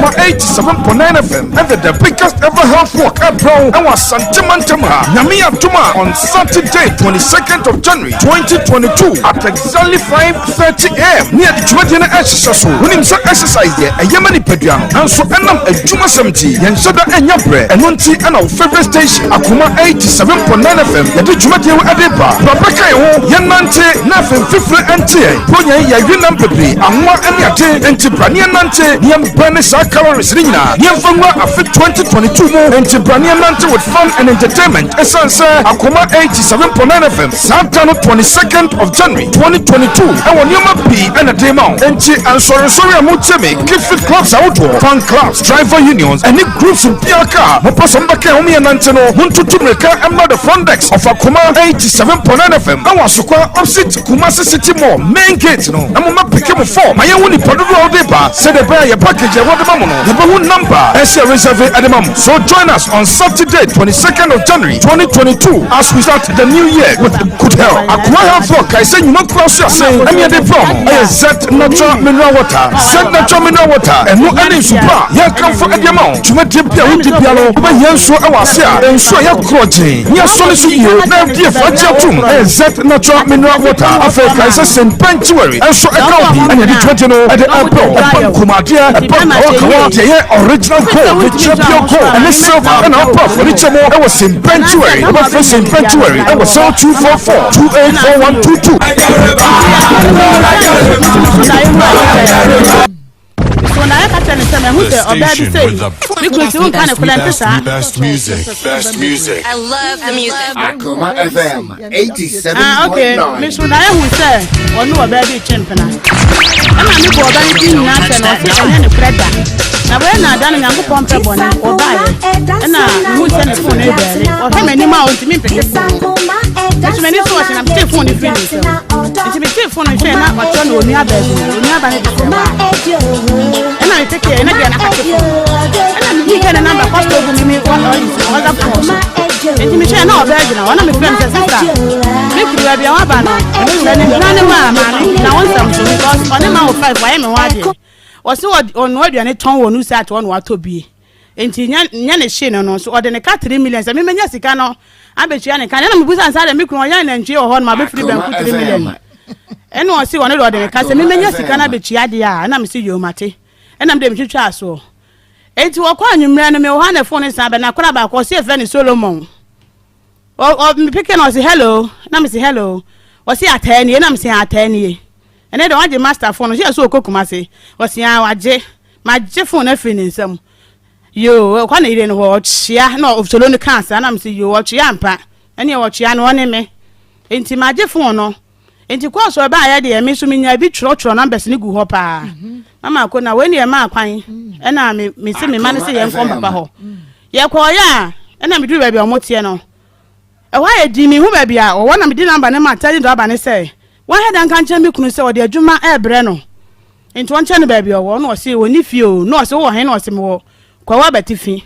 Akoma 87.9 FM ɛde the biggest ever health walk ɛbrɛ wo ɛwɔ Asante mantam ha. Nyame yɛ adom a, on Saturday 22nd of January 2022 at exactly 5:30 a.m. ne yɛde dwumadie no ɛhyehyɛ so. Wonim sɛ exercise deɛ, ɛyɛ ma nipadua no, nanso ɛnam adwumasɛm nti yɛnhyɛ da ɛnya berɛ. Ɛno nti ɛna wo favorite station Akoma 87.9 FM yɛde dwumadie wo ɛde ba. Brabɛka yɛ ho, yɛnante na afei mfifire ɛnte yɛn. Bronya yi, yɛwe nam bebree, anwa ne ade, nti bra ne yɛnante ne yɛmbɛn ne saa calories ne nyinaa ne yɛmfa nwura afe 2022 mu. Nti bra ne yɛnante with fun and entertainment, ɛsiane sɛ Akoma 87.9 FM saa da no, 22nd of January 2022, ɛwɔ nneɛma pii ɛna de ma wo. Nti ansɔrensɔre a motie me, keep fit clubs ahodoɔ, fan clubs, driver unions ɛne groups biara ka mopɛ sɛ mobɛka ɛho yɛnante no, montoto mmirika ɛmmra the front desk of Akoma 87.9 FM ɛwɔ Asokwa, opposite Kumasi City Mall main gate no, na moma pick mo form ma yɛhu nipa dodoɔ a wode ba, sɛdeɛ ɛbɛyɛ yɛ package a wɔde ma mo no, yɛbɛhu number ɛsɛ reserve ɛde ma mo. So join us on Saturday 22nd of January 2022 as we start the new year with good health. Akoma Health Walk, kae sɛ nnwuma kura so ase ɛne yɛde brɛ mo ɛyɛ Z Natural Mineral Water. Z Natural Mineral Water, ɛno ɛne nsu pa a yɛkamfo ɛde ama wo. Dwumadie bi a wodi bia no, wobɛhia nsuo ɛwɔ ase a nsuo a yɛkorɔ gyee ne yɛsɔne so yie na FDA fa agye atom ɛyɛ Z Natural Mineral Water. Afei kae sɛ St Pentuary ɛnso ɛka wo bi ɛne yɛde dwumadie no ɛde ɛbrɛ wo. Ɛba nkumadeɛ, ɛba nkawakawa deɛ, ɛyɛ original gold, mekyerɛ pure gold ɛne silver, ɛna wopɛ afɔrekyɛ mu ɛwɔ St Pentuary. Wobɛfrɛ St Pentuary ɛwɔ 0244 284122. So na yɛka kyerɛ ne sɛ mahu sɛ ɔbaa bi sei me kunu nti wonka ne korɛ nte saa. Best music. Best music. I love the music. Akoma FM 87.9. Ah, okay, me so na yɛhu sɛ ɔne ɔbaa bi twe mpena, ɛna me bɔ ɔbaa no din nyinaa kyɛ no, ɔse ɛnyɛ ne korɛ da na wɔyɛ na ada no. Nyankopɔn mpɛ bɔne, ɔbaeɛ ɛna mehu sɛ ne phone no bɛɛle. Ɔhwɛ m'anim a ɔntumi mpeke phone no, nso m'ani so ɔhyɛ na metee phone no firi ne nsam. Nti metee phone no hwɛ na ɔkyerɛ no onua baabi, onua ba no de sɛ waa, ɛna mepeke ɛna deɛ nakate phone, ɛna meyii kɛ ne number kɔstɔ gu me me WhatsApp phone so. Nti mehwɛ na ɔbɛɛ gyina hɔ na mefrɛ no sɛ, "Sister, me kuru baabi a waba no, sɛ ne mpena ne ma a, maame na wo nsɛm so, because ɔne ma wo five wayɛ me ho adeɛ." Ɔse ɔnoa aduane tɔn wɔ no sɛ ate ɔno watɔ bie, nti nyɛ ne hye no so ɔde ne ka 3 million sɛ memɛnya sika no abɛtua ne ka. Ɛna mebusa nsa dɛ me kunu ɔyɛ nantwie wɔ hɔ no ma bɛfiri banku 3 million. Ɛna ɔse ɔne de ɔde ne ka sɛ memɛnya sika no abɛtua deɛ a, ɛna mese yo, mate. Ɛna mede metwitwa soɔ. Enti wɔkɔ anwummerɛ no, mewɔ hɔ a na phone san bɛ na akora baako, ɔse yɛfrɛ no Solomon. Ɔ mepeke na ɔse, "Hello," na mese, "Hello." Ɔse, "Ataa nie?" Na mese, "Ataa nie." Ɛnɛ de wagye master phone no, sɛ yɛ sɛ ɔkɔ Kumase. Ɔse a wagye, magye phone afiri ne nsam. Yoo, ɔkɔ ne yere no hɔ ɔkyea na ɔsolo no kaa saa, na mese yoo, ɔkyea ampa. Ɛneɛ ɔkyea no ɔne me, nti magye phone no. Nti kɔɔso ɛbaayɛ deɛ, me nso menya bi twerɛtwerɛ numbers no gu hɔ paa. Mama ko na wei ne ɛmaa kwan, ɛna me me se me ma no sɛ yɛnkɔ papa hɔ. Yɛkɔɔyɛ a, ɛna meduru baabi a ɔmo teɛ no, ɛhɔ ayɛ din, mehu baabi a ɔwɔ na mede number no ma taxi driver ne sɛ wɔahɛ da nka nkyɛn me kunu sɛ ɔde adwuma ɛɛbrɛ no, nti ɔnkyɛn no baabi a ɔwɔ. Na ɔse ɔni fie o. Na ɔse, "Wowɔ he?" Na ɔse, "Mewɔ Kwawu Abatifi."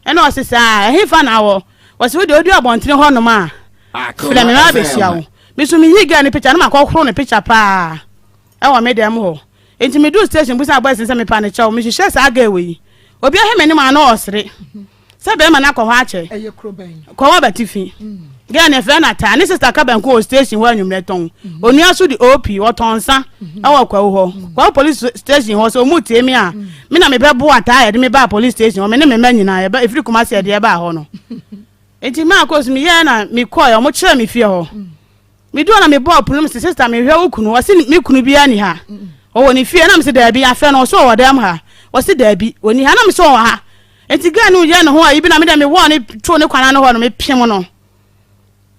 Ɛna ɔse, "Saa, ɛhe fa na awɔ?" Ɔse, "Wode odu abɔntene hɔ nom a, frɛ me ma abɛhyia wo." Me so meyii girl ne picture na makɔhoro ne picture paa ɛwɔ me dɛm hɔ. Nti meduu station busa boys sɛ, "Mepa ne kyɛw, mehyehyɛ saa girl wɔ yi." Obi ahwɛ m'anim a na ɔsere sɛ bɛrima no akɔ hɔ akyɛ. Kɔwɔ Abatifi. Girl ne fɛ na taa ne sister ka banku wɔ station hɔ anwummerɛ tɔn. Onua so de op ɔtɔn nsa ɛwɔ Kwawu hɔ, Kwawu police station hɔ. Sɛ ɔmu tie mi a, me na mebɛbo ataa yɛde me baa police station hɔ, me ne me mma nyinaa yɛbɛ efiri Kumasi yɛde yɛbaa hɔ no. Nti maa kɔ so meyɛɛ na mekɔɛ, ɔmo kyerɛ me fie hɔ. Medu na mebɔɔ pono mu sɛ, "Sister, mehwɛ wo kunu." Ɔse, "Me kunu biara ni ha, ɔwɔ ne fie." Na mese, "Daabi, afɛ no, ɔsɛ ɔwɔ dɛm ha." Ɔse, "Daabi, ɔni ha." Na mese, "Ɔwɔ ha." Nti girl no yɛ ne ho ayi bi na mede mewɔɔ ne too ne kwana no hɔ no, mepem no.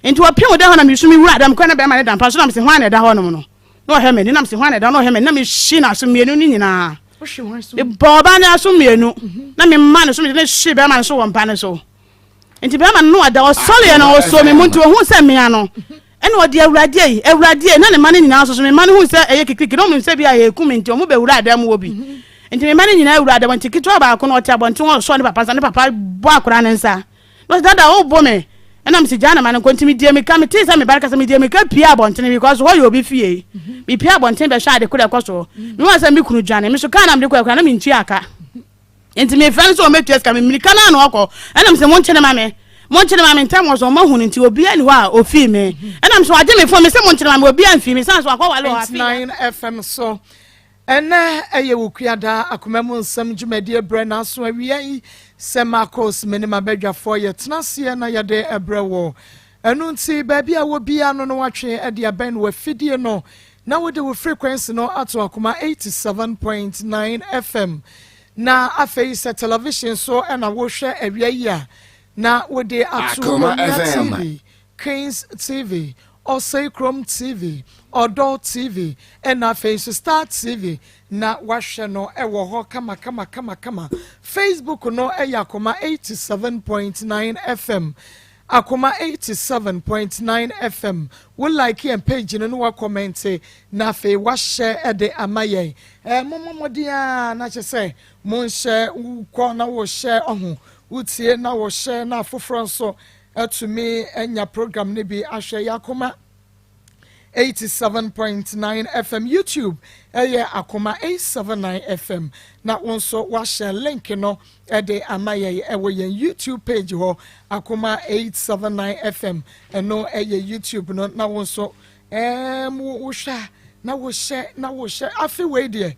Nti wɔpem da hɔ na mesu mewura dɛm kɔ na bɛrima ne da mpa so, na mese, "Hwan na ɛda hɔ nom no?" Na ɔhwɛ m'ani, na mese, "Hwan na ɛda?" Na ɔhwɛ m'ani na mehyi n'aso mmienu no nyinaa. Mebɔ ɔbaa no aso mmienu na mema ne so, mede ne hye bɛrima no so wɔ mpa no so. Nti bɛrima no na ɔda ɔsɔreɛ no, ɔsɔ me mu, nti ohun sɛ mmea no, ɛna ɔde, "Awurade yi, Awurade yi," na ne mma no nyinaa nso so. Me mma no hu sɛ ɛyɛ kikiriki na ɔmo sɛ bi a yɛku me, nti ɔmo bɛwura adan mu wɔ bi. Nti me mma no nyinaa wura adan mu, nti ketewa baako no ɔte abɔnten hɔ, ɔsɔ ne papa nsa, ne papa bɔ akwaraa ne nsa na ɔsɛ, "Dada, wobɔ me?" Ɛna mesi gyaa ne ma no nkɔ. Nti medie mika, metee sɛ me ba no kasa, medie mika pie abɔntene because hɔ yɛ obi fie. Mepie abɔntene bɛhwɛ ade koro ɛkɔ so, mehu sɛ me kunu dwane. Me so kaa na mede kɔ akura na mentua aka. Nti mefrɛ no sɛ ɔmmɛtua sika me mmirika no a na ɔkɔ ɛna mesɛ monkyene ma me monkyene ma me ntɛm wɔ so ɔma hu no nti obiara ni hɔ a ofii me ɛna mesɛ wagye me fon mesɛ monkyene ma me obiara mfii me san so akɔwale wɔ afe 9 FM so. Ɛnnɛ ɛyɛ Wukuada Akoma mu Nsɛm dwumadie berɛ nanso awia yi sɛ Marcos me ne m'abadwafoɔ yɛtena aseɛ na yɛde brɛ wo. Ɛno nti baabi a wɔ biara no na woatwe de abɛn w'afidie no na wode wo frequency no ato Akoma 87.9 FM. Na afei sɛ television so na wohwɛ awia yi a na wode ato Akoma Onua FM. TV, Kings TV, Osei Krom TV, Ɔdɔ TV, ɛna afei nso Star TV na wahwɛ no ɛwɔ hɔ kama kama kama kama. Facebook no ɛyɛ Akoma 87.9 FM. Akoma 87.9 FM. Wo like yɛn page no na wa comment na afei wahyɛ ɛde ama yɛn. Mommɔ mmɔden a na kyerɛ sɛ monhyɛ wokɔ na wohyɛ ɔho wotie na wɔhyɛ na afoforɔ nso atumi anya program no bi ahwɛ. Yɛ Akoma 87.9 FM. YouTube ɛyɛ Akoma 879 FM na wo nso wahyɛ link no ɛde ama yɛn ɛwɔ yɛn YouTube page hɔ, Akoma 879 FM. Ɛno ɛyɛ YouTube no na wo nso wohwɛ a na wohyɛ na wohyɛ. Afe wei deɛ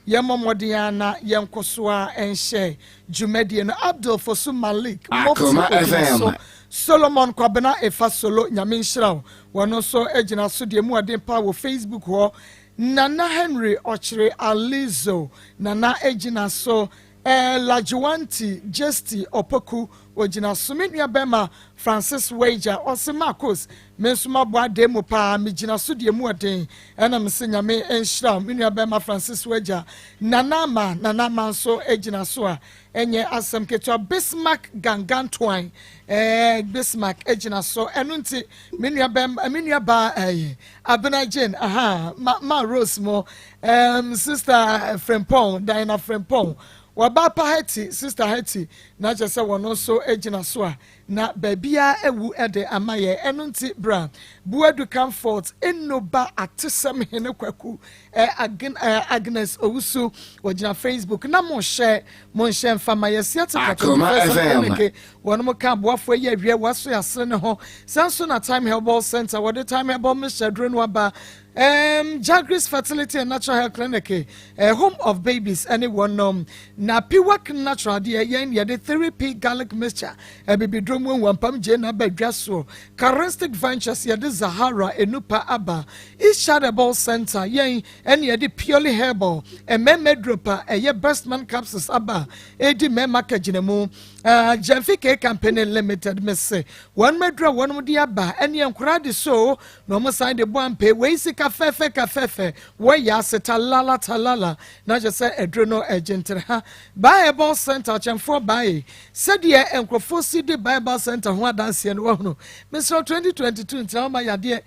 yɛmmɔ mmɔden a na yɛnkɔ so a ɛnhyɛ dwumadie no. Abdul Fosu Malik Mufti Akoma ogyina FM. so. Solomon Kwabena Efa Solo, Nyame nhyira wo. Wɔno nso gyina so deɛ mu ɔden pa wɔ Facebook hɔ. Nana Henry Ɔkyerɛ Alizo Nana gyina so. Lajuanti Jesti Opoku ogyina so. Me nua bɛma Francis Wager ɔse Marcos me nso mabɔ adan mu paa, megyina so deɛ mu ɔden ɛna me sɛ Nyame nhyira wo, me nua bɛma Francis Wager. Nana Ama, Nana Ama nso gyina so a ɛnyɛ asɛm ketewa. Bismarck Gangantoan, Bismarck gyina so. Ɛno nti me nua bɛma, me nua baa ɛyɛ Abena Jane, aha ma Rose mo, Sister Frempɔn, Diana Frempɔn, wɔba pa Heti, Sister Heti na kyerɛ sɛ wɔn nso gyina so a na baabiara ewu de ama yɛ. Ɛno nti bra Buadu Comfort Enoba Atesɛm Hene Kwaku, Agnes Owusu wɔgyina Facebook na mo hyɛ mo nhyɛ nfama yɛsi ate. Akoma FM. Clinic wɔn mo ka aboafoɔ yi awie wɔaso yasere ne ho. San so na Time Herbal Center wɔde Time Herbal mixture duro no aba. Jagris Fertility and Natural Health Clinic, home of babies, ɛne wɔn nom na Piwak Natural deɛ yɛn yɛde 3P garlic mixture ɛbibiduro mu ewampam gye na aba dwa soɔ. Charistic Ventures yɛde Zahara enupa aba. East Herbal Center yɛn ɛne yɛde Purely Herbal mmarima dropa ɛyɛ Best Man capsules aba edi mmarima kagyina mu. Jemfi K Company Limited mese wɔn mɛduro a wɔn de aba ɛne nkwaraa de so na wɔn san de bɔ ampe wei sika fɛfɛ ka fɛfɛ wɔyɛ ase talala talala na kyerɛ sɛ aduro no ɛgye ntere ha. Bible Center akyɛnfoɔ baayi sɛdeɛ nkurɔfoɔ si de Bible Center ho adanseɛ no wɔhunu. Mesrɛ 2022 ntina wɔma yadeɛ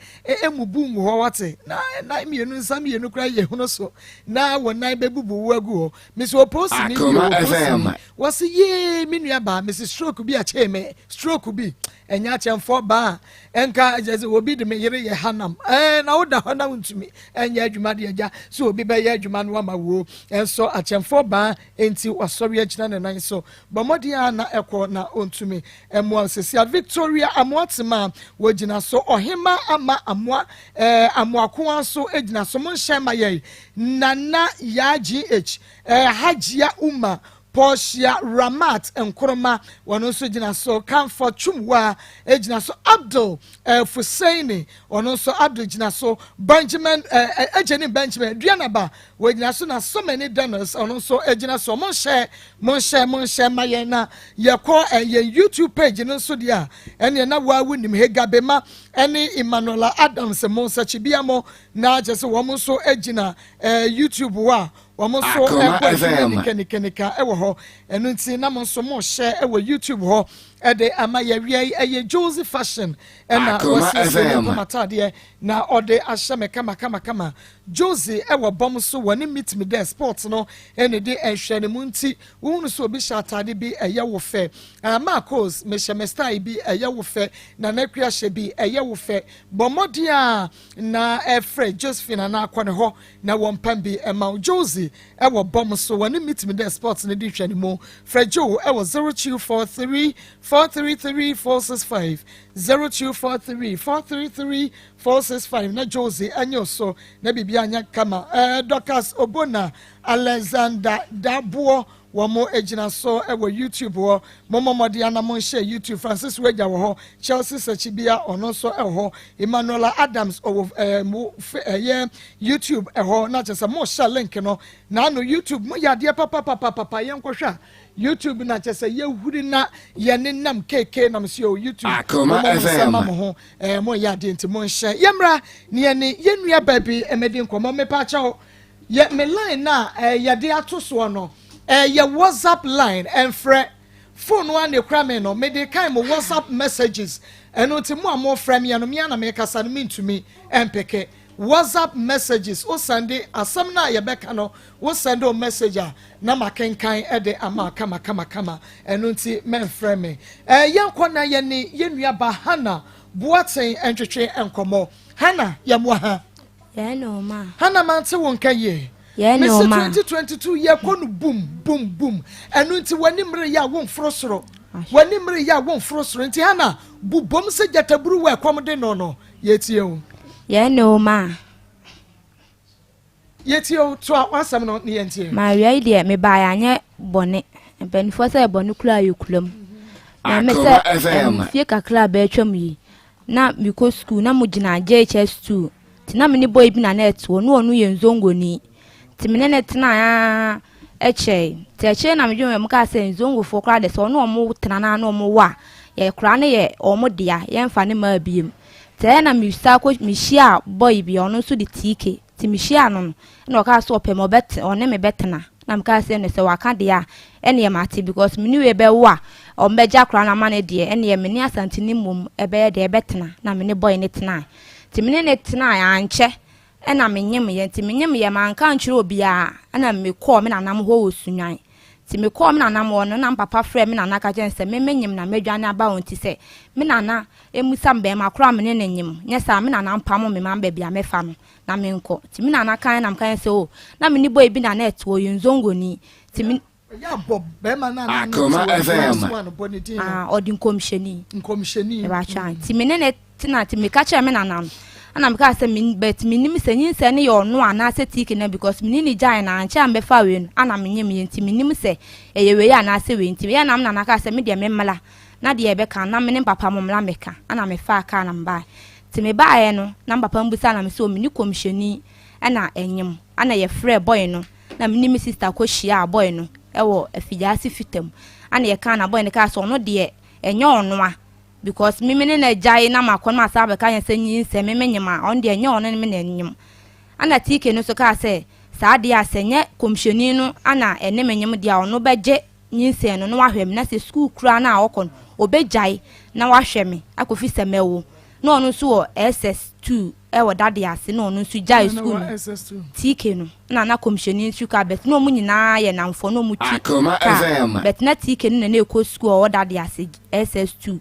emu bu ngu hɔ wate na nan mmienu nsa mmienu koraa yɛ hunu so na wɔn nan bɛbubu wo agu hɔ. Mesɛ oposi ni bi Akoma oposi FM. ni wɔsi yee me nua baa mesi stroke bi akyɛn me stroke bi ɛnyɛ akyɛnfoɔ baa ɛnka ɛkyɛ sɛ obi de me yere yɛ hanam na woda hɔ na ntumi ɛnyɛ adwuma de agya so obi bɛyɛ adwuma no ama wo. Ɛnso akyɛnfoɔ baa enti wasɔre agyina ne nan so bɔ mmɔden a na ɛkɔ na ɔntumi ɛmoa sisi a. Victoria Amoatema a wɔgyina so. Ɔhema Ama Amoa Amoakoa nso gyina so. Mo nhyɛn ma yɛn. Nana Yaa Gh Hajia Uma Portia Ramat Nkrumah wɔn nso gyina so. Comfort Chumwa gyina so. Abdul Fuseini ɔno nso Abdul gyina so. Benjamin Ejeni Benjamin Duanaba wɔgyina so na so many Dennis ɔno nso gyina so. Mo nhyɛ mo nhyɛ mo nhyɛ ma yɛn na yɛkɔ yɛn YouTube page no nso deɛ a ɛneɛ na waawu nim Hegabema ɛne Emmanuela Adams mo nsakyibia mo na kyerɛ sɛ wɔn nso gyina YouTube hɔ a wɔn nso Akoma ɛkɔ adwuma FM. nika nika ɛwɔ hɔ. Ɛno nti na mo nso mo hyɛ ɛwɔ YouTube hɔ ɛde ama yɛwia yi. Ɛyɛ Josie Fashion ɛna Akoma wɔsiesie ne FM. mpam ataadeɛ na ɔde ahyɛ me kama kama kama. Josie wɔ bɔm so wɔ ne Meet Me There Sports no na ɛdi nhwɛanimu nti wohunu sɛ obi hyɛ ataade bi ɛyɛ wo fɛ. Ah Marcos mehyɛ me style bi ɛyɛ wo fɛ. Nana Akua hyɛ bi ɛyɛ wo fɛ. Bɔ mmɔden a na frɛ Josephine anaa kɔ ne hɔ na wɔmpam bi mma wo. Josie wɔ bɔm so wɔ ne Meet Me There Sports no di nhwɛanimu. Frɛ Joe wɔ 0243 433 465, 0243 433 465 na Josie nye wo so na biribi anyɛ kama. Eh, Dorcas Obona, Alexander Daboɔ, wɔn gyina so wɔ YouTube hɔ. Mommɔ mmɔden ana monhyɛ YouTube. Francis Wagya wɔ hɔ, Chelsea Sachibia ɔno nso wɔ hɔ, Emmanuela Adams ɔwɔ eh, mo ɛyɛ YouTube ɛhɔ na kyerɛ sɛ mohyɛ link no na ano YouTube moyɛ adeɛ papapapapa yɛnkɔhwɛ a YouTube na kyerɛ sɛ yɛhuri na yɛnenam KK nam so yɛ YouTube. Akoma Mommɔ mo nsa ma FM. mo ho. Ɛɛ mo yɛ adeɛ nti mo nhyɛ. Yɛmmra ne yɛne yɛn nua baa bi mmɛdi nkɔmmɔ. Mepaakyɛw, yɛ me line no a ɛɛ yɛde ato soɔ no, ɛyɛ WhatsApp line, ɛmfrɛ. Phone no ara na ekura me no, mede kan mo WhatsApp messages. Ɛno nti mo a mofrɛ me no, me ara na mekasa no, mentumi mpeke. WhatsApp messages, wo sɛnde asɛm no a yɛbɛka no, wo sɛnde wo message a, na makenkan de ama wo kama kama kama. Ɛno nti mɛmfrɛ me. Ɛɛ yɛnkɔ na yɛne yɛn nua ba Hannah Boateng ntwetwe nkɔmmɔ. Hannah, yɛmmoa ha. Yɛn ne ɔma. Hannah mante wo nka yie. Yɛn ne Mese ɔma. 2022 yɛkɔ no boom boom boom. Ɛno nti w'ani mmere yɛ a womforo soro. W'ani mmere yɛ a womforo soro. Nti Hannah, bobom sɛ gyataburuwa a ɛkɔm de no no. Yɛtie wo. Yɛn ne ɔma. Yɛtie o, toa w'asɛm no ne yɛntie. Ma awia yi deɛ mebaeɛ anyɛ bɔne. Mpanimfoɔ sɛ bɔne kura yɛ kura mu. Na me sɛ mfie kakra a bɛatwam yi, na mekɔ sukuu na mogyina JHS 2. Nti na me ne boy bi na na ɛte hɔ, na ɔno yɛ nzongoni. Nti me ne no tenaeɛ ara kyɛe. Nti akyire na medwene ho kaa sɛ nzongofoɔ koraa deɛ sɛ ɔne wɔn tena na ne wɔn wo a, yɛ koraa no yɛ wɔn dea, yɛmfa no mmaa biom. Nti ɛyɛ na mesan kɔ mehyiaa boy bi, ɔno nso de TK. Nti mehyiaa no no, ɛna ɔkaa sɛ ɔpɛ me ɔbɛte ɔne me bɛtena. Na mekaa sɛ ɛne sɛ waka deɛ a, ɛneɛ mate because me ne wei bɛwo a, ɔmbɛgye akwadaa no ama no deɛ, ɛneɛ me ne Asanteni mmom ɛbɛyɛ deɛ ɛbɛtena. Na me ne boy no tenae. Nti me ne no tenae, ankyɛ ɛna menyemeeɛ. Nti menyemeeɛ, manka ankyerɛ obiara, ɛna mekɔɔ me nana mo hɔ wɔ Sunyani. Nti mekɔɔ me nana mo hɔ no, na me papa frɛɛ me nana ka kyerɛɛ no sɛ me menyem na madwane aba hɔ nti sɛ me nana mmisa me bɛɛma korɔ a me ne no nyem, nyɛ saa a me nana mpamo me ma me baabi a mɛfa no na menkɔ. Nti me nana kaeɛ na meka kyerɛɛ no sɛ oh, na me ne boy bi na na ɛte hɔ, ɔyɛ Nzongoni. Nti me. Ɛyɛ a bɔ bɛrima no a na ne Akoma te wɔ FM. so a no bɔ ne din no. Ah, ɔde nkɔmhyɛni. Nkɔmhyɛni. Mebakyɛ a. Nti me ne no tena nti meka kyerɛɛ me nana no. Ɛna mekaa sɛ me but menim sɛ nyinsɛn no yɛ ɔno anaasɛ TK no because me ne no gyae no ankyɛ a mebɛfaa wei no ana menyem yɛ nti menim sɛ ɛyɛ wei anaasɛ wei nti ɛyɛ na me nana kaa sɛ me deɛ me mmla na deɛ ɛbɛka no na me ne papa mo mmla mmɛka ɛna mefaa kaa na mebaeɛ nti mebaeɛ no na me papa mbusa na me sɛ o me ne kɔmhyɛni ɛna ɛnyem ɛna yɛfrɛɛ boy no na me ne me sister kɔ hyiaa boy no wɔ afigyase fita mu ɛna yɛkaa na boy no kaa sɛ ɔno deɛ ɛnyɛ ɔnoa because me me ne no agyae na makɔ na masan abɛka yɛn sɛ nyinsɛn me menyem a ɔno deɛ ɛnyɛ ɔno ne me na ɛnyem ɛna TK no nso kaa sɛ saa deɛ a sɛ nyɛ kɔmhyɛni no ana ɛne me nyem deɛ a ɔno bɛgye nyinsɛn no na wahwɛ me na sɛ sukuu koraa no a ɔkɔ no ɔbɛgyae na wahwɛ me akɔfi sɛ mɛwo na ɔno nso wɔ SS2 wɔ dade ase na ɔno nso gyae sukuu no TK no na na kɔmhyɛni nso kaa but na ɔmo nyinaa yɛ namfoɔ na ɔmo twi kaa but na TK no na na ɛkɔ sukuu a ɔwɔ dade ase SS2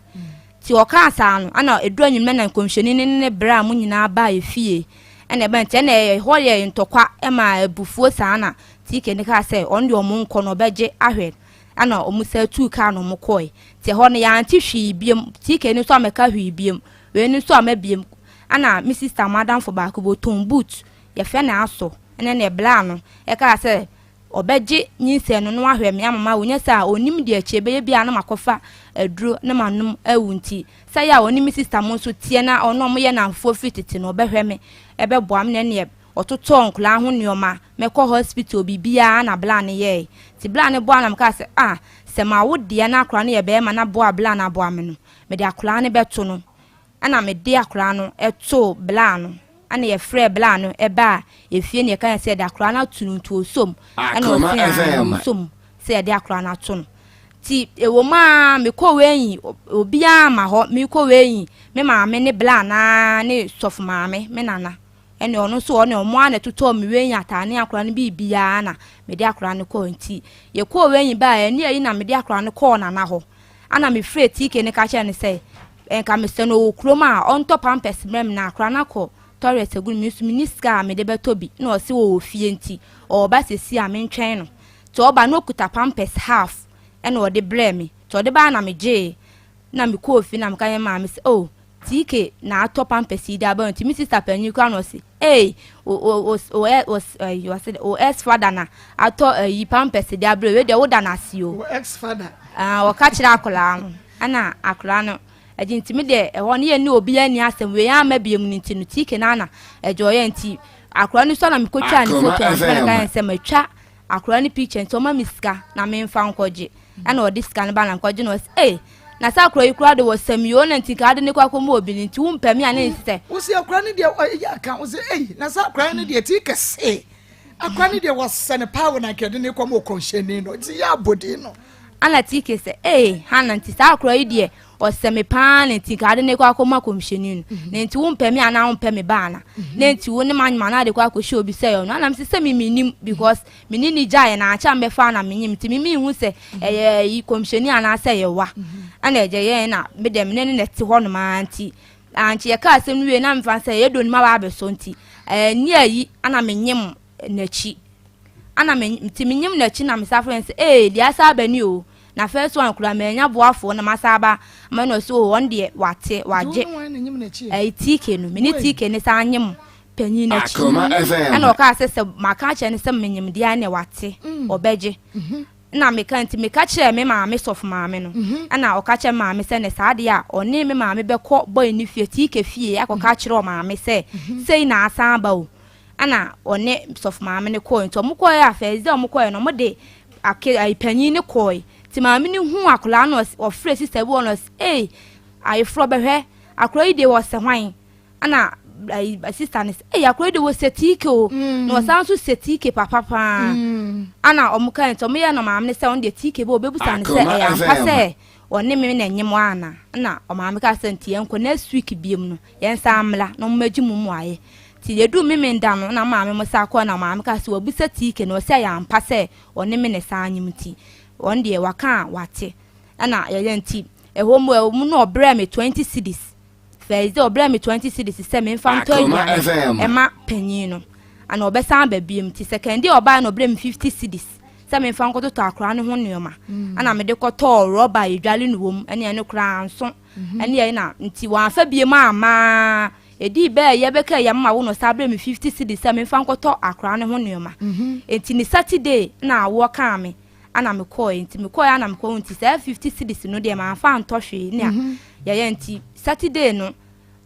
ti ɔkaa saa no ana ɛduru anwummerɛ na nkɔmhyɛni ne ne berɛ a mo nyinaa baa efie ɛna ɛbɛn nti ɛna ɛhɔ yɛ ntɔkwa ɛma abufuo saa na TK no kaa sɛ ɔno deɛ ɔmo nkɔ no ɔbɛgye ahwɛ ɛna ɔmo sa tuu kaa na ɔmo kɔɛ nti ɛhɔ no yɛante hwee biom TK no nso amɛka hwee biom wei no nso ama biom ɛna me sister mo adamfo baako bi ɔtɔn boot yɛfrɛ no asɔ ɛne ne bla no ɛkaa sɛ ɔbɛgye nyinsɛn no na wahwɛ me ama mawu nyɛ saa a ɔnim deɛ akyire bɛyɛ biara na makɔfa aduro na manom awu nti sɛ yɛ a ɔne me sister mo nso teɛ na ɔno ɔmo yɛ namfoɔ firi tete no ɔbɛhwɛ me ɛbɛboa me na ɛneɛ ɔtotɔɔ nkwadaa ho nneɛma mɛkɔ hospital biribiara na bla no yɛɛ nti bla no boa na mekaa sɛ ah sɛ mawo deɛ na akwadaa no yɛ bɛrima na boa bla no aboa me no mede akwadaa no bɛto no ɛna mede akwadaa no too bla no ɛna yɛfrɛɛ bla no ɛbaa efie na yɛka yɛn sɛ yɛde akwadaa no ato no nti osom ɛna Akoma ɔse aa FM. osom sɛ yɛde akwadaa no ato no nti ɛwɔ mu a mekɔ wei obiara ma hɔ mekɔ wei me maame ne bla naa ne sɔfo maame me nana Ɛne ɔno nso ɔne ɔmo ara na ɛtotɔɔ me wei ataade ne akwadaa no biribiara na mede akwadaa no kɔɔ. Nti yɛkɔɔ wei baa ɛne ayi na mede akwadaa no kɔɔ nana hɔ. Ana mefrɛ TK no ka kyerɛ no sɛ nka mesɛ no ɔwɔ kurom a ɔntɔ pampers mmerɛ me na akwadaa no akɔ toilet agu no, me nso menni sika a mede bɛtɔ bi. Na ɔse wɔwɔ fie nti ɔwɔ sɛsi a mentwɛn no. Nti ɔba na ɔkuta pampers half ɛna ɔde brɛɛ me. Nti ɔde baa na megyee na mekɔɔ fie na meka yɛ maame sɛ, oh, TK na atɔ pampers yi de aba. Nti me sister panyin koraa na ɔse, ei, o o o o o ɛyi ɔse o ex father na atɔ ɛyi pampers de abrɛ wei deɛ, woda n'ase o. Wo ex father. Ah, ɔka kyerɛ akwaraa no ɛna akwaraa no ɛgye. Nti mi deɛ ɛhɔ no yɛ ne obiara ni asɛm wei ama biem no. Nti no TK na ana ɛgye ɔyɛ. Nti akwaraa no so na mekɔtwa ne photo na mfɛn ka yɛn sɛ matwa akwaraa no picture, nti ɔma mi sika na memfa nkɔgye. Ɛna ɔde sika no ba na nkɔgye na ɔsɛ, ee, na sɛ akwaraa yi koraa de wɔ sɛm yi o, na nti nka ade ne kɔ akɔmu obi no nti wompɛ mi a ne nsi sɛ Wosi akora no deɛ ɔyɛ aka wo sɛ, ei, na sɛ akora no deɛ tii kɛse, akora no deɛ wɔsɛ ne paa wɔ na nkɛde ne kɔm ɔkɔnhyɛni no nti yɛ abɔden no. Ana TK sɛ, ee, hana nti saa akwaraa yi deɛ ɔsɛ me paa na nti nka ade ne kɔ akɔmu akɔmhyɛni no na nti wompɛ me anaa wompɛ me ba ana na nti wo ne ma nwoma na ade kɔ akɔhyɛ obi sɛ ɔno anam sɛ sɛ me menim because me ne ne gyaeɛ na akyɛ a mbɛfa na menyim nti me menhu sɛ ɛyɛ yi kɔmhyɛni anaasɛ ɛyɛ wa. Ɛna ɛgye yɛn na me deɛ me ne ne na ɛte hɔ nom ara. Nti ankye yɛka asɛm no wie na mefa sɛ yɛdɔ nim aba abɛsɔ nti ɛni ayi ana menyim n'akyi ana me nti menyim n'akyi na mesa frɛ no sɛ, ee, deɛ asa aba ni o, na first one kura manya boafoɔ na masa aba ama na ɔsɛ o, ɔno deɛ wate wagye. Nti wo ne wɔn na nyim n'akyi? Ɛyi TK no, me ne Wei. TK ne saa nyim panyin n'akyi. Akoma FM. Ɛna ɔkaa sɛ maka kyerɛ no sɛ menyim deɛ ɛna wate ɔbɛgye. Na meka nti meka kyerɛ me maame, sɔfo maame no, ɛna ɔka kyerɛ me maame sɛ ne saa deɛ a ɔne me maame bɛkɔ bɔyi ne fie, TK fie, akɔka kyerɛ ɔmaame sɛ sei na asan aba o. Ɛna ɔne sɔfo maame no kɔɔ. Nti ɔmo kɔɛ a first day ɔmo kɔɛ no, ɔmo de ake ayi panyin ne kɔɛ. Nti maame no hu akwadaa no, ɔfrɛ sister bi wɔ no, ɔsi, ee, ayeforɔ bɛhwɛ akwadaa yi deɛ wɔsɛ hwan? Ɛna ayi sister no sɛ, ee, akwadaa yi deɛ wɔsɛ TK o, na ɔsan nso sɛ TK papa paa. Ɛna ɔmo ka nti ɔmo yɛ no maame no sɛ ɔno deɛ TK bɛ ɔbɛbusa no sɛ Akoma ɛyɛ ampa FM. sɛ ɔne me na ɛnyem ana. Ɛna ɔmaame ka sɛ nti yɛnkɔ next week biem no, yɛnsa mmla na ɔmo agye mu mu ayɛ. Nti yɛdu memenda no na maame mo sa kɔ na maame ka sɛ wabusa TK na ɔsɛ ɛyɛ ampa sɛ ɔne me ne saa nyem, nti ɔno deɛ waka a wate. Ɛna yɛyɛ nti ɛhɔ mu ɛwɔ mu na ɔbrɛ me 20 cedis first day, ɔbrɛ me 20 cedis sɛ memfa ntɔ Akoma aduane FM. ɛma panyin no ana ɔbɛsan aba biem. Nti second day ɔbaa na ɔbrɛ me 50 cedis sɛ memfa nkɔtotɔ akwaraa no ho nneɛma. Ɛna mede kɔtɔɔ rɔba a yɛdwale no wɔ mu ɛne ɛno koraa nso ɛne yɛn na nti wɔamfa biem amaa ɛdii bɛɛ yɛbɛka yɛ mama wo no saa brɛ me 50 cedis sɛ memfa nkɔtɔ akwaraa no ho nneɛma. Nti ne Saturday na awoɔ kaa me ana mekɔɛ. Nti mekɔɛ ana mekɔɔ. Nti saa 50 cedis no deɛ mamfa antɔ hwee ne a yɛyɛ. Nti Saturday no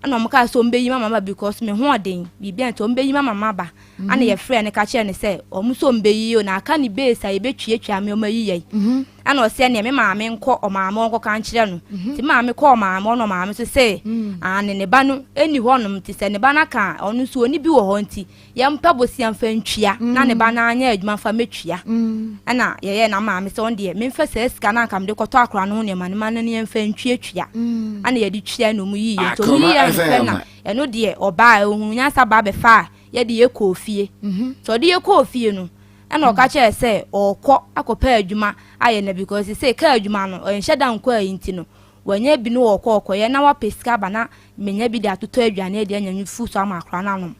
ɛna ɔmo kaa sɛ ɔmo bɛyi mama ba because me ho ɔden biribi a nti ɔmo bɛyi mama ma ba. Ana yɛfrɛ no ka kyerɛ no sɛ ɔmo sɛ ɔmo bɛyi o na aka ne base a yɛbɛtuatua me ɔmo ayi yɛn. Ɛna ɔsɛ neɛ me maame nkɔ ɔmaame ɔnkɔka nkyerɛ no. Nti me maame kɔ ɔmaame ɔno ɔmaame so sɛ ane ne ba no ɛni hɔnom, nti sɛ ne ba no aka a ɔno nso ɔni bi wɔ hɔ, nti yɛmpɛ bosia mfa ntua na ne ba no anyɛ adwuma mfa mɛtua. Ɛna yɛyɛ na maame sɛ ɔno deɛ memfa saa sika no anka mede kɔtɔ akora no ho nneɛma no ma no ne yɛmfa ntuatua. Ɛna yɛde tua na ɔmu yiye. Nti ɔmu Akoma yiye mfɛ FM. na ɛno deɛ ɔbaa ohunu nyansa baa bɛfa a yɛde yɛ kɔɔ fie. Nti ɔde yɛ kɔɔ fie no ɛna ɔka kyerɛ sɛ ɔrekɔ akɔpɛ adwuma ayɛ na because sɛ kaa adwuma no ɔnhyɛ da nkɔ ayi nti no wɔnyɛ bi no wɔkɔ ɔkɔyɛ na wapɛ sika aba na menya bi de atotɔ aduane adi anya nufu so ama akora no anom.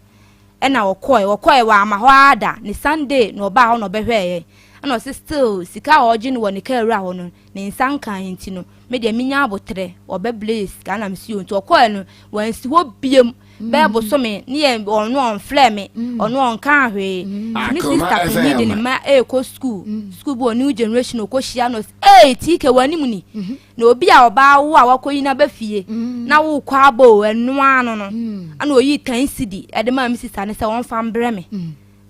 Ɛna ɔkɔɛ wɔ ama hɔ ada ne Sunday na ɔbaa hɔ na ɔbɛhwɛɛ ɛna ɔsɛ still sika a ɔgye no wɔ ne kaa wura hɔ no ne nsa nka. Nti no me deɛ menya abotrɛ ɔbɛbile sika na mesi o. Nti ɔkɔɛ no wansi hɔ biem bɛɛ bosome ne yɛ ɔno ɔnflɛ me, ɔno ɔnka hwee. Nti me Akoma sister panyin de ne FM. mma ɛɛkɔ school, school bi wɔ New Generation, ɔkɔ hyia no ɔsɛ, ee, TK w'anim ni na obi a ɔbaa wo a wakɔ yi na bɛ fie na wokɔ abɔ o ɛnoa no ɛna oyi 10 cedi ɛde maa me sister ne sɛ wɔmfa mbrɛ me.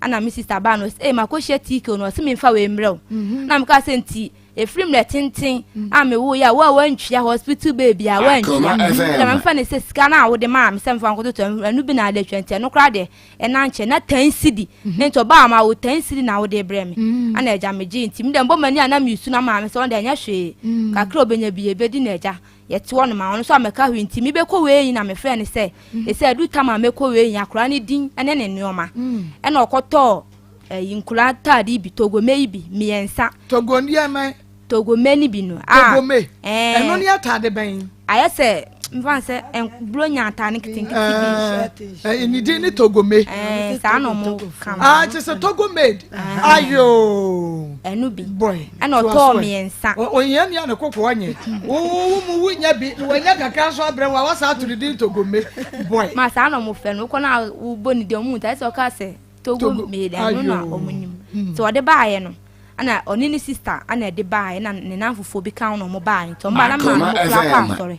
Ɛna me sister baa no ɔsɛ, ee, makɔ hyia TK no, ɔsɛ memfa wei mbrɛ wo. Na meka sɛ nti efiri mmerɛ tenten a mewo yi a wo a wantua hospital baabi a wantua Akoma FM. ɛna memfa ne sɛ sika no a wode maa me sɛ memfa nkɔtotɔ ɛno bi na ade atwa. Nti ɛno koraa deɛ ɛna nkyɛn na 10 cedi ne nti ɔbaa ma wo 10 cedi na wode brɛ me. Ana agya megye nti mede mbɔ m'ani a na mesu na maame sɛ ɔno deɛ ɛnyɛ hwee kakra a ɔbɛnya bi ebɛdi na agya. yɛte hɔ nom a ɔno nso amɛka hwee nti mebɛkɔ wei na mefrɛ no sɛ ɛsɛ adu tam a mɛkɔ wei akora ne din ne ne nneɛma mm. ɛna ɔkɔtɔɔ ɛyi nkora ataade bi togome yi bi mmiɛnsa. Togo nneɛma. Togome ni bi no. A togome ɛno ne ataade bɛn. Ayɛ sɛ nfa sɛ buronya ataade nketenkete bi. Ɛɛ ne din ne togome. Ɛɛ saa na ɔmo ka no. Aa kyerɛ sɛ togo made. Ayoo. Ɛno bi. Boy. Ɛna ɔtɔɔ mmiɛnsa. Ohia ni a ne koko ɔnyɛ. Wo mu wo nya bi na wanya kakra nso abrɛ wo a wasa ato ne din togome. Boy. Ma saa na ɔmo fɛ no wokɔ na wobɔ ne din ɔmo nta ɛsɛ ɔka sɛ togo made ɛno na ɔmo nim. Nti ɔde baayɛ no. Ɛna ɔne ne sister ɛna ɛde baeɛ ɛna ne nanfofoɔ bi ka ho na ɔmo baeɛ nti ɔmo baeɛ na maa no kura kɔ asɔre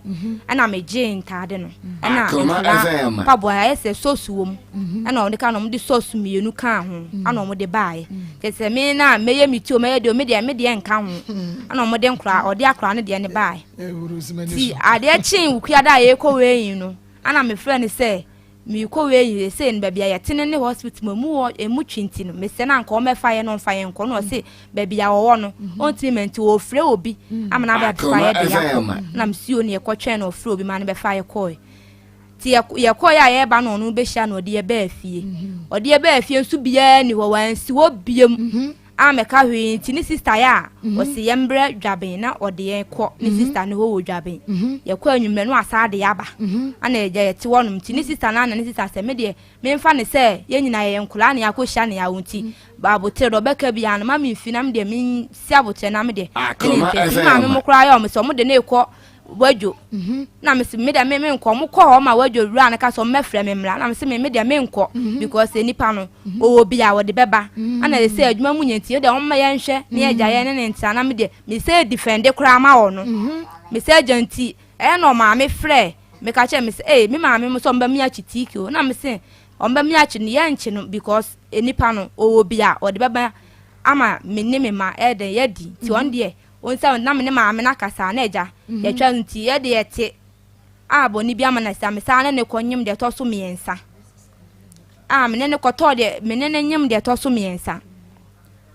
ɛna megyee ntaade no ɛna nkura mpaboa ayɛ sɛ socks wɔ mu ɛna ɔde ka na ɔmo de socks mmienu kaa ho ɛna ɔmo de baeɛ kyɛ sɛ me na mɛyɛ me ti o mɛyɛ deɛ me deɛ me deɛ nka ho ɛna ɔmo de nkura ɔde akora no deɛ ne baeɛ ti adeɛ kyee wukuada a yɛkɔ wei no ɛna mefrɛ no sɛ Merekɔ wei yi seesei no baabi a yɛte no ne hospital mu emu wɔ emu twe nti no mesɛ no anka ɔmmɛfa yɛn na ɔmfa yɛn nkɔ na ɔse baabi a ɔwɔ no ɔntumi ma nti ɔfrɛ obi ama no abɛfa yɛ de yɛakɔ na mesi o ne yɛkɔtwɛn na ɔfrɛ obi ma no bɛfa yɛ kɔe nti yɛkɔe a yɛreba na ɔno bɛhyia na ɔde yɛ baa fie ɔde yɛ baa fie nso biara ni hɔ wansi hɔ biam Ammɛka hwee nti ne sista yɛ a ɔse yɛmbrɛ Dwaben na ɔde yɛn kɔ ne sista no hɔ wɔ Dwaben. Yɛkɔ anwummerɛ na wasan de yɛaba ana yɛgya yɛte hɔ nom nti ne sista no ana ne sista sɛ medeɛ memfa no sɛ yɛn nyinaa yɛyɛ nkoraa na yɛakɔhyia ne yawo nti aboterɛ deɛ ɔbɛka biara no ma memfi na medeɛ mensi aboterɛ na medeɛ mene nti nti me maame mo koraa yɛ ɔmo sɛ ɔmo de no rekɔ wadwo mhm. na mese me deɛ me menkɔ ɔmo kɔ hɔ ma wadwo wura no ka sɛ ɔmo mɛfrɛ me mmra na mese me me deɛ menkɔ mhm. because nipa no mhm. ɔwɔ bi a wɔde bɛba ana ɛsɛ adwuma mu nyɛ nti deɛ ɔmo ma yɛnhwɛ ne yɛgya yɛn ne ne ntra na me deɛ mesɛ defende koraa ma wɔ no mesɛ agya nti ɛyɛ na ɔmaame frɛ meka kyerɛ me sɛ ee me maame mo sɛ ɔmo bɛ mi akyi tiiki o na mese ɔmo bɛ mi akyi no yɛnkye no because nipa no ɔwɔ bi a ɔde bɛba ama me ne me ma ɛdɛn yɛdi nti ɔno deɛ Wohu sɛ na me ne maame no akasa na agya yɛtwa no nti yɛde yɛte a bɔne bi ama no asi a mesan ne ne kɔ nyem deɛ ɛtɔ so mmiɛnsa a me ne ne kɔtɔɔ deɛ me ne ne nyem deɛ ɛtɔ so mmiɛnsa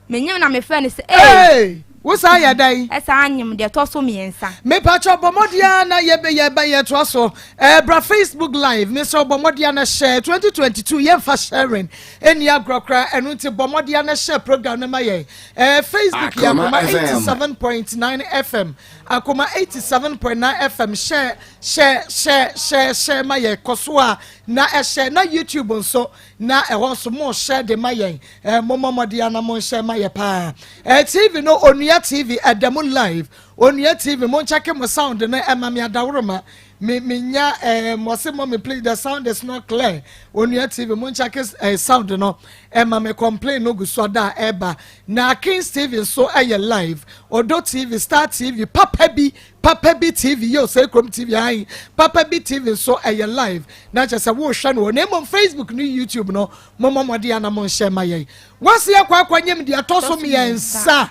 menyem na mefrɛ no sɛ ee wo saa yɛ dɛn ɛsaa nyem deɛ ɛtɔ so mmiɛnsa mepakyɛ bɔ mmɔden a na yɛbɛ yɛbɛ yɛtoa so ɛɛ bra facebook live mesɛ bɔ mmɔden a na hyɛ 2022 yɛmfa sharing ɛni agorɔ koraa ɛno nti bɔ mmɔden a na hyɛ program no ma yɛn Eh, Facebook yɛ Akoma 87.9 FM. Akoma 87.9 FM hyɛ hyɛ hyɛ hyɛ hyɛ ma yɛ kɔ so a na ɛhyɛ na YouTube nso na ɛhɔ nso mo hyɛ de ma yɛn. Eh, mo mmɔmɔde ana mo nhyɛ ma yɛ paa. Eh, TV no Onua TV ɛda mu live. Onua TV mo nkyɛke mo sound no ɛma me adaworoma. Me me nya eh mo se mommy please the sound is not clear. Onua TV mo nkyɛke eh, sound no. Ɛma me complain no gu so ada a ɛba. Na Kings TV nso ɛyɛ live. Odo TV, Star TV, Papa bi, Papa bi TV, yɛ Osei Krom TV ayi. Papa bi TV nso ɛyɛ live. Na kyerɛ sɛ wohwɛ no wɔ na mmom Facebook ne YouTube no mo mmɔ mmɔden ana mo nhyɛ ma yɛn. Wasi akɔ akɔ nyem deɛ ɛtɔ so mmiɛnsa.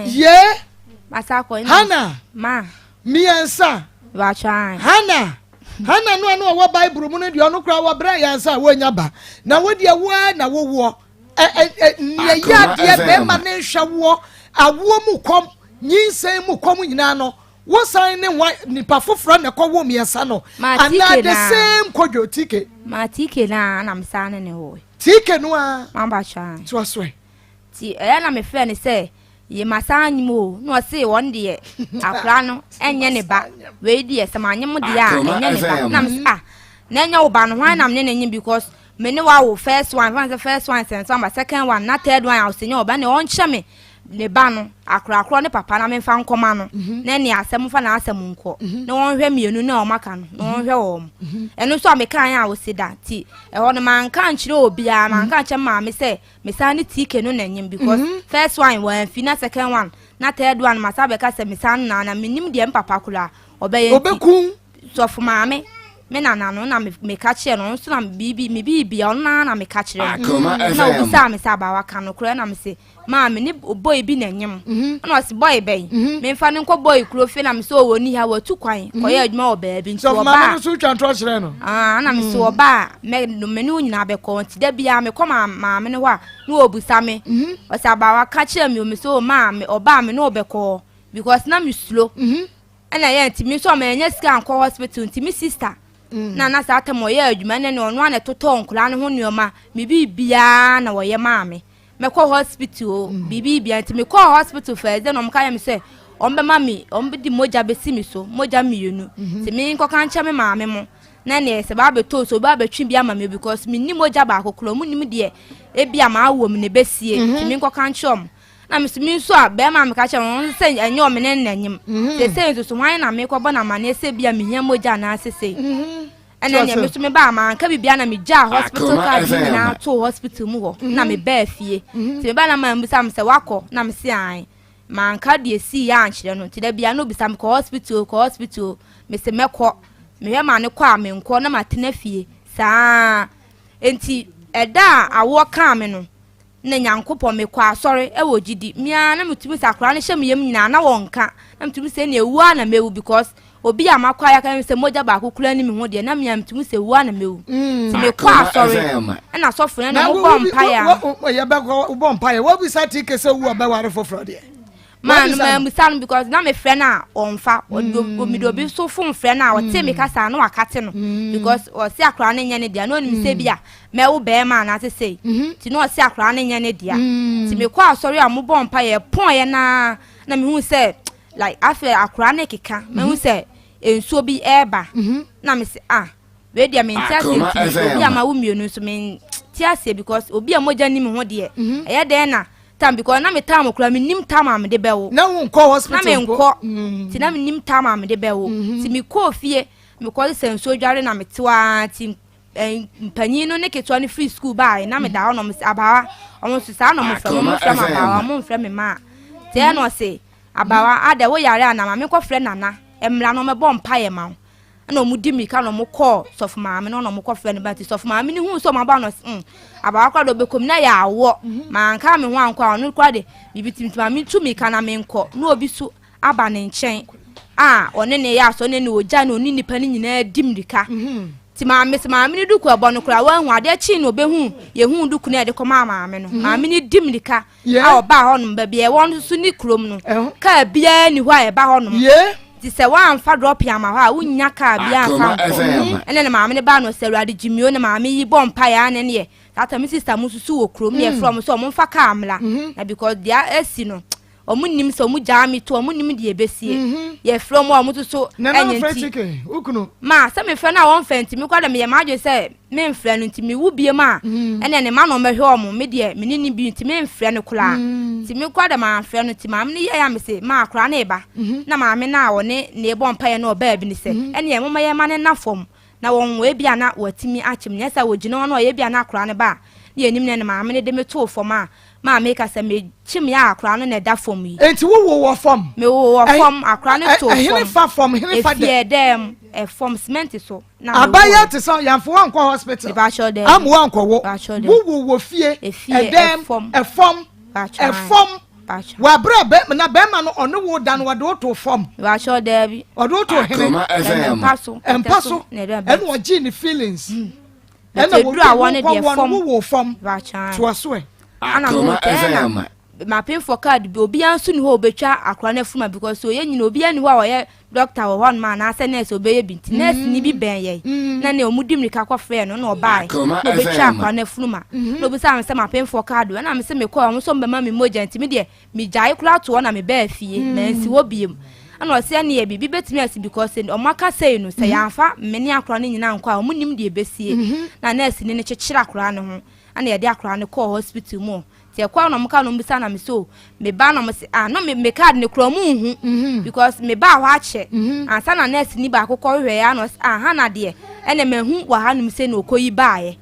Ye. Hana. Mmiɛnsa. Hana. Hana no a na ɔwɔ Bible mu no deɛ ɔno koraa wɔbrɛ yɛn ansa a wɔnya ba. Na wo deɛ wo ara na wowoɔ. Nea ɛyɛ adeɛ bɛrima ne nhwɛ woɔ, awoɔ mu kɔm, nyinsɛn mu kɔm nyinaa no, wosan ne wa nipa foforɔ na ɛkɔ wo mmiɛnsa no. Anaa the same kodwo TK. Ma TK na na mesan ne ne woe. TK no a. Mamba hyɛ. To aso ɛ. Ti ɛyɛ na mefrɛ no sɛ Ye masan anyem o na ɔse wɔn deɛ akora no ɛnyɛ ne ba wei deɛ sɛ manyem deɛ a ɛnyɛ ne ba na mese ah na ɛnyɛ wo ba no hwan na mene ne nyem because me ne wawo first one fɛn sɛ first one sɛ nso ama second one na third one a ɔsɛ nyɛ ɔba ne ɔnkyerɛ me ne ba no akora korɔ ne papa na memfa nkɔma no mhm. na ne asɛm fa n'asɛm nkɔ mhm. na wɔnhwɛ mmienu na wɔn aka no na mhm. wɔnhwɛ wɔn ɛno nso a meka yɛn a wɔsi da ti ɛhɔ no manka nkyerɛ obiara manka nkyerɛ maame sɛ Mesan ne TK no na nyim because mm -hmm. first one wɔamfi na second one na third one masa bɛka sɛ mesan na na menim deɛ mpapa koraa ɔbɛyɛ nti ɔbɛku sɔfo maame me nana no na meka kyerɛ no nso na biribi me biribi ɔno na na meka kyerɛ no na obisaa me sɛ abawa ka no korɛ na me se maame ne boy bi na nyim mhm. ɛna ɔse boy bɛn mhm. memfa no nkɔ boy kuro fie na me sɛ ɔwɔ ni ha watu kwan mhm. kɔyɛ adwuma wɔ baabi nti ɔbaa maame no so twa ntorɔ kyerɛ no ah, na me sɛ ɔbaa mɛ no me ne wo nyinaa bɛkɔ nti da biara mekɔ ma maame no hɔ a na ɔbusa me mhm. ɔsɛ abaawa ka kyerɛ me o me sɛ o maame ɔbaa me ne ɔbɛkɔ because na me suro mhm. Ɛna ɛyɛ nti me nso a manya sika ankɔ hospital nti me sister na na saa tam ɔyɛ adwuma ɛna ne ɔno a na ɛtotɔ nkwadaa no ho nneɛma me biribiara na wɔyɛ maa me mɛkɔ hospital o mm. biribiara nti mekɔɔ hospital first then wɔn ka yɛ me sɛ wɔn bɛma me wɔn de mogya bɛsi me so mogya mmienu mhm. nti me nkɔka nkyɛn me maame mo na neɛ sɛ baa bɛtɔ so baa bɛtwe bi ama me because me ni mogya baako korɔ mu nim deɛ ebi a maa wɔ mu na ebesie mhm. nti me nkɔka nkyɛn wɔn Na me nso, me nso a, bɛrima a meka kyerɛ no sɛ ɛnyɛ ɔme ne nna nyim. Mhm. Seesei nso so, hwan na mekɔbɔ no amanneɛ sɛ bi a mehia mogya anaasɛ sei? Mhm. Ɛnna nea me nso mebaa manka biribiara na megyaa hospital card no nyinaa too hospital mu hɔ na mhm. mebaa fie. Nti mebaa na maa mbisa me sɛ wakɔ na mese ae. Manka deɛ sii yɛ ankyerɛ no nti da bia na obisa me kɔ hospital kɔ hospital mese mɛkɔ. Mehwɛ maa no kɔ a menkɔ na matena fie saa. Nti ɛda a awoɔ kaa me no na Nyankopɔn, mekɔ asɔre wɔ gyidi, me ara na metumi sɛ akwadaa no hyɛ me yam nyinaa na wɔnka, na metumi sɛ ɛnna ewu ara na mewu because obi a makɔ ayɛ aka sɛ mogya baako kura ni me ho deɛ na me ara metumi sɛ ewu ara na mewu. Mm. Nti mekɔ asɔre ɛna asɔfo no na wɔbɔ mpaeɛ a. Yɛbɛkɔ wobɔ mpaeɛ wɔbisa ti kɛ sɛ wu ɔbɛware foforɔ deɛ. Maa no maa musa no because na me frɛ no a ɔnfa ɔde obi so fon frɛ no a ɔte me kasa na wakate no because ɔse akora no nyɛ ne dea na onim sɛ bi a mɛwo bɛrima anaasɛ sei nti na ɔse akora no nyɛ ne dea nti mekɔ asɔre a mobɔ mpa yɛ pɔn yɛ naa na mehu sɛ like afei akora no keka mehu sɛ nsuo bi ɛɛba na me se ah wei deɛ mente aseɛ nti obi a ma wo mmienu nso mente aseɛ because obi a mogya ni me ho deɛ ɛyɛ dɛn na Tam because na me tam koraa me nim tam a mede bɛwo. Na wo nkɔ hospital na me nkɔ mm. ti na me nim tam a mede bɛwo. Mm-hmm. Ti me kɔɔ fie me kɔ sɛ nsuo dware na me te waa ti eh, mpanyin no ne ketewa no firi school baa na me da hɔ na ɔmo sɛ abaawa ɔmo nso saa na ɔmo frɛ ɔmo frɛ me abaawa ɔmo nfrɛ me maa te ɛna ɔse abaawa adɛ wo yare a na maame kɔ frɛ nana mmra na ɔmɛbɔ mpaeɛ ma wo. Ɛna wɔn di mirika na wɔn kɔɔ sɔfo maame no na wɔn kɔ frɛ no ba nti sɔfo maame no hu sɛ wɔn aba no mm abawa koraa de ɔbɛkɔ mu na yɛ awɔ mhm. manka me ho ankɔ a ɔno koraa de biribi ti nti maame tu mirika na menkɔ na obi so aba ne nkyɛn a ɔne ne yɛ asɔ ne ne ogya na ɔne nipa no nyinaa di mirika mhm. ti maame sɛ maame no duku ɛbɔ no koraa wɔahu adeɛ kyi na ɔbɛhu yɛhu duku no yɛde kɔmaa maame no mhm. maame no di mirika a ɔbaa hɔnom baabi a ɛwɔ no nso ne kurom no kaa biara ni hɔ a ɛba hɔnom nti sɛ woamfa drɔpe ama hɔ a wonnya kaa biara mfa nkɔ ɛne ne maame no baa no sɛ awurade gyimio ne maame yi bɔ mpaeɛ a ne neɛ tata me sista mo nso wɔ kurom ne ɛfrɛ ɔmo sɛ ɔmo mfa kaa mmra mhm. na because deɛ asi no ɔmo nim sɛ ɔmo gyaa me to ɔmo nim deɛ ebesie mhm. yɛfrɛ ɔmo a ɔmo nso so ɛnyɛ nti ma sɛ mefrɛ no a wɔmfɛ nti mekɔ dɛ meyɛ m'adwene sɛ memfrɛ no nti mewu biem a mm. ɛnna ne ma na ɔmɛhwɛ ɔmo me deɛ me ne ne bi nti memfrɛ no koraa mm. nti mekɔ dɛ mamfrɛ no nti maame no yɛ ya me se ma akora ne ba mm-hmm. na maame no a ɔne ne bɔ mpaeɛ no ɔbaa bi ne sɛ mm-hmm. ɛnneɛ moma yɛ ma ne na fam na wɔn wɔ ebi a na wɔatumi akyem nyɛ sɛ wɔgyina hɔ no ɔyɛ bi a na akora no ba a ne yɛnim ne ne maame no de me too fam a maa meka sɛ mekyem yɛ akora no na ɛda fam yi. Enti wo wo wɔ fam? Me wo wɔ fam akora no too fam. Ɛhene fa fam hene fa dɛ. Efie dɛm ɛfam cement so. Abayɛ te sɛ yɛnfo wankɔ hospital. Amu wankɔ wo. Wo wo wɔ fie ɛdɛm ɛfam ɛfam. Wabere bɛ na bɛrima no ɔne wo da no wɔde wo to fam. Ɔde wo to hene. Mpa so ɛna ɔgye ne feelings. Hmm. Ɛna wɔ wɔ kɔ wɔ no wo wɔ fam. Toa so ɛ. Akoma FM. Mapemfoɔ card bi obiara nso ni hɔ obetwa akora no afuma because oyɛ nyina obiara ni hɔ a ɔyɛ doctor wɔ hɔnom anaasɛ nurse ɔbɛyɛ bi nti nurse ni bi bɛn yɛn mm. na nea ɔmo di mirika kɔfrɛɛ no na ɔbaeɛ na ɔbɛtwa akora no afunu ma mm-hmm. na ɔbisaa me sɛ mapemfoɔ kaado ɛna me sɛ mekɔɔ ɔmo sɛ ɔmo bɛma me mogya nti me deɛ megyae koraa to hɔ na mebɛɛ fie mm. mansi hɔ biem ɛna ɔsɛ ɛne yɛ biribi bɛtumi asi because ɔmo aka sei no sɛ mm-hmm. yɛamfa me ne akora no nyinaa nkɔ a ɔmo nim deɛ ɛbɛsie mm-hmm. na nurse ni no kyekyere akora no ho ɛna yɛde akora no kɔɔ hospital mu Nti ɛkɔ a na ɔmo ka na ɔmo bisa na me so me ba na ɔmo se ah na me me card ne kura ɔmo nhu mhm. because me ba hɔ akyɛ mhm. ansa na nurse ni baako kɔ hwehwɛ ya na ɔse ah ha na deɛ ɛna ma hu wɔ ha nom sɛ na ɔkɔ yi baayɛ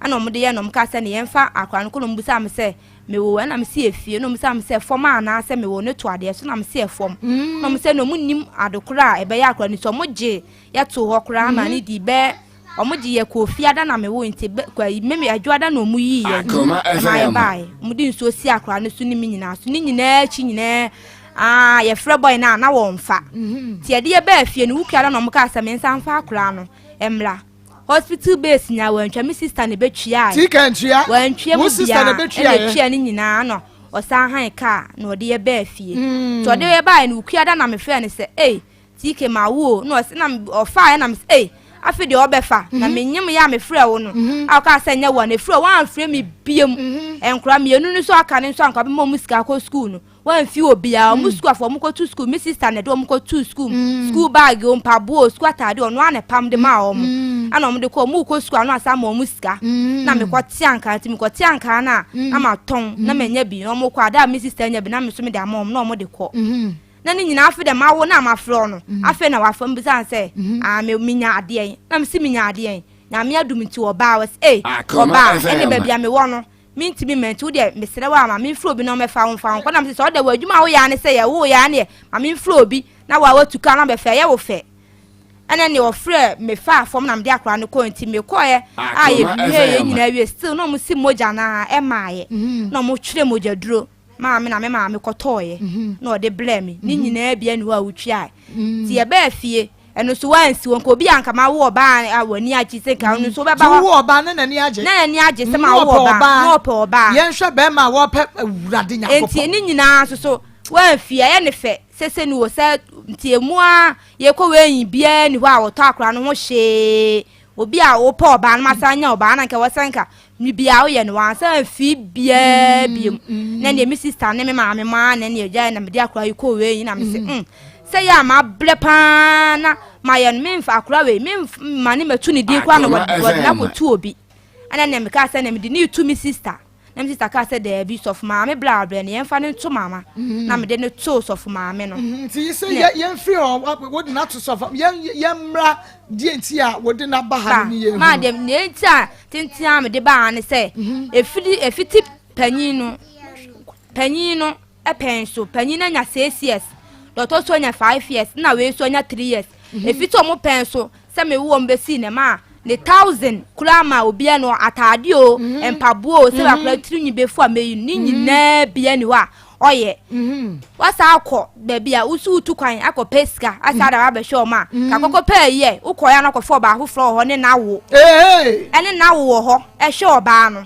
ɛna ɔmo de yɛ na ɔmo ka sɛ ne yɛn fa akora no kɔ na ɔmo bisa me sɛ me wɔ ɛna me si efie na ɔmo bisa me sɛ fam a anaasɛ me wɔ ne to adeɛ so na me si ɛfam mm. na ɔmo sɛ na ɔmo nim adokora a ɛbɛyɛ akora no so ɔmo gye yɛto hɔ koraa ma ne di bɛɛ Ɔmo gye yɛ kɔɔ fie ada na me wo nti bɛ kɔ ayi meme adwo ada na ɔmo yii yɛ Akoma ɛma yɛ FM. baeɛ ɔmo de nsuo si akora no so ne me nyinaa so ne nyinaa akyi nyinaa aa yɛfrɛ bɔe no a na wɔmfa nti yɛde yɛ baa fie no wukua da na ɔmo kaa sɛ me nsa mfa akora no mmra hospital base nyinaa wɔantwa me sister na ɛbɛtuaeɛ Tika ntua. wɔantwa mu Wo sister na biara ɛna ɛbɛtuaeɛ. ɛtua ne nyinaa na ɔsan han kaa na ɔde yɛ baa fie nti ɔde yɛ baeɛ no wukua da na mefrɛ no sɛ ei. TK ma wo o na ɔse na ɔfaa na mese ei afe deɛ ɔbɛfa na mhm. menyem yɛ a mefrɛ wo no mhm. a ɔkaa sɛ nyɛ wɔ no ɛfiri woamfrɛ me biam mhm. nkora mmienu no so aka ne nso anka bɛma ɔmu sika kɔ sukuu no woamfi obiaa ɔmu sukuu afɔ ɔmu kɔtu sukuu me sista na ɛde ɔmu kɔtu sukuu sukuu baage o mpaboa o sukuu ataade ɔno a na pam de maa ɔmo ana ɔmo de kɔ ɔmu kɔ sukuu ano asa ma ɔmu sika na mekɔ te ankaa nti mekɔ te ankaa no a na matɔn na manya bi na ɔmo kɔ ada a me sista nya bi na me so mede ama ɔmo na ɔmo de kɔ na ne nyinaa afei dɛ mawo na mafrɛ wo no mhm. afei na wafa mbisa no sɛ mhm. ah me menya adeɛ yi na mesi menya adeɛ yi nyame adum nti ɔbaa wɔ sɛ ei ɔbaa ɛne baabi a mewɔ no mentumi ma nti wo deɛ mesrɛ wo a ma memfrɛ obi na ɔmɛfa wo mfa wo nkɔ na mesɛ sɛ ɔdɛ wɔ adwuma a woyɛ ne sɛ yɛwo yɛ ne ma memfrɛ obi na wa watu ka na bɛfɛ ɛyɛ wo fɛ ɛnɛ ne ɔfrɛ mefaa fam na mede akora no kɔɔ nti mekɔɛ a yɛwie yɛ nyinaa wie still na ɔmo si mogya na ɛmaayɛ mhm. na ɔmo twerɛ mogya duro maa me na me maame kɔtɔɔeɛ mhm. na ɔde brɛɛ me ne mhm. nyinaa bia ni hɔ a wotuae mhm. nti yɛbɛɛ fie ɛno nso wansi wɔn nka obi a nka ma wo ɔbaa a w'ani agye sɛ nka ɔno nso wobɛba hɔ wo ɔbaa ne n'ani agye na n'ani agye sɛ ma wo ɔbaa na ɔpɛ ɔbaa yɛnhwɛ bɛrima a wɔpɛ awurade nyankopɔn nti ne nyinaa nso so wamfie ɛyɛ ne fɛ sɛsɛ ni wɔ sɛ nti emu a yɛkɔ wɛnyi biara ni hɔ a wɔtɔ akora no ho hyee Obi a wopɛ ɔbaa no masan nya ɔbaa na nka wɔsɛ nka ne bia woyɛ no wansan mfi biaa mm, biom mm. na neɛ me sister ne me maame mo a na neɛ agyae na mede akora yi kɔɔ wei na mese mm. mm sɛ yɛ a mabrɛ paa na mayɛ no memfa akora wei memma ne matu ne din koraa na wɔde no akɔtu obi ɛna neɛ mekaa sɛ na mede ne tu me sister Na me sista kaa sɛ, Daabi, sɔfo maame bra abrɛ no, yɛmfa no nto mama. Mm-hmm. Na mede no too sɔfo maame no. Mm-hmm. Nti sɛ yɛmfiri hɔ, wode no ato sɔfo, yɛmmra deɛ nti a wode no aba ha no ne yɛhu. Maa deɛ deɛ nti a tenten a mede baa ha ne sɛ, mm-hmm. efiri efiti panyin no, panyin no pɛn so, panyin no anya six years, deɛ ɔtɔ so anya five years, na wei nso anya three years. Efiti wɔn pɛn so sɛ me wo wɔn bɛsii ne ma ne thousand koraa ma obiara no ataade o mhm. mpaboa o sɛ mhm. akora tiri nwi bɛfu a mɛyi no ne mhm. nyinaa bia ni hɔ a ɔyɛ wasa akɔ baabi a wosi wotu kwan akɔ pɛ sika asa da wabɛhwɛ ɔma a ka kɔkɔ pɛ yɛ wokɔ ya no akɔfɔ ɔbaa foforɔ wɔ hɔ ne n'awo ɛne n'awo wɔ hɔ ɛhwɛ ɔbaa no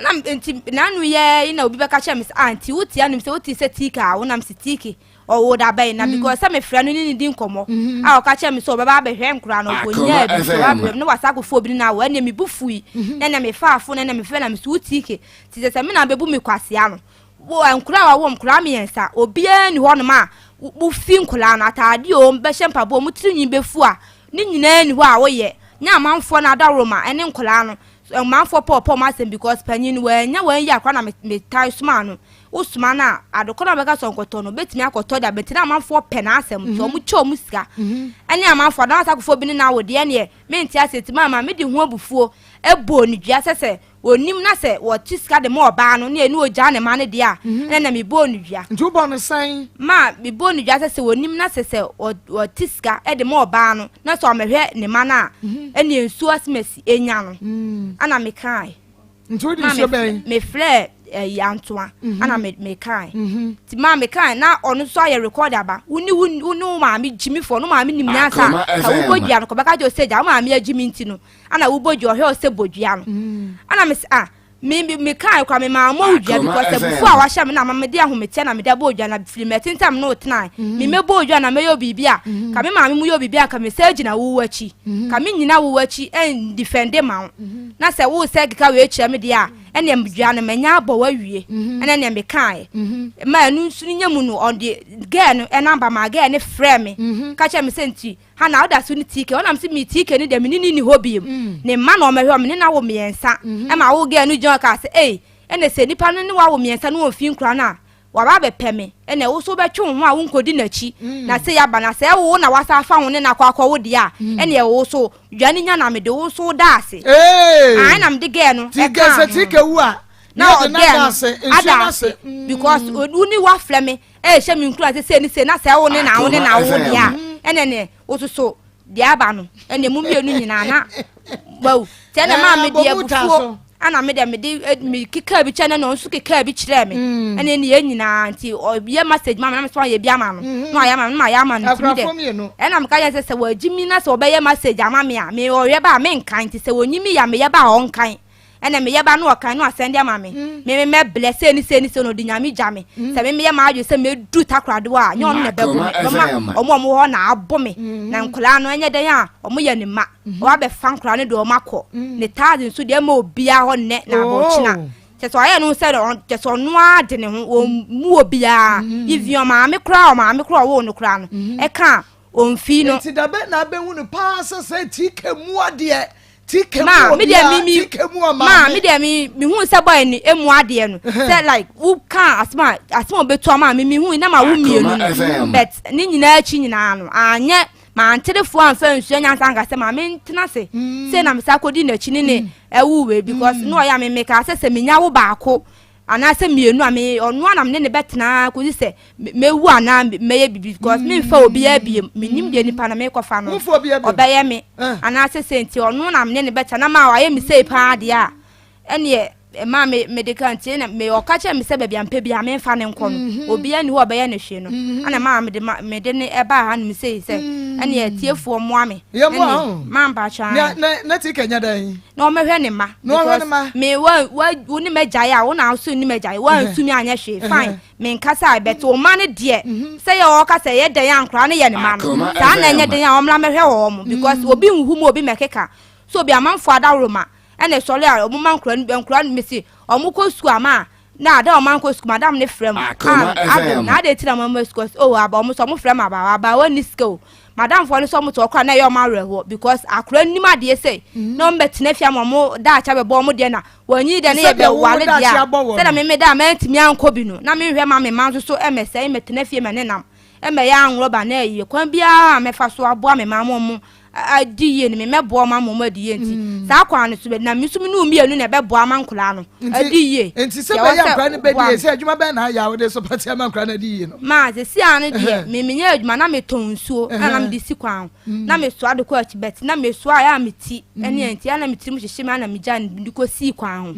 na nti n'ano yɛ yi na obi bɛka kyerɛ me sɛ ah nti wote anom sɛ wote sɛ tiike a wonam sɛ tiike Ɔwoo da bɛn na because sɛ mefrɛ no ne ne di nkɔmmɔ mm-hmm. a ɔka kyerɛ me sɛ ɔbɛba abɛhwɛ nkora no ɔnyaa bi sɛ ɔbɛbrɛ ne wasa akɔfo obi no awɔ ɛnna me bu fui mm-hmm. na ɛnna mefa afo na ɛnna mefrɛ na meso wotiike te sɛ sɛ me na bɛbu me kwasea no wo nkora a wɔwɔ nkora mmiɛnsa obiara ni hɔnom a wofi nkora no ataade o bɛhyɛ mpaboa mu tiri nwi bɛfu a ne nyinaa ni hɔ a woyɛ nyɛ amanfoɔ no adaworoma ɛne nkora no amanfoɔ pɔɔpɔɔ mu asɛm because panyin no wɔanya wɔn yi akora na metae soma no Wosoma no a, ade koro a wobɛka sɛ ɔnkɔtɔ no, obetumi akɔtɔ de abɛnti na amanfoɔ pɛ n'asɛm nti wɔn kyɛ wɔn sika. Mhm. Ɛne amanfoɔ adan asakofoɔ bi ne na awo deɛ neɛ mente aseɛ nti maama mede ho abufuo ɛbɔɔ ne dua sɛ sɛ onim na sɛ wɔte sika de ma ɔbaa no ne ɛne ogyaa ne ma no deɛ a mhm. ɛna na mebɔɔ ne dua. Nti wobɔ no sɛn? Ma mebɔɔ ne dua sɛ sɛ onim na sɛ sɛ wɔte sika de ma ɔbaa no na sɛ ɔmɛhwɛ ne ma no a mhm. ɛne nsuo asemasi enya no. Mm. Ɛna mekae. Nti wode nsuo bɛn? Mefrɛɛ ɛyi Antoa mhm. ana me mekae. Mhm. Nti maa mekae na ɔno nso ayɛ record aba. Wo ne wo ne wo maame gyimifoɔ no maame nim nyansa ka wobɔ dua no kɔbɛka kyerɛ sɛ gya wo maame agyi mi nti no ana wobɔ dua ɔhwɛ ɔsɛ bɔ dua no. Mhm. Ana me ah me me me kae kora me maa mo dua because abufuo a wahyɛ me na ama me de ahometeɛ na me de abɔ dua na firi mɛ tentam no tenae. Me mɛbɔ dua na mɛyɛ biribi a ka me maame mu yɛ biribi a ka me sɛ gyina wo akyi. Ka me nyina wo akyi ɛndifɛnde ma wo. Na sɛ wo sɛ keka wei kyerɛ me deɛ a, ɛneɛ dua no manya abɔ wo awie. Ɛne neɛ mekaeɛ. Ma ɛno nso no nya mu no, ɔde girl no ɛnamba maa girl no frɛɛ me. Ka kyerɛ me sɛ nti, Hannah woda so ne TK? Ɔnam sɛ me TK no deɛ me ne no nni hɔ biom. Ne mma na ɔmɛhwɛ ɔmo, me ne no awo mmiɛnsa. Ɛma wo girl no gyina hɔ kaa sɛ, ei, ɛne sɛ nipa no ne wo awo mmiɛnsa na ɔmfi nkura no a, Waba abɛpɛ me, ɛnna wo nso wobɛtwe wo ho a wonkɔdi n'akyi. Mm. Na sei aba, na sɛ ɛwo wo na wasa afa ho ne no akɔ akɔwo deɛ a, mm. ɛnna ɛwo wo so dwa ne nya na mede wo nso da ase. Ee. Ae na mede gɛɛ no ɛka ho. Ti kɛ wu a, na ɔgɛɛ no ada ase mm. because wo ne wafrɛ me ɛrehyɛ me nkura sɛ sei ne sei na sɛ ɛwo ne na wo ne na wo deɛ a, ɛnna ne wo soso deɛ aba no ɛnna mu mmienu nyinaa na wawu kyɛ na maa mede abufuo ana me deɛ mede eh, me keka bi kyɛ no na ɔnso keka bi kyerɛ me mm. ɛne ne yɛn nyinaa nti ɔyɛ message ma me na me so ayɛ bi ama no mm-hmm. na ɔyɛ ama me na mayɛ ama no nti me deɛ ɛna meka yɛ sɛ sɛ wɔagyi mi na sɛ ɔbɛyɛ message ama me a me ɔyɛ ba a menkan nti sɛ wɔnyi mi yɛ a meyɛ ba a ɔnkan. Ɛna meyɛ ba no ɔkan no asɛn de ama me. Me me mɛblɛ sei ne sei ne sei na ɔde Nyame gya me. Sɛ me meyɛ m'adwene sɛ mɛduru Takoradi hɔ a, nyɛ ɔno na ɛbɛbo me. Mɛma ɔmo a ɔmo wɔ hɔ na abo me. Na nkwadaa no ɛnyɛ dɛn a ɔmo yɛ ne mma. Ɔba bɛfa nkwadaa no de ɔmo akɔ. Ne taxi nso deɛ ɛma obiara hɔ nnɛ na abɔ ɔkyena. Kyɛ sɛ ɔyɛ no sɛ kyɛ sɛ ɔno ara de ne ho, ɔmmu obiara. Even ɔmaame koraa ɔwoo no koraa no, ɛka a ɔmfii no. Nti dabɛ na abɛhu no paa sɛ TK mu adeɛ, TK Ma mu me deɛ obiara mi TK mu ma ɔmaame. Me deɛ mi hu sɛ boy ni emu adeɛ no sɛ like wo ka asɛm a asɛm a obetu ama mi hu na ma wo mmienu Akoma no FM. but ne nyinaa akyi nyinaa no anyɛ manterefoɔ amfa nsua nyansa nka sɛ maame ntena se sɛ na mesa akɔdi n'akyi ne ɛwo wei because na ɔyɛ a me meka sɛ menya wo baako anaasɛ mmienu a, me ɔno anam ne bɛtena kɔsi sɛ mɛwu anaa mɛyɛ bibi because memfa obiara biem. Menim deɛ nipa na mekɔfa no Womfa obiara biem. ɔbɛyɛ me Eh. anaasɛ sɛ nti ɔno nam ne bɛtena na ma wayɛ me sei paa deɛ a, ɛneɛ ɛma me mede ka nti na me ɔka kyerɛ me sɛ baabi a mpɛ bi a memfa ne nkɔ no, obiara ni hɔ a ɔbɛyɛ ne hwee no, ɛna maa mede ma mede ne ɛbaa ha nom sei sɛ ɛneɛ tiefoɔ mmoa me. Yɛ mmoa ɛne ho. mampa twaa. Na TK nyɛ dɛn? Na ɔmɛhwɛ ne ma. Na ɔhwɛ ne ma. Because me wa wa wo ne m'agyae a, wo na so ne m'agyae wa nsumi anyɛ hwee, fine, me nkasa a bɛte wo ma ne deɛ sɛ yɛ ɔka sɛ yɛ dɛn a nkora ne yɛ ne ma no Akoma saa na ɛnyɛ FM. dɛn a ɔmmra mɛhwɛ wɔ mo because obi nhu mu, obi mɛkeka so obi amanfo adaworo ma ɛna sɔre a ɔmo ma nkora no, nkora no mesi ɔmo kɔ sukuu ama a na ada ɔmo ankɔ sukuu, madam ne frɛ mu. Akoma Ah, Adom, FM. na ade ti na mo ama sukuu ɔsɛ oh, aba ɔmo sɛ ɔmo frɛ mu abawa, abawa ni sika o. Madam fo no sɛ ɔmo te ɔkora na ɛyɛ ɔmo awerɛhoɔ because akora nim adeɛ sɛ na ɔmo bɛtena fie ama ɔmo daakye abɛbɔ ɔmo deɛ na wɔnyi deɛ ne yɛ Sɛdeɛ wo bɛwale deɛ daakye a abɔ wɔn sɛdeɛ no. meme da a mantumi ankɔ bi no na menhwɛ ma me ma nso so ɛmɛsɛe mɛtena fie mɛ ne nam ɛmɛyɛ anworɔba na ɛyɛ kwan biara a mɛfa so aboa me ma mo mo adi yie no, me mɛboa ɔmo ama ɔmo adi yie. Nti saa kwan no so bɛ na me nso me ne wo mmienu na ɛbɛboa ama nkoraa no adi yie. Nti sɛ Deɛ ɛwɔ bɛyɛ sɛ nkora no bɛdi woboa yie me. sɛ adwuma bɛn na ayɛ a wode so pate ama nkora no adi yie no? Maa sisi a no deɛ me menyɛ adwuma na metɔn nsuo na na mede si kwan ho na mesoa de kɔ akyi bɛt na mesoa a ɛyɛ a meti ɛne nti ana me tirim hyehyɛ me ana megya no de kɔ sii kwan ho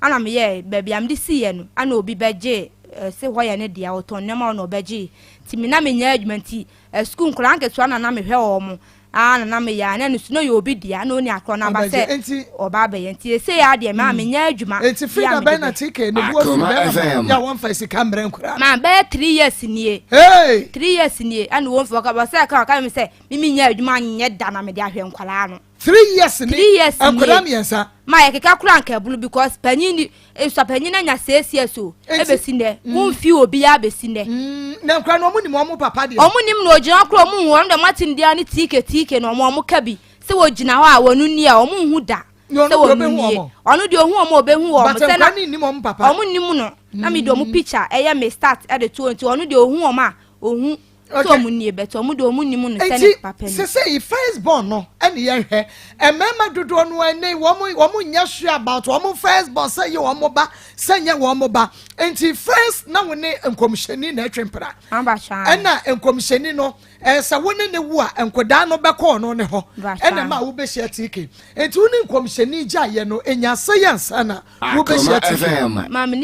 ana meyɛ baabi a mede siiɛ no ana obi bɛgye sɛ hɔ yɛ ne deɛ ɔtɔn nneɛma na ɔbɛgye. Nti me na menyɛ adwuma nti sukuu nkɔla nketewa na na mehwɛ wɔn mo aa na na meyɛ a na no so na ɔyɛ obi dea na ɔni akorɔ no aba Ɔbɛgye. sɛ Nti ɔba abɛyɛ. Nti ese yɛ adeɛ maa menyɛ adwuma nti bi a Frida mede bɛn na bɛ. TK ne bu afu Akoma bɛrima ma FM. yɛ a wɔmfa sika mmerɛ nkora no? Maa bɛyɛ 3 years nie. Hey! 3 years nie ɛna wɔn fi ɔka wɔsɛ ɛka ɔka mi sɛ mimi nyɛ adwuma nyɛ da na mede ahwɛ nkwadaa no. 3 years ni? 3 years nie. Nkwadaa mmiɛnsa. Ma yɛ keka kora nkɛbulu because panyin ni esua panyin na nya 6 years o. Ebesi ndɛ wonfi obiara besi ndɛ. Na nkwadaa no ɔmo nim ɔmo papa deɛ? Ɔmo nim na ogyina kora ɔmo hu ɔmo dɛ ɔmo ate ne deɛ ne TK TK na ɔmo ka bi sɛ wɔgyina hɔ a wɔn ni a ɔmo nhu da. Na ɔno sɛ deɛ wɔn ɔbɛhu nie ɔmo. Ɔno deɛ ohu ɔmo, ɔbɛhu wɔn. But sɛ na nkwadaa no nim ɔmo papa? Ɔmo nim no na mi de ɔmo picture ɛyɛ me start ɛde to nti ɔno deɛ ohu ɔmo a ohu sɛ ɔmo nie bɛtɛ ɔmo deɛ ɔmo nim no sɛ ne papa Nti ni. sese yi first born no ɛne yɛhwɛ mmarima dodoɔ no ɛne wɔn nyɛ sure about wɔn first born sɛ yɛ wɔn ba sɛ nyɛ wɔn ba. Nti first na wɔn ne nkɔmhyɛni na ɛtwe mpira? Aba hwaa. Ɛna nkɔmhyɛni no sɛ wɔn ne ne wu a nkɔdaa no bɛkɔ ɔno ne hɔ. Ba ɛna hwaa. ma wobɛhyia TK. Nti wɔn ne nkɔmhyɛni gya yɛ no enya sɛ yɛ nsa na wobɛhyia Akoma TK? FM. Ma me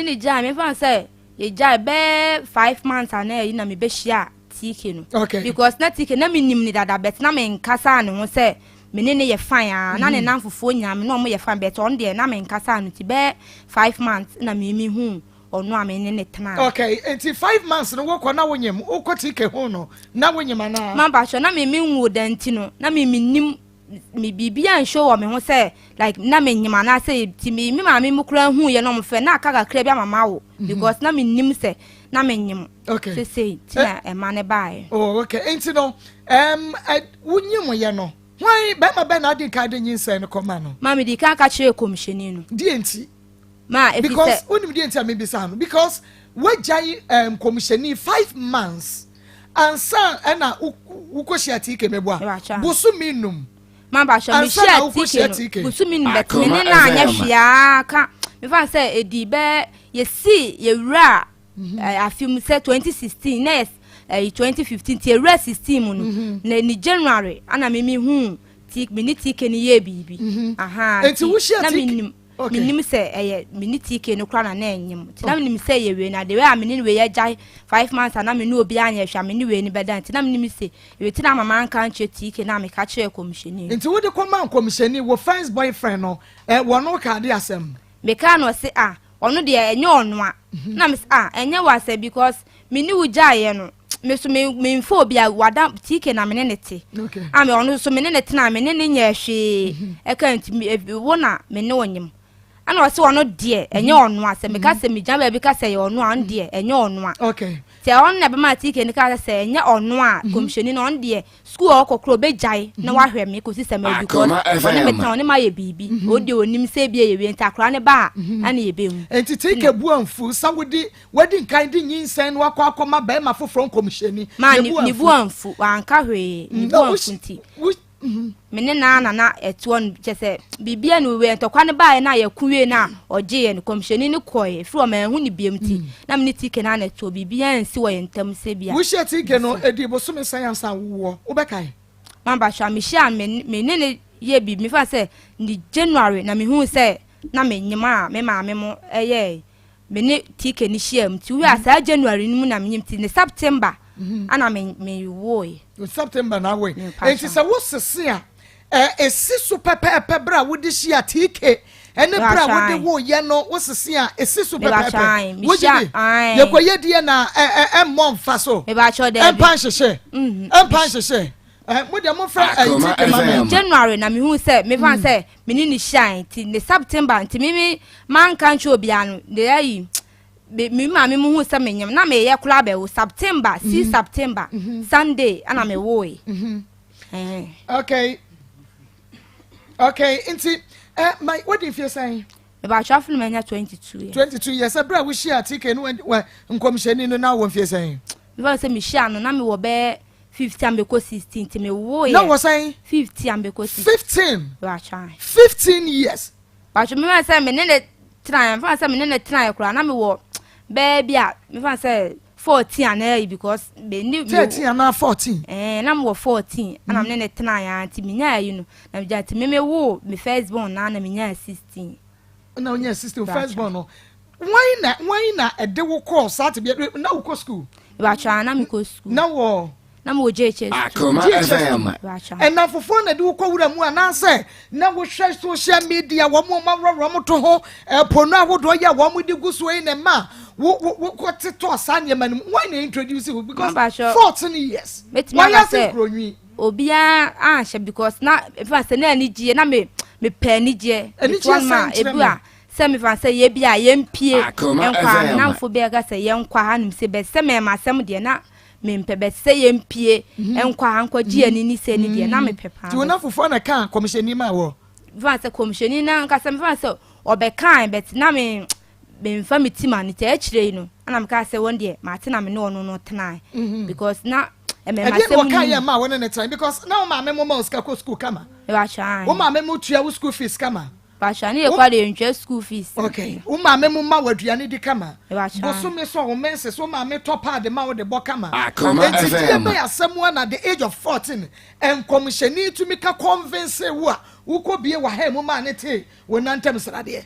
ne gyae, mefa sɛ yɛgyae bɛɛ 5 months ana ɛyi na mebɛhyia TK no. Because na TK na menim ne dada but na menkasa ne ho sɛ me ne ne yɛ fine a na ne nam fufuo nyinaa me na ɔmo yɛ fine but ɔno deɛ na menkasa no. Ti bɛɛ 5 months na me hu ɔno a me ne ne tena. Okay, nti 5 months no wokɔ na wonyim wokɔ TK ho no na wonyim anaa? Mampakyɛ na me nwu da nti no na me nim me biribi anhyɛ wɔ me ho sɛ like na me nyim anaasɛ ti me maame mu kura hu yɛ na ɔmo fɛ na aka kakra bi ama ma wo because na me nim sɛ na me nyim. Sesei ti na ɛma ne baeɛ. Oh, okay. Nti no wonyim yɛ no hwan bɛrima bɛn na adi nka de nyinsɛn no kɔma no? Maame di kan ka kyerɛ kɔmhyɛni no. Deɛ nti? Ma efi Because sɛ wonim deɛ nti a mebisa no, because wagyae kɔmhyɛni 5 months ansa ɛna wokɔhyia TK meboa? Mebakyɛ. Bosome 5. Mampakyɛ. Ansa na Mehyia wokɔhyia TK TK. no bosome 5 bɛt me Akoma ne na anyɛ FM. hwee ka mefa sɛ edi bɛɛ yɛsi yɛwura afi mu sɛ 2016 na yɛ 2015 ti ewura 16 mu no na ni January ana me mi hu ti me ne TK ni yɛ biribi aha. Enti wohyia na TK me nim. Menim sɛ ɛyɛ me ne TK no koraa na na ɛnyem. Nti na menim sɛ ɛyɛ wei na the way a me ne wei agyae 5 months a na me ne obi anyɛ hwɛ a me ne wei no bɛda, nti na menim sɛ ɛwei ti na ama manka nkyerɛ TK na meka kyerɛ kɔmhyɛni. Nti wode kɔma nkɔmhyɛni, wo first boyfriend no, wɔno ka ade asɛm? Meka no, ɔse, "Ah, ɔno deɛ ɛnyɛ ɔno a." Na me sɛ, "Ah, ɛnyɛ wɔ asɛ because me ne wo gyaeɛ no, me so me memfa obi a wada TK na me ne ne te a me ɔno so me ne ne tena, me ne ne nyɛ hwee ɛka, nti wo na me ne wo nyim." Ɛna ɔse ɔno deɛ ɛnyɛ ɔno a, sɛ meka sɛ megyina baabi ka sɛ ɛyɛ ɔno a, ɔno deɛ ɛnyɛ ɔno a. Nti ɔno na ɛbɛma TK no ka sɛ ɛnyɛ ɔno a, kɔmhyɛni no, ɔno deɛ sukuu a ɔkɔ koro ɔbɛgyae na wahwɛ me kɔsi sɛ ma because Akoma ɔne me FM. tena, ɔne ma yɛ biribi, ɔde onim sɛ ebi ɛyɛ wie, nti akora ne ba a ɛna yɛbɛhu. Nti TK bu amfu sa wode wadi nkan de nyinsɛn no akɔ akɔma bɛrima foforɔ nkɔmhyɛni? Ma Ne ne bu ne bu amfu. amfu, wanka hwee, ne bu Na amfu. Nti me ne naa nana ɛtoɔ no kyɛ sɛ biribia ne wei ntɔkwa no baeɛ no a yɛko wie no a ɔgyeeɛ no, kɔmhyɛni no kɔɛ firi ɔma ɛho ne biam, nti na me ne TK no ana ɛtoɔ, biribia nsi wɔ yɛn ntam sɛ bia. Wohyia TK no, ɛdi bosome sɛn ansa wowɔ wobɛkae? Mambahyɛ a mehyia a me ne ne yɛ biribi, mefa sɛ ne January na mehuu sɛ na menyim a me maame mo ɛyɛ me ne TK ne hyia mu, nti wowie a saa January no mu na menyim, nti ne September ana me mewoe. September na awoe? Mepa Enti sɛ wosese a ɛsi so pɛpɛɛpɛ berɛ a wode hyia TK ɛne berɛ a wode woyɛ no, wosese a ɛsi so pɛpɛɛpɛ, wogye di? Yɛkɔyɛ deɛ na ɛmmɔ mfa so. Mebakyɛ daabi. Ɛmpa nhyehyɛ, ɛmpa nhyehyɛ. Mo deɛ mofrɛ Akoma TK ma me. FM. January na mehu sɛ mefa sɛ me ne ne hyia, nti ne September, nti me manka nkyerɛ obiara no de ayi me maame mu hu sɛ menyam na meyɛ koraa bɛwo September 6, September Sunday ana mewoe. Okay, nti ma wodi mfie sɛn? Mebakyɛ afo no manya 22 years. 22 years. Ɛberɛ a wohyia TK no, wɔ nkɔmhyɛni no, na wɔ mfie sɛn? Mefa sɛ mehyia no na mewɔ bɛyɛ 15 a mekɔ 16, nti mewoeɛ. Na wɔ sɛn? 15 a mekɔ 16. 15? Mebakyɛ. 15 years? Bakyɛ, mefa sɛ me ne ne tenaeɛ, mefa sɛ me ne ne tenaeɛ koraa na mewɔ bɛɛ bi a mefa sɛ 14 anaa yi because me ne 13 anaa 14? Ɛɛ, na mewɔ 14 ɛna me ne ne tenaeɛ a, nti menyaa yi no na megya, nti me me wo me first born na menyaa 16. Na wonya 16 first born no, wan na ɛde wo kɔɔ saa te bia na wokɔ school? Mebakyɛ, na mekɔ school. Na wɔ Na mewɔ JHS. Akoma JHS. FM. Mebakyɛ. Ɛna fofoɔ na de wokɔ wura mu anaasɛ na wohwɛ social media, wɔn mo ma worɔworɔ mo to ho ɛpono ahodoɔ yi a wɔn de gu so yi na ma wo wo wo kɔ tetɔ saa nneɛma no mu? Wɔn na introduce wo? Because Mabakyɛ. 14 years Mɛtumi wɔyɛ aka ase sɛ nkuronwi. Obiara anhyɛ because na mefa sɛ na anigyeɛ na me mepɛ anigyeɛ. Anigyeɛ Metoa no ma sɛn? Kyerɛ ebi me. a sɛ mefa sɛ yɛ bi a yɛmpie Akoma nkɔ a FM. menamfo bi aka sɛ yɛnkɔ hanom sɛ bɛ sɛ mɛma asɛm deɛ na mempɛ bɛ sɛ yɛmpie nkɔ ha nkɔgye ani ne sɛ ne deɛ na mepɛ paa. Nti wɔn afofoɔ na ka kɔmhyɛni ma wɔ? Mefa sɛ kɔmhyɛni na nkasa, mefa sɛ ɔbɛkae, but na me memfa me ti ma no, nti akyire yi no ana meka sɛ wɔn deɛ mate na me ne ɔno no tenae because na ɛmɛma Ɛdeɛ na asɛm wɔka yɛ no ma wɔne ne tena? Because na wo maame mo ma wo sika kɔ school kama? Mebakyɛ. Wo maame mo tua wo school fees kama? Bakyɛ, ne yɛ kɔ de yɛntwa school fees. Okay, wo maame mo ma wo aduane di kama? Mebakyɛ. Bosome so a wo menses, wo maame tɔ pad ma wo de bɔ kama? Akoma Enti deɛ FM. bɛyɛ asɛm a na the age of 14 nkɔmhyɛni tumi ka convince wo a wokɔ bie wɔ ha mu maa ne te wo nantam sradeɛ?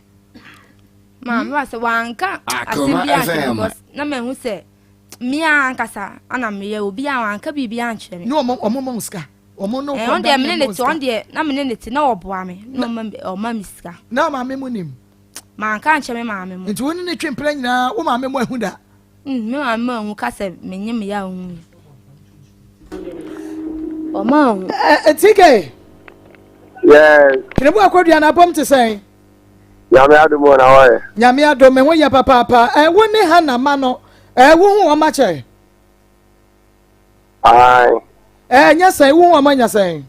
Ma meba sɛ wanka asɛm Akoma bi ankyerɛ FM. because na mahu sɛ mmea ankasa ana meyɛ obi a wanka biribi ankyerɛ me. Ne ɔmo ma wo sika, ɔmo no? Ɔn deɛ mene ne te, ɔn deɛ na mene ne te na ɔboa me na ɔma me sika. Na maame mu nim? Manka nkyɛ me maame mo. Nti wo ne ne twe mpena nyinaa, wo maame mo ahu da? Me maame mo ahu ka sɛ menye me yɛ ahu yi, ɔma ahu. Ɛ TK. Yes. Kenebu akɔdua na apɔm te sɛn? Nyame adom wɔ na wɔyɛ. Nyame adom, me ho yɛ papaapa. Ɛ wo ne ha na ma no ɛ wo hu wɔn akyɛ? Aye. Ɛ nyɛ sɛn, wo hu wɔn anya sɛn?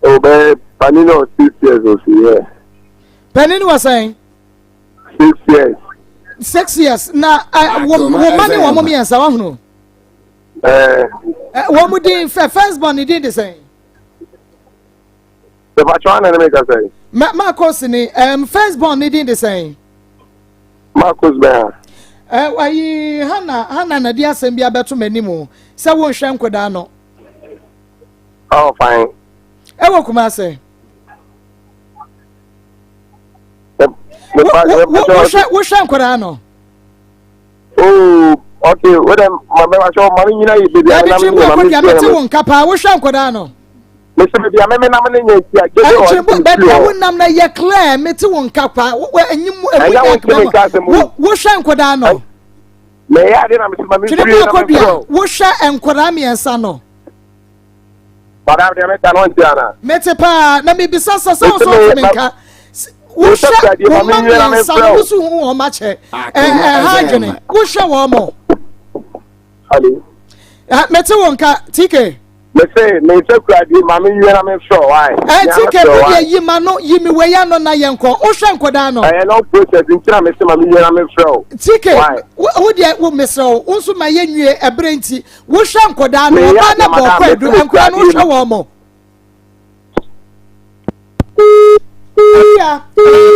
O bɛ panin na 6 years o si yɛ. Panin wɔ sɛn? 6 years. 6 years na ɛ wo wo ma ne wɔn mmiɛnsa wahunu? Ɛɛ. Ɛ wɔn mu din fɛ, first born ne din de sɛn? Sɛpàtɔ ana ne mi kasa yi? Ma Marcos ni first born ne din de sɛn? Marcos bɛn ha. Ɛ ayi Hana na di asɛm bi abɛto m'anim o sɛ wonhwɛ nkwadaa no. Ɔwɔ fan. Ɛwɔ Kumase. Wohwɛ wohwɛ nkwadaa no. Oo okay wo dɛ ma bɛ wahyɛ ma me nyina yi beebi a menam ne ma me nsia mete wo nka paa wohwɛ nkwadaa no. Mese beebi a meme nam ne nyɛ nti a gye sɛ ɔde me baabi a wonam no yɛ clear mete wo nka paa ɛnyi mu ɛmu nyɛ nkama wohwɛ nkwadaa no. Mɛyɛ ade na mese ma me mfiri na me mfrɛ. Wohwɛ nkwadaa mmiɛnsa no. Madam deɛ meka no nti ana? Mete paa na mebisa sɛ sɛ wo so wote me nka wohwɛ wo ma mmiɛnsa no wo so hu wɔn akyɛ ɛha adwene wohwɛ wɔn mo. Mete wo nka TK. Mese me nsa kura die ma me nwie na me frɛ why. Ɛ TK wo deɛ yi ma no yi me wei ano na yɛn kɔ wohwɛ nkɔdaa no. Ɛyɛ long process nti na mese ma me nwie na me frɛ o. TK wo deɛ wo mesrɛ wo wo nso ma yɛ nwie ɛberɛ nti Wohwɛ nkɔdaa no, ɔbaa no bɔ kwadu, nkɔdaa no wohwɛ wɔn mo. Awia,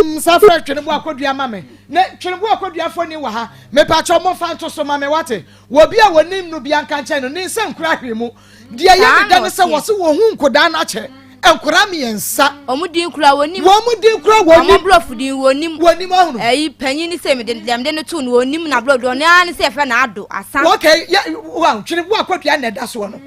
nsa frɛ twenebo akɔdua ma me. Ne twenebo akɔdua fo ni wɔ ha. Mepakyɛ mo fa nto so ma me wate. Wɔ bi a wɔnim no bi anka nkyɛn no, ne nsa nkura hwee mu. Deɛ ɛyɛ me dɛ ne sɛ wɔse wɔhu nkɔdaa no akyɛ. Nkwadaa mmiɛnsa. Wɔn din kura wɔnim. Wɔn din kura wɔnim. Wɔn borɔfo din wɔnim. Wɔnim ɔhono. Ɛyi panyin ne sɛ mede deɛ mede no to no wɔnim na borɔfo ɔno ara ne sɛ yɛfrɛ no ado asa. Okay yɛ wa twene wo akɔdua na ɛda soɔ no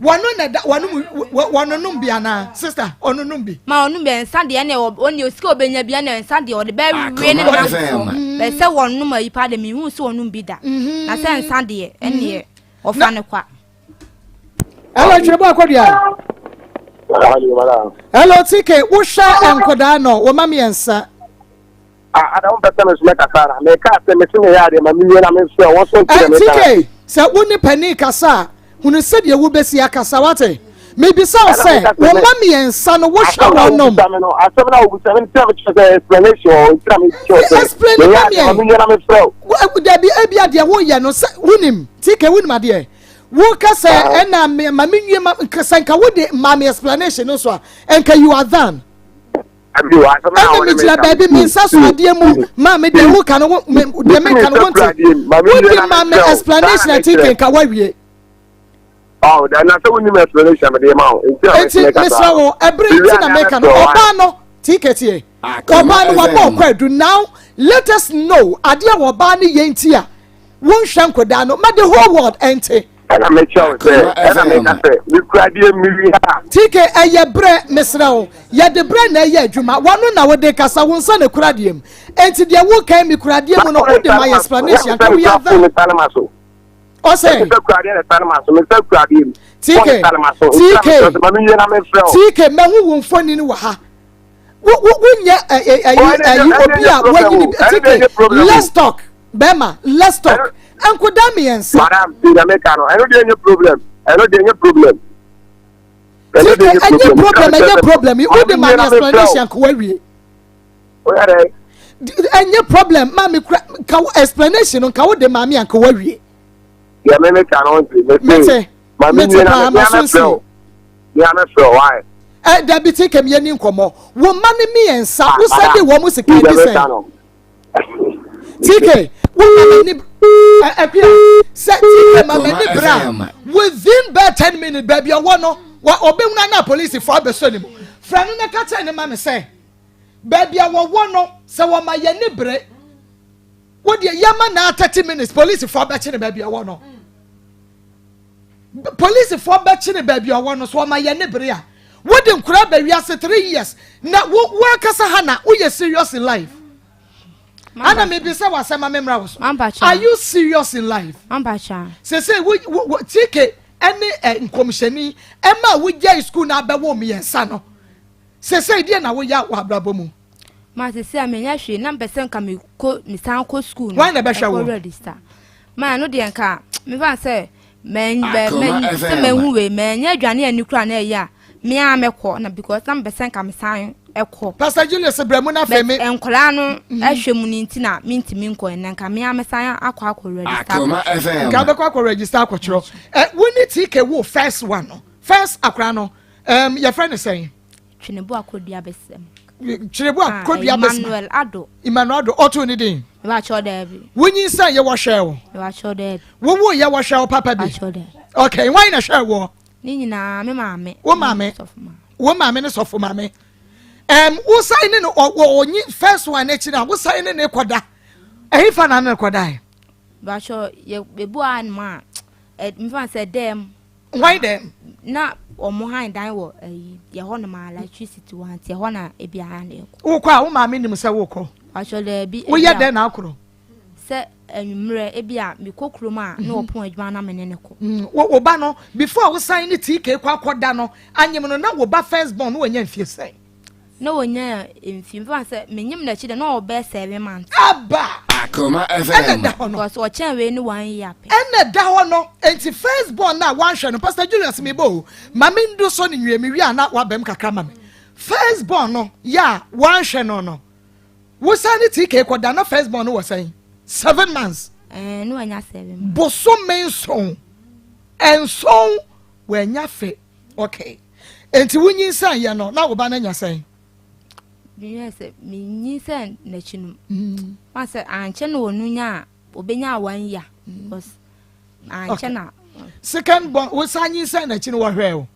wɔno na ɛda wɔno mu wɔno nom bi anaa sister ɔno nom bi. Ma ɔnom bi nsa deɛ ɛna ɔne osika ɔbɛnya bi ɛna nsa deɛ ɔde bɛwe ne nanfoɔ bɛ sɛ wɔnom ayi paa deɛ mehu sɛ ɔnom bi da na sɛ nsa deɛ ɛneɛ ɔfa no kwa. Hello, Twebo Akodua. Hello, TK. Wohwɛ nkɔdaa no, wɔma mmiɛnsa. Ada wo mpɛ sɛ me so mɛkasa na meka sɛ mese meyɛ adeɛ ma mewie na mefrɛ wɔn so nti na meka. TK, sɛ wo ne panin kasa a, hunu sɛdeɛ wobɛsi akasa wate. Mebisa wo sɛ, wɔma mmiɛnsa no wohwɛ wɔn nom. Asɛm na wobisa me nti na mekyerɛ sɛ explanation wɔ nti na mekyerɛ sɛ explain meyɛ adeɛ ma mewie na mefrɛ wo. Dabi ebia deɛ woyɛ no sɛ wonim TK wonim adeɛ. Wo ka sɛ ɛna me ma me nwie ma sɛ nka wo de ma me explanation no so a nka you are done. Ɛna me gyina baabi me nsa so adeɛ mu ma me deɛ wo ka no wo me deɛ me ka no wo nte wo de ma me explanation ati ke nka wawie. Oh, na sɛ wonim explanation mede ma wo nti na mesrɛ wo ɛberɛ nti na meka no ɔbaa no tiketie ɔbaa no wabɔ ɔkɔ adu now let us know adeɛ wɔ ɔbaa no yɛ nti a Wonhwɛ nkɔdaa no ma the whole world ɛnte. Ɛna mekyerɛ wo sɛ, ɛna meka sɛ, mekura deɛ mewie a. TK, ɛyɛ berɛ, mesrɛ wo. Yɛde berɛ na ɛyɛ adwuma. W'ano na wode kasa, wo nsa na ɛkura adeɛ mu. Enti deɛ woka yi, mekura adeɛ mu no, wode ma yɛ explanation anka we are there. Ɔsɛ. TK, TK, TK, mahu wo mfonini wɔ ha. Wo, wo, wonyɛ ɛyi, ɛyi, obi a wanyini. TK, let's talk. Bɛma let's talk nkoda mmiɛnsa. Madam ti na meka no ɛno deɛ nye problem ɛno deɛ nye problem. Tike ɛnyɛ problem ɛnyɛ problem wo de ma mi explanation ko awie. Oyɛ dɛ. Ɛnyɛ problem ma mi kura nka wo explanation nka wo de ma mi anka wo awie. Deɛ mi meka no nti mete mete paa ma so nsi. Mia me frɛ why. Ɛ dabi tike mi yɛ ni nkɔmɔ wo ma ne mmiɛnsa wo sɛ de wɔn sika bi sɛn. TK, wo ma m'ani ɛkua sɛ TK ma m'ani bra within bɛɛ 10 minutes baabi ɔwɔ no wa ɔbɛhunu ana polisifoɔ abɛsɔ ne mu frɛ no na ka kyerɛ ne ma me sɛ baabi a wɔwɔ no sɛ wɔma yɛn ni bere wo deɛ yɛma na 30 minutes polisifoɔ abɛkye ne baabi ɔwɔ no Polisifoɔ bɛkye no baabi a ɔwɔ no so ɔma yɛn ne bere a wode nkora ba wiase 3 years na wo wo ankasa ha na woyɛ serious in life ana mebisa wɔ asɛm ma memmra wo so are you serious in life sese wo wo TK ɛne ɛ nkɔmhyɛni ɛma wogyae school na abɛwɔ mmiɛnsa no sese deɛ na woyɛ wɔ abrabɔ mu. Ma sese a menya hwee na mpɛ sɛ nka mekɔ mesan kɔ school no. Wan na ɛbɛhwɛ wo? Ɛkɔ register. Ma ɛno deɛ nka mefa sɛ sɛ mahu wei manya aduane ani kora na ɛyɛ a me a mɛkɔ na because na mepɛ sɛ nka mesan ɛkɔ. Pastor Julius brɛ mu na afei me. Nkwadaa no ɛhwɛ mu no nti na mentumi nkɔ ɛnɛ nka me a mesan akɔ akɔ register. Akoma FM. Nka bɛkɔ akɔ register akɔkyerɛ. Ɛ wo ne TK wo first one no first akora no ɛm yɛfrɛ ne sɛn. Twenebo Akodua Bɛsɛm. Twenebo ah, Akodua Bɛsɛm. Emmanuel Ado. Emmanuel Ado ɔtoo ne din. Mebakyɛw daabi. Wonyinsɛn yɛ wɔhwɛ wo. Mebakyɛw daabi. Wowo yɛ wɔhwɛ wo papa bi. Mebakyɛw daabi. Okay, wɔn na hwɛ wɔ. Ne nyinaa me maame. Wo maame. Wo maame ne sɔfo maame. Um, wosan ne no ɔnyi first one n'akyi na wosan ne ne kɔda. Ɛhe fa na ne kɔda? Bakyɛ yɛ ebu a no a mfa sɛ dɛm. Hwan dɛm? Na wɔn han dan wɔ ɛyi yɛ hɔ nom a electricity wɔ nti ɛhɔ na ebi a na ɛkɔ. Wokɔ a wo maame nim sɛ wokɔ. Bakyɛ dɛbi. Woyɛ dɛn na akorɔ? Sɛ anwummerɛ ebi a mekɔ kurom a na wɔpɔn adwuma na me ne no kɔ. Wo ba no before wosan ne TK kɔ akɔda no anyem no na wo ba first born no wanya mfie sɛn? Na wɔnya mfie mfa sɛ menyem n'akyi dɛ na ɔbɛyɛ 7 months. Aba! Akoma Ɛna FM. da hɔ no. Because ɔkyɛn wei ne one year pɛ. Ɛna da hɔ no, nti first born na wanhwɛ no, Pastor Julius, mi bɔ o, maame ndu so ne nwie mi wie a na wabɛm kakra ma me. First born no yɛ a wanhwɛ no, wosan ne TK kɔda na first born no wɔ sɛn? 7 months. Ɛɛ, ne wanya 7 months. Bosome 7 wanya fe. Okay, nti wonyinsɛn yɛ no na wo ba no anya sɛn? Menyɛ sɛ menyinsɛn n'akyi no fa sɛ ankyɛ na ɔno nya a obɛnya one year because ankyɛ na. Second born, wosan nyinsɛn n'akyi no, wɔhwɛ o?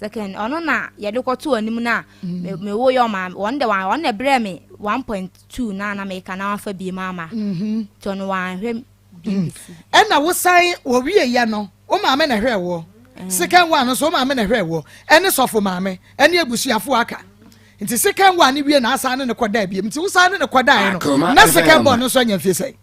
Second ɔno na yɛde kɔto anim na mewo yɛ ɔma wɔn de wɔn na brɛ me 1.2 na meka na wafa bi ma ama nti ɔno wanhwɛ BBC. Ɛna wosan wɔwie yɛ no, wo maame na hwɛ wɔ second one no so, wo maame na hwɛ wɔ ɛne sɔfo maame ɛne abusuafo aka. Nti second one ne wie na asan ne ne kɔda ebiem. Nti wosan ne ne kɔda no Akoma na second FM. born no nso anya mfie sɛn?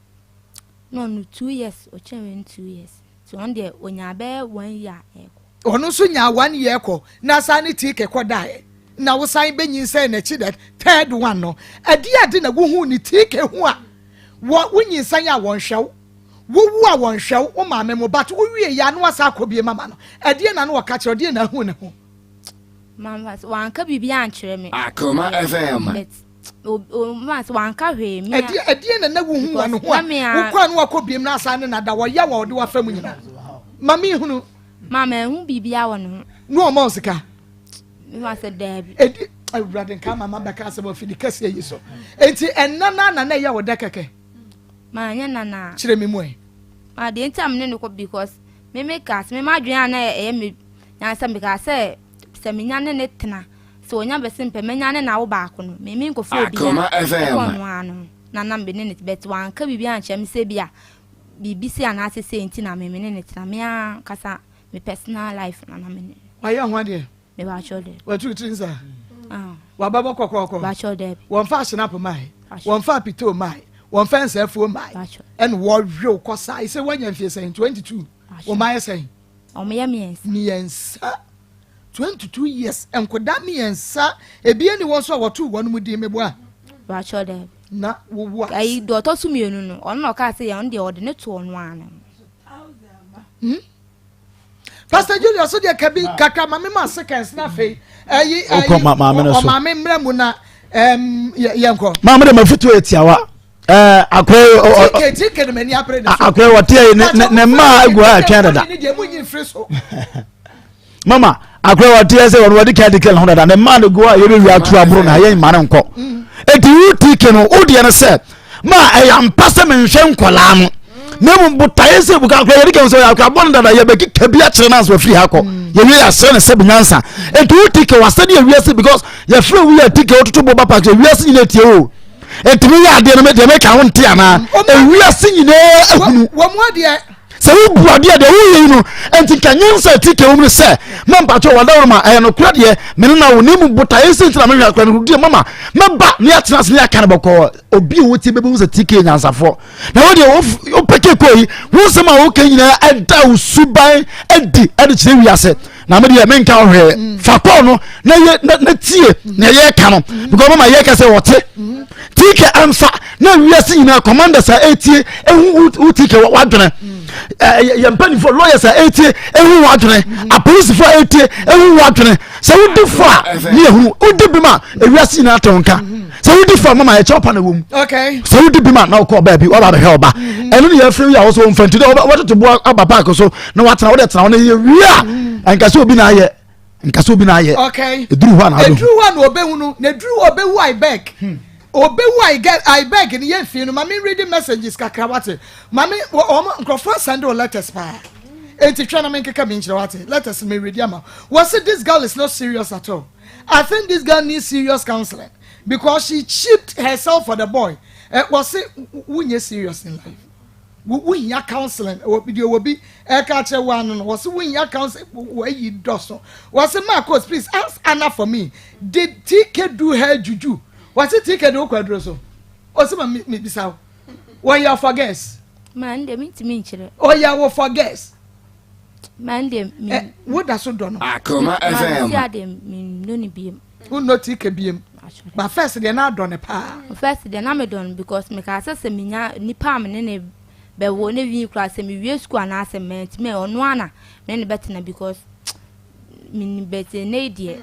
Na ɔno 2 years, ɔkyɛn wei no 2 years, nti ɔno deɛ onya bɛyɛ one year ɛkɔ. Ɔno nso nya one year kɔ na asan ne TK kɔdaeɛ na wosan bɛnyinsɛn n'akyi dɛ third one no, ɛde ade na wohu ne TK ho a wɔ wonyinsɛn a wɔnhwɛ wo, wowu a wɔnhwɛ wo, wo maame mo, but wowie yɛ ano asa akɔ bie mama no, ɛdeɛ na no wɔka kyerɛ ɔdeɛ na ahu ne ho? Mama wanka biribi ankyerɛ me. Akoma FM. But o ma sɛ wanka hwee me a. Ɛdeɛ na na wohu wɔ ne ho a Na me a- wokɔ a no wakɔ biem na asan ne nada wɔyɛ wɔ ɔde wafa mu nyinaa ma mehunu? Maama ehu biribi wɔ ne ho. Ne ɔma wo sika? Mema sɛ daabi. Ɛdi Awurade nka mama bɛka asɛm afidi kɛseɛ yi so. Enti ɛnna na ɛyɛ wo dɛ kɛkɛ? Maa nyɛ nana. Kyerɛ me mu ɛ. Ma deɛ nti a me ne no kɔ because me ka sɛ me ma adwene a na ɛyɛ me nyansa, me ka sɛ menya ne ne tena sɛ onya bɛsi mpɛ menya ne na wo baako no me nkɔfo obi Akoma a FM. ɛkɔ no ano na na me ne ne bɛt wanka biribi ankyerɛ me sɛ bi a biribi si anaasɛ sɛ nti na me ne ne tena, me ankasa me personal life na me ne. Wayɛ ho adeɛ? Me ba kyerɛ dɛ. Watu tiri nsa? Ah. Wabɛbɔ kɔkɔɔkɔ? Ba kyerɛ dɛ. Wɔmfa ahyɛnapɔ mae, wɔmfa apito mae, wɔmfa nsɛfoɔ mae, ɛna wɔwe kɔ saa sɛ woanya mfie sɛn? 22. Wɔma yɛ sɛn? Ɔmo yɛ 3. 3, 22 years, nkoda 3, ebie ni wɔn nso a wɔto wɔn mu din meboa? Ba kyerɛ dɛ. Na wowu a Ayi deɛ ɔtɔ so 2 no, ɔno na ɔkaa sɛ yɛn deɛ ɔde ne to ɔno ano. Pastor Julius so deɛ kabi kakra ma me ma seconds na afei ɛyi Wokɔ maame no so. Ɔmaame mmerɛ mu na yɛnkɔ. Maame de ma futu etiawa akɔɛ. TK, TK no m'ani abere ne so. Akɔɛ wɔte yi ne mmaa egu ha atwɛn dada. Ne deɛ mu nyi nfiri so. Mama akɔɛ wɔte yɛ sɛ wɔn wɔde kan de kɛlɛ ho dada ne mmaa no gu a yɛbɛ wia atu aboro na yɛn mmaa no nkɔ. Eti wo TK no wo deɛ no sɛ ma ɛyɛ ampa sɛ menhwɛ nkɔlaa no na mmom botaeɛ sɛ buka akora yɛde kɛm sɛ ɔyɛ akora bɔne dada, yɛbɛkeka bi akyerɛ no ansa wafiri ha kɔ. Yɛwie yɛasrɛ no sɛ benyansa. Enti wo TK wasɛde awiase because yɛfrɛ wo yɛ TK wototo bɔ ba park, awiase nyina tie o. Ɛtumi yɛ adeɛ no deɛ meka wo nte anaa ewiase nyinaa ahunu wɔn mu adeɛ. Sɛ wobu adeɛ deɛ woyɛ yi no, ɛnti nka nyansa TK wɔ mu no sɛ ma mpakyɛ wadaworo ma ɛyɛ nokorɛ deɛ mene na wo ne mu botaeɛ sɛ nti na mehwɛ akora no deɛ mama mɛba ne yɛatena ase ne yɛaka no bɔkɔɔ. Obi a wɔtie bɛbɛhu sɛ TK yɛ nyansafoɔ na wodeɛ wopɛ kekɔ yi wo nsɛm a woka nyinaa ɛda wo suban adi ɛde kyerɛ wiase. Na me deɛ menka wo hwee, fa kɔɔ no na yɛ na tie nea yɛreka no because mama yɛka sɛ wɔte TK ɛmfa na wiase nyinaa commanders a ɛtie ehu wo TK wadwene, yɛn mpanimfoɔ lawyers a ɛtie ehu wadwene, apolisifoɔ a ɛtie ehu wadwene sɛ wodi fo a ne yɛhunu wodi bi ma ewiase nyinaa te wo nka sɛ wodi fo a mama yɛkyɛ ɔpa na wɔ mu sɛ wodi bi ma na wokɔ baabi waba abɛhwɛ ɔba ɛno ne yɛfrɛ yi a wɔsɛ wɔmfa nti dɛ wɔtoto boa aba paaki so na watena wode tena hɔ na yɛ wie a ɛnka sɛ obi na ayɛ, nka sɛ obi na ayɛ. Ɛduru hɔ a na abɛhu. Eduru hɔ a na obehu no na eduru hɔ obehu. I beg, obehu. I get, I beg ne yɛ nfi no. Maame reading messages kakra wate. Maame, wɔn nkurɔfoɔ send o letters paa. Enti twɛn na menkeka bi nkyerɛ wo ate. Letters no meredi ama wo. Wɔse this girl is not serious at all. I think this girl needs serious counseling because she cheaped herself for the boy. Eh, wɔse wonyɛ serious in life. Wohia counseling. Deɛ wɔ bi ɛka akyerɛ wo ano no, wɔse wohia counseling. Wɔayi dɔso. Wɔse Marcos, please ask Anna for me. Did TK do her juju? Wɔse TK de wokɔ aduro so. Ɔse ma mebisa wo. Wɔyɛ for girls. Ma n deɛ mentumi nkyerɛ. Ɔyɛ wo for girls. Ma n deɛ me. Eh, wo da so dɔ no. Akoma FM. Ma si adeɛ mennɔ no biem. Wonnɔ TK biem. Ba first deɛ na adɔ no paa. First deɛ na medɔ no because mekaa sɛ sɛ menya nipa a me ne ne bɛwɔ ne wi koraa sɛ mewie sukuu anaasɛ mantumi a ɔno ara na me ne no bɛtena because menim bɛte nnɛ yi deɛ.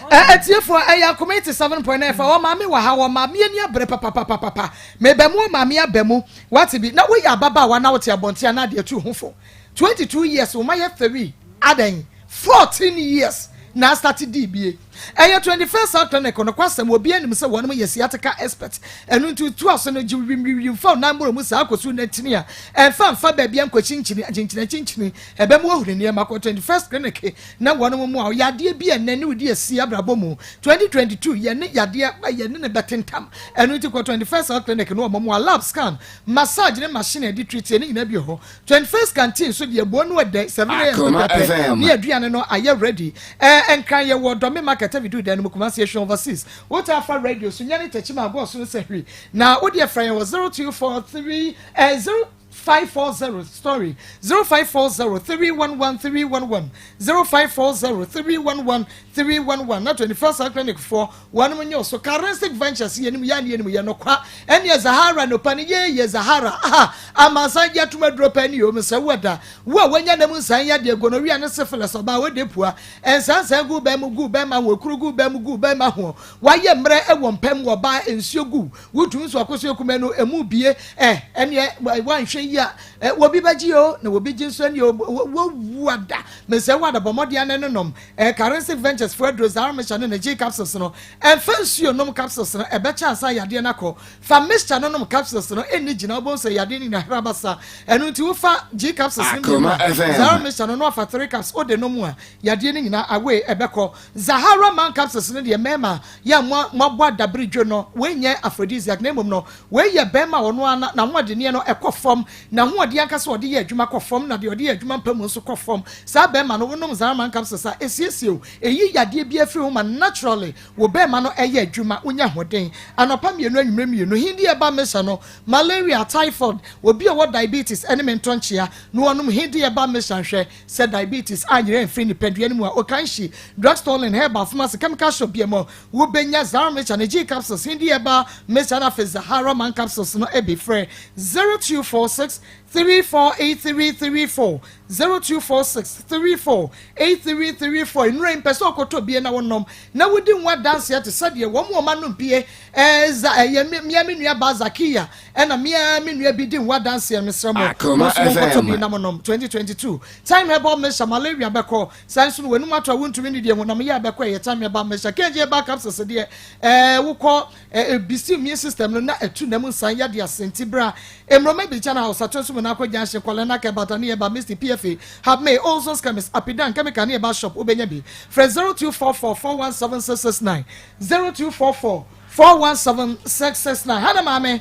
Atiefoɔ ɛyɛ akoma 87.9 fa wɔ maame wɔ ha wɔ maame ani abere papapapapa meba mu wɔ maame aba mu wate bi na woyɛ ababaawa na wote abɔnten anaa deɛ tu ho fo 22 years wo ma yɛ 3 adɛn 14 years na asate dii bie ɛyɛ 21st South Clinic nokwasɛm obi anim sɛ wɔnom yɛ sciatica expert ɛno nti tu aso no gye wimwiwim fa nan mmoro mu saa kɔsu na tini a ɛmfa mfa baabi a nkɔkyinkyini akyinkyini akyinkyini ɛbɛma wahunu nneɛma kɔ 21st Clinic na wɔnom mu a yadeɛ bi a ɛnɛ ne wodi asi abrabɔ mu 2022 yɛne yadeɛ yɛne ne bɛtentam ɛno nti kɔ 21st Health Clinic no wɔn mu a lab scan massage ne machine a yɛde treat ne nyinaa bi wɔ hɔ 21st Canteen nso deɛ buo no ɛdɛ 7am pɛpɛpɛ ne aduane no ayɛ ready ɛɛ nkran yɛ wɔ Dɔme Market Avidu dan no mu Kumasi Ehwɛ Overseas wotaa fa radio so nyane tɛkyima agɔɔ so no sɛ hwi na wodeɛ frɛ yɛn wɔ 0243 ɛɛ 0 540 story 0540 311 311 0540 311 311 na 21st Health Clinic foɔ wɔnom nyɛ so Charistic Ventures yɛnim yɛ ne yɛnim yɛ no kwa ɛneɛ Zahara nopa no yɛ yɛ Zahara aha amansan gye atom aduro pɛ ne yɛ mesrɛ wo ɛda wo a wanya nam nsan yɛ deɛ gonorrhea ne syphilis ɔbaa wode pua nsansan gu bɛn mu gu bɛn ma ho ekuru gu bɛn mu gu bɛn ma ho wayɛ mmerɛ ɛwɔ mpɛm wɔ ɔbaa nsuo gu Wotumi nso akosua kumaa no emu bie ɛ ɛneɛ wanhwɛ yi a ɛ wɔbi bɛgye o na wɔbi gye nso ɛneɛ wɔwu ada mesɛ wɔ ada bɔ mmɔden anɛ no nom ɛ Karensic Ventures fo aduro Zara mixture ne ne G capsules no ɛmfa nsuo nom capsules no ɛbɛkyɛ ansa yadeɛ no akɔ fa mixture no nom capsules no ɛnni gyina wobɛhu sɛ yadeɛ no nyina hera basa ɛno nti wofa G capsules no mmienu a Zara mixture no na wafa 3 caps wode nom a yadeɛ no nyina away ɛbɛkɔ Zahara man capsules no deɛ mmarima yɛ a mo moabɔ adabere dwo no, wei nyɛ aphrodisiac na mmom no, wei yɛ barima a ɔno ara n'ahoɔdenneɛ no kɔ fam, n'ahoɔden ankasa a ɔde yɛ adwuma kɔ fam, na deɛ ɔde yɛ adwuma mpa mu nso kɔ fam. Saa barima no, wonom Zahara man capsules a, ɛsiesie wo, ɛyi yadeɛ biara firi wo ma naturally wo barima no yɛ adwuma, wonya ahoɔden. Anɔpa mmienu, anwummerɛ mmienu, Hindi herbal mixture no, malaria, typhoid, obi a ɔwɔ diabetes ne mentɔnkyea na ɔnom Hindi herbal mixture nhwɛ, Sɛ diabetes anyera amfiri nipadua no mu a, Okanshi, drugstore line, herbal pharmacy, chemical shop biara mu, wobenya Zahara Mixture ne G capsules, Hindi herbal mixture na afei Zahara Man capsules no bi. Frɛ 0246 348334, 0246 348334. Nnura yi, mpɛ sɛ ɔkɔtɔ bie na wonom na wodi ho adanseɛ te sɛ deɛ wɔn a wɔanom bie, eh, za, ɛyɛ me, mea me nua baa Zakiya Ɛna me ara me nua bi di ho adanseɛ mesrɛ mo mo nso monkɔtɔ bi na monom 2022 Time herbal mixture malaria bɛkɔ saa nso no w'anum ato a wontumi nnidi honam yɛ a bɛkɔ ɛyɛ time herbal mixture KJ herbal capsules deɛ ɛɛ wokɔ ɛɛ bisi immune system no na ɛtu nam nsan yadeɛ ase nti bra mmroma bi kyɛn house ato nso mu na akɔ junction kɔlɛ na kɛbata ne herbal misty PFA habme ozone chemist apidan chemical ne herbal shop wobɛnya bi frɛ 0244 417 669 0244 417669 Hana maame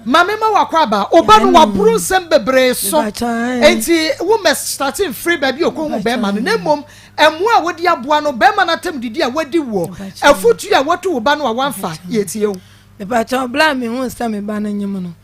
maame ma wakɔ aba ɔba no waboro nsɛm bebree so nti wo mɛ starte mfiri baabi ɔkɔhu bɛrima no na mmom ɛmmoa a wode aboa no bɛrima no atam didi a wadi woɔ afotu a watu wo ba no a wamfa yɛtie wo. Mepakyɛw bere a mehuu sɛ me ba no nyem no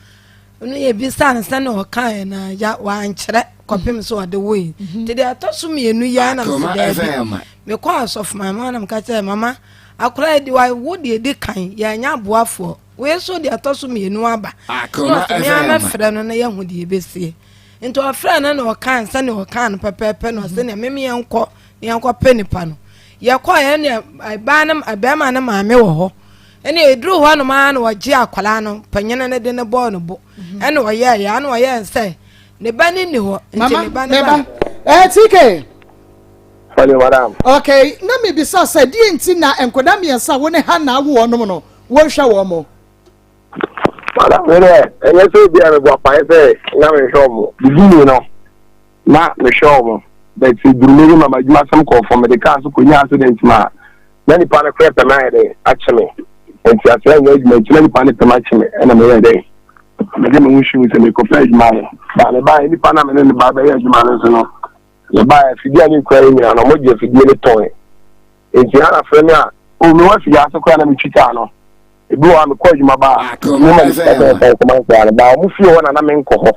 no yɛbisaa no sɛnea ɔkaeɛ no agya wankyerɛ kɔpem sɛ ɔde woe nti deɛ ɛtɔ so mmienu yi ara na mese daabi mekɔɔ asɔfo maame hɔ na meka kyerɛ mama Akwadaa yi de wawo deɛ ɛdi kan, yɛanya aboafoɔ. Wei nso deɛ ɛtɔ so mmienu aba. Na ɔsɛ me ara mɛfrɛ no na yɛahu deɛ ɛbɛsie. Nti ɔfrɛ no na ɔkaa sɛdeɛ ɔkaa no pɛpɛɛpɛ na ɔsɛ nea meme yɛnkɔ na yɛnkɔpɛ nipa no. Yɛkɔɔ yɛn ne ɛbaa no bɛrima no maame wɔ hɔ. Ɛne ɛduru hɔ nom ara na ɔgye akwadaa no panyin no de no bɔɔ no bo. Ɛna ɔyɛɛ yɛ ana ɔyɛɛ sɛ ne ba no nni hɔ nti ne ba no ba. Ɛɛ TK. Hello, madam. Okay, na mebisa sɛ deɛ nti na nkwadaa mmiɛnsa a wo ne Hannah awo wɔn no, wonhwɛ wɔn mo? Madam, me deɛ, ɛnyɛ sɛ obi a mebɔ apae sɛ na menhwɛ wɔn. Bibini no, Na mehwɛ wɔn, but eduru me bi ma m'adwuma asɛm kɔɔ fam, mede kaa so kɔnya accident ma na nipa no korɛ pɛ me ayɛ dɛn akye me. Nti asɛ ɛnyɛ adwuma nti na nipa no pɛ me akye me ɛna meyɛ dɛn mede me ho hwim sɛ mekɔpɛ adwuma ayɛ. Ba mebaeɛ nipa no a me ne no ba bɛyɛ adwuma no nso no yɛbaeɛ afidie a ne kura yɛ nyinaa no wɔgye afidie no tɔn. Nti Hana frɛ me a, o mewɔ afidie ase koraa na metwi kaa no. Ebi wɔ hɔ a mekɔ adwuma ba a, mema ne sika sɛ ɔmfa nkɔma nkwadaa no. Ba wɔn fie hɔ na na menkɔ hɔ.